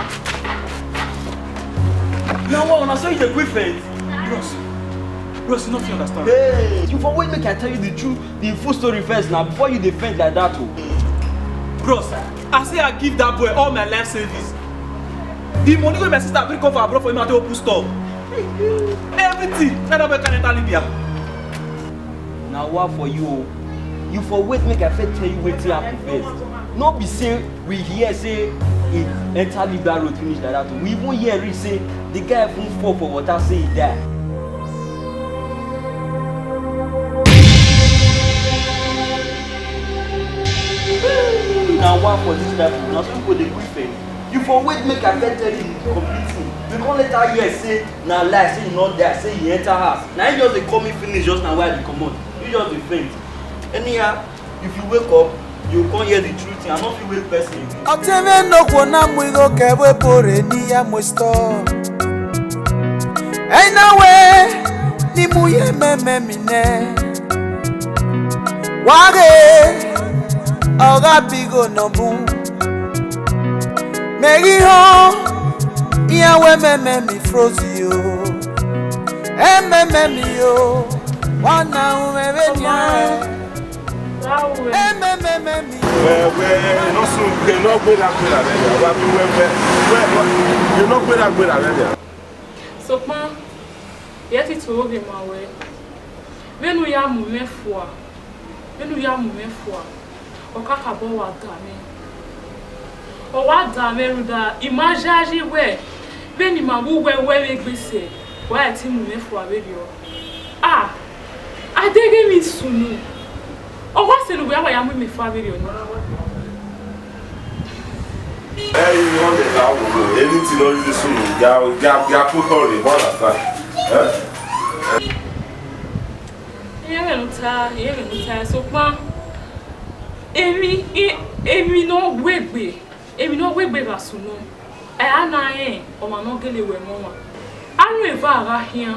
Na wa, na so you dey quick faint? Bros, bros, you no fit understand. Hey, you for wait make I tell you the truth, the full story first na, before you dey faint like that o. Bros, I say I give that boy all my life savings. The money wey my sister bring come for abroad for him, I take open store. Everything, na that boy carry enter Libya. Na wa for you o. You for wait make I first tell you wetin happen first. No be say we hear say he enter Libya road finish like that o. We even hear reach say the guy even fall for water, say he die. Na wa for this life o. Na so people dey quick faint. You for wait make I first tell you the complete thing. We come later hear say na lie, say he no die, say he enter house. Na him just dey call me finish just now wey I dey comot. You just dey faint. Anyhow, if you wake up, you come hear the truth thing. I no fit wake person again. Ọtẹn mwẹ nokhuo na mu igho kẹ vbe ebo rre ne I ya mu store. Ẹ i na wẹ ne I mu ye mẹ mẹ mi nẹ. Wa ghe, ọ gha bi igho nọ bun. Mẹ ghi họn, iran wẹ mẹ mẹ mi frozi o. Ẹ mẹ mẹ mi o, wa na ru mwẹ vbenian. Ẹ mẹ mẹ mẹ mi o. Wẹ, wẹ, nọ sunu, wẹ nọ gberra gberra vbe ya, wa bi wẹ, wẹ, wẹ, wẹ, wẹ nọ gberra gberra vbe ya. Sokpan, I i te tue ovbi ma wẹ, vbene u ya mu mwẹ fua, vbene u ya mu mwẹ fua, ọ kakabọ wa da mwẹ. Ọ wa da mwẹ rhunmwuda, I ma yayi wẹ, vbene I ma wu wẹ wẹ vbe egbe sẹ, wa i te mu mwẹ fua vberriọ. Ah, a deghẹ emwi sunu, ọ wa sẹ ne uwẹ a wa ya mu mwẹ fua vberriọ nii. Ẹ i rhunmwuda, emwi te No reason sunu, ya, ya, ya put her in, you understand? Eh? Iye mwẹ ne u ta, iye mwẹ ne u ta, sokpan emwi, i-, emwi ne ọ wegbe, emwi ne ọ wegbe gha sunu, ẹ a na rẹn ọmwa ne ọ gele wẹ ẹmwẹ ọmwa. Aro eva gha khian,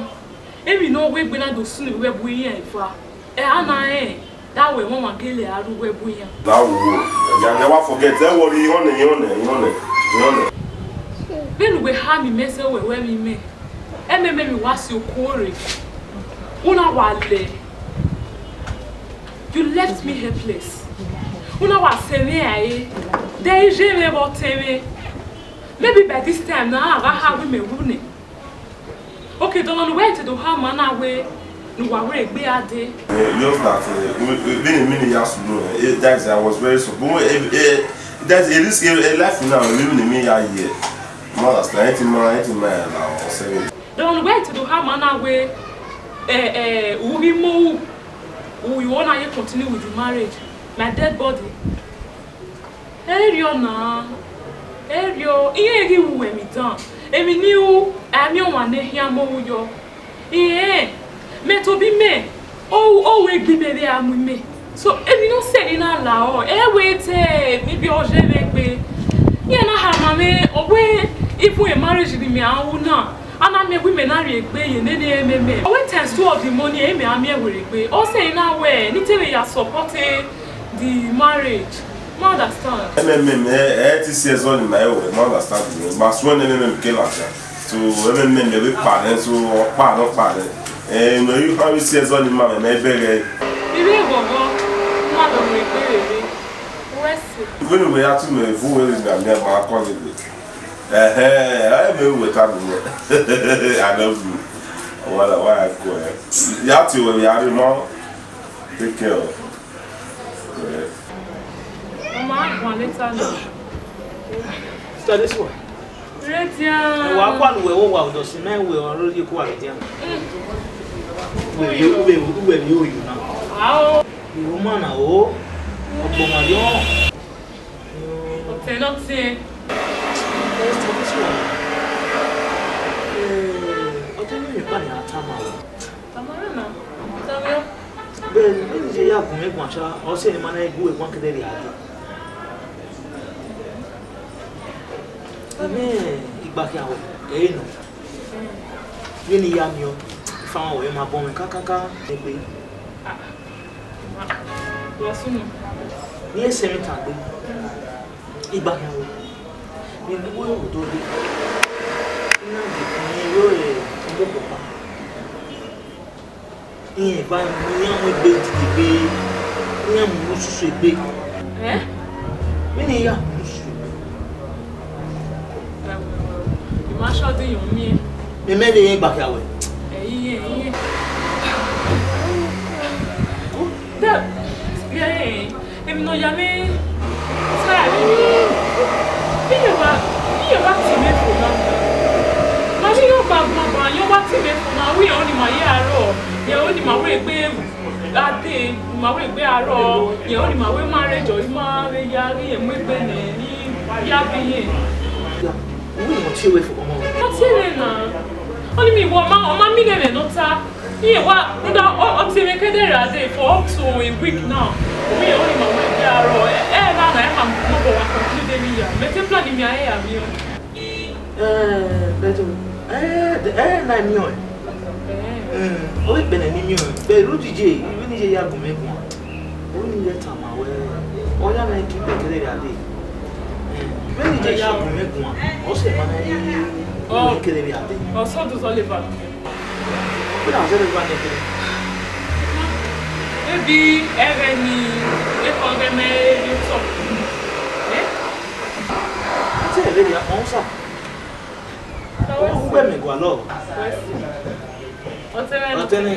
emwi ne ọ wegbe na do sunu vbe uwu iran eva, ẹ a na rẹn da wẹ ẹmwẹ ọmwa gele a rre uwu iran. Na wo, ya, ya wa forget, ẹ wọrọ, ihọn nẹ, ihọn nẹ, ihọn nẹ, ihọn nẹ. Vbene uwẹ ha miẹn imẹ sẹ wẹ, wẹ miẹn imẹ, ẹmwẹ mẹ vbe wa si okuo rre, u na wa lẹ. You left me helpless. U na wa sẹ mwẹ rae, de I ye mwẹ vbe ọtẹn mwẹ. Maybe by this time na, a gha ha wẹ imẹ wu nẹ. Okay, dọlọ ne uwẹ te do ha ma na wẹ ne uwa wẹ egbe a dee. Eh, just that, eh, we, we, vbene emwi ni ya sunu, eh, that is, I was very surprised. But, eh, eh, that is, a risk, eh, eh, life now, emwi ni emwi ya ye. You understand? Anything man, anything man, na, or seven. Dọlọ ne uwẹ te do ha ma na wẹ, eh, eh, u ghi mu u, u, you wanna ye continue with the marriage? My dead body. Erriọ na, erriọ, iran ghi ru emwi dan, emwi ni ru, a miẹn ọmwa ne khian mu ohu yọ. Irẹn, mẹ tobọ imẹ, ọ, ọ wẹ egbe imẹ vbe a mu imẹ. So, emwi ne ọ sẹrriọ na la ọre, ẹ wẹ te emwi bi ọ ye mwẹ egbe. Iran na khama mwẹ, ọ wẹ even a marriage ne imẹ a ru na, a na miẹn wẹ imẹ na rhie egbe ye nene ẹmwẹ mẹ. Ọ wẹ times two of the money, imẹ a miẹn werriegbe. Ọ sẹrriọ na wẹ, ne I te vbe ya support the marriage. Ma understand. Ẹmwẹ mẹ, ẹ, ẹ ti si ẹzọ ni ma ẹ wẹ, ma understand you. Ma suẹn ne ẹmwẹ mẹ ke ladian. So, ẹmwẹ mẹ, mẹ vbe kpa nẹ, so, ọ kpa nẹ, ọ kpa nẹ. Eh, no, you have si ẹzọ ni ma mẹ, mẹ bẹghe. Ivbi ẹghọghọ, ma do mu egbe rere. Wẹ si. Vbene wẹ ya tu mẹ, vu wẹ rre na, mẹ ma kọ lele. Ẹhẹ, ẹ mẹ wẹ ta bu mẹ. I love you. Wala, wa ko ẹ. Ya ti wẹ ya rre ma. Take care. Ọ ma guan later now. Sister, this one. Redian. Ẹ wa kua lu wẹ wo wa ọdọ si mẹ wẹ ọrọ ye kua redian. Wẹ wẹ wẹ wẹ yo yo na. Ao. Ìwọ ma na o. Ọgbọnma yọ. Ọtẹn nọ tiẹn. Ẹ, sister, this one. Ẹ, ọtẹn nọ yẹ kpa ni a ta ma o. Tamara na, Tamara. Bẹẹni, vbene I ye ya gun mwẹ guan sha, ọ sẹ ne ma na gu ẹguan kẹdẹ rhie a dee. Mẹ igba khian wẹ, ẹ i nọ. Vbene I ya miẹn ọẹn, ifa ọẹn ma bọ mwẹ kakaka egbe. Wa sunu. Ne I sẹ emwi tan gbe. Igba khian wẹ, ne I gu ẹre vbe odọ dee. I na dee, ne I ro ẹre ọmọ ọkpọkpa. Iran eva, iran mu egbe dide egbe, iran mu unu susu egbe. Eh? Vbene I ya mu unu susu egbe. I ma sure de irẹn miẹn. Mẹ mẹ vbe rẹn igba khian wẹ. Ẹ i yẹn, ẹ i yẹn. Dẹ, yẹ, emwi ne ọ ya mwẹ ta ẹre, iye wa, iye wa tie mwẹ fo na. Ma ghi yọ gba gbangban, yọ wa tie mwẹ fo na, wẹ irẹn ọnii ma ye arọ, irẹn ọnii ma wẹ egbe a dee, ma wẹ egbe arọ, irẹn ọnii ma wẹ marriage, ọ i ma vbe ya ghi mu egbe nẹ, I ya bi irẹn. Uwẹ ne ọ tie wẹ fo ọmọ. Ọ tie mwẹ na. Ọnii miẹn wẹ ọ ma, ọ ma miẹn ẹmwẹ ne ọ ta. Iye wa, rhunmwuda, ọ, ọ tie mwẹ kẹdẹ rhie a dee for up to a week now. Ovbi irẹn ọnii ma wẹ egbe arọ, ẹ, ẹ na na, ẹ ma mobọ wa conclude emwi ya. Mẹ te plan ne I miẹn ẹre ya vbiẹ. Eh, but, eh, eh, na I miẹn ọẹn. Eh. Mm, ọ vbe kpẹnẹ ne I miẹn ọẹn. But rhunmwuda iye, vbene I ye ya gun mwẹ guan. Ovbi ne I ye tama wẹ, ọ ya mwẹ ki kpẹ kẹdẹ rhie a dee. Eh, vbene I ye ya gun mwẹ guan, ọ sẹ ma na i kẹdẹ rhie a dee. Ọ sọ do zọ leva. Vbene a zẹdẹ gba nẹ kere. Ebi ẹghẹ ni ekhọe ọghẹe mẹ re otọ. Eh? A te rẹ vberriọ, ọ sa. Uwẹ mẹ gualọ. Ọtẹn mwẹ. Ọtẹn mwẹ. Ọtẹn mwẹ, ọtẹn mwẹ.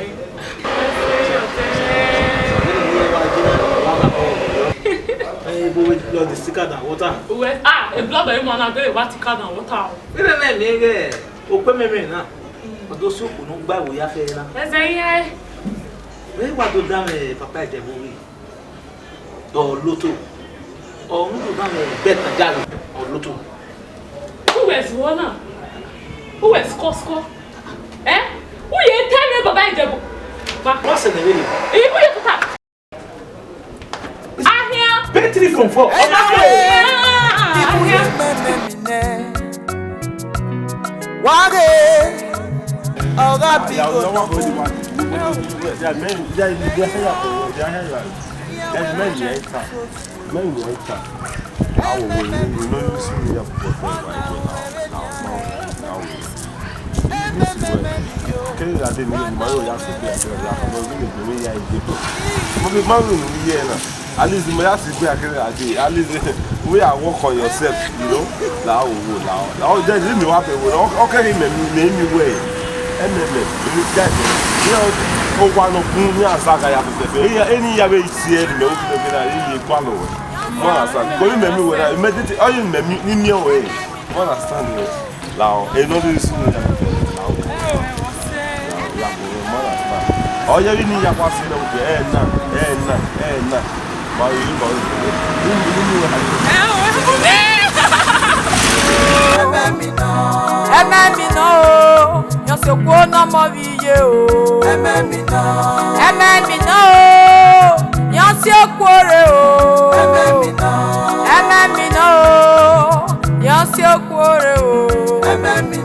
Vbene I wa je na, wa gha kọ. Eh, ebo wẹ blood thicker than water. Uwẹ, ah, a blood ọre ma na gele wa thicker than water o. Vbene mẹ miẹn ghẹ okpẹmwẹmwẹ na. Ọ do si okhuo ne ọ gba ẹvbo ya fẹ na. Ẹzẹ hia ẹre. Vbe wa do danmwẹ papa Ẹdẹvbo rre? Ọ loto. Ọ rhunmwuda danmwẹ Bẹt Ajaro, ọ loto. Uwẹ Ẹzuọ na, uwẹ skọskọ. Ẹ? Uye tẹ mwẹ baba Ijebu. Wa. What's the name? Ẹ, uye tota. Ahian. Pay three from four. Ahian. Ahian. Wage, ọgha bi go. Yeah, man, yeah, yeah, yeah, yeah, yeah, yeah. Mẹ, mẹ, you enter. Mẹ, you enter. Awo, we, we, we no use me here for the right now. Now, now, now, we. This is where. Kere la de mi, ma yo ya se be, ya, ma yo ya de. Mo bi ma yo ni ye na. At least mo ya se be kere la de. At least we are work on yourself, you know. La o, la o. La o, then me wa be wo. Okay, me, me, me, we. Ẹmẹmẹ, emwi guy mẹ, iran owa ne ọ kun, iran aza gha ya fẹfẹfẹ. Iran, eni ya vbe tie ẹre mẹ, u fẹfẹ na, iye gualọ wẹ. You understand? Because imẹ miẹn wẹ na, immediately, ọ ye imẹ miẹn wẹ. You understand? Lao, e no dey see me, lao. Lao, ya ko, you understand? Ọ ye vbene I ya kpa si lẹ, ẹ na, ẹ na, ẹ na. Ẹmwẹ mi nọ, ẹmwẹ mi nọ o, yọ sẹ okuo ne ọmọ vbe iye o. Ẹmwẹ mi nọ, ẹmwẹ mi nọ o, yọ sẹ okuo rre o. Ẹmwẹ mi nọ, ẹmwẹ mi nọ o, yọ sẹ okuo rre o. Ẹmwẹ mi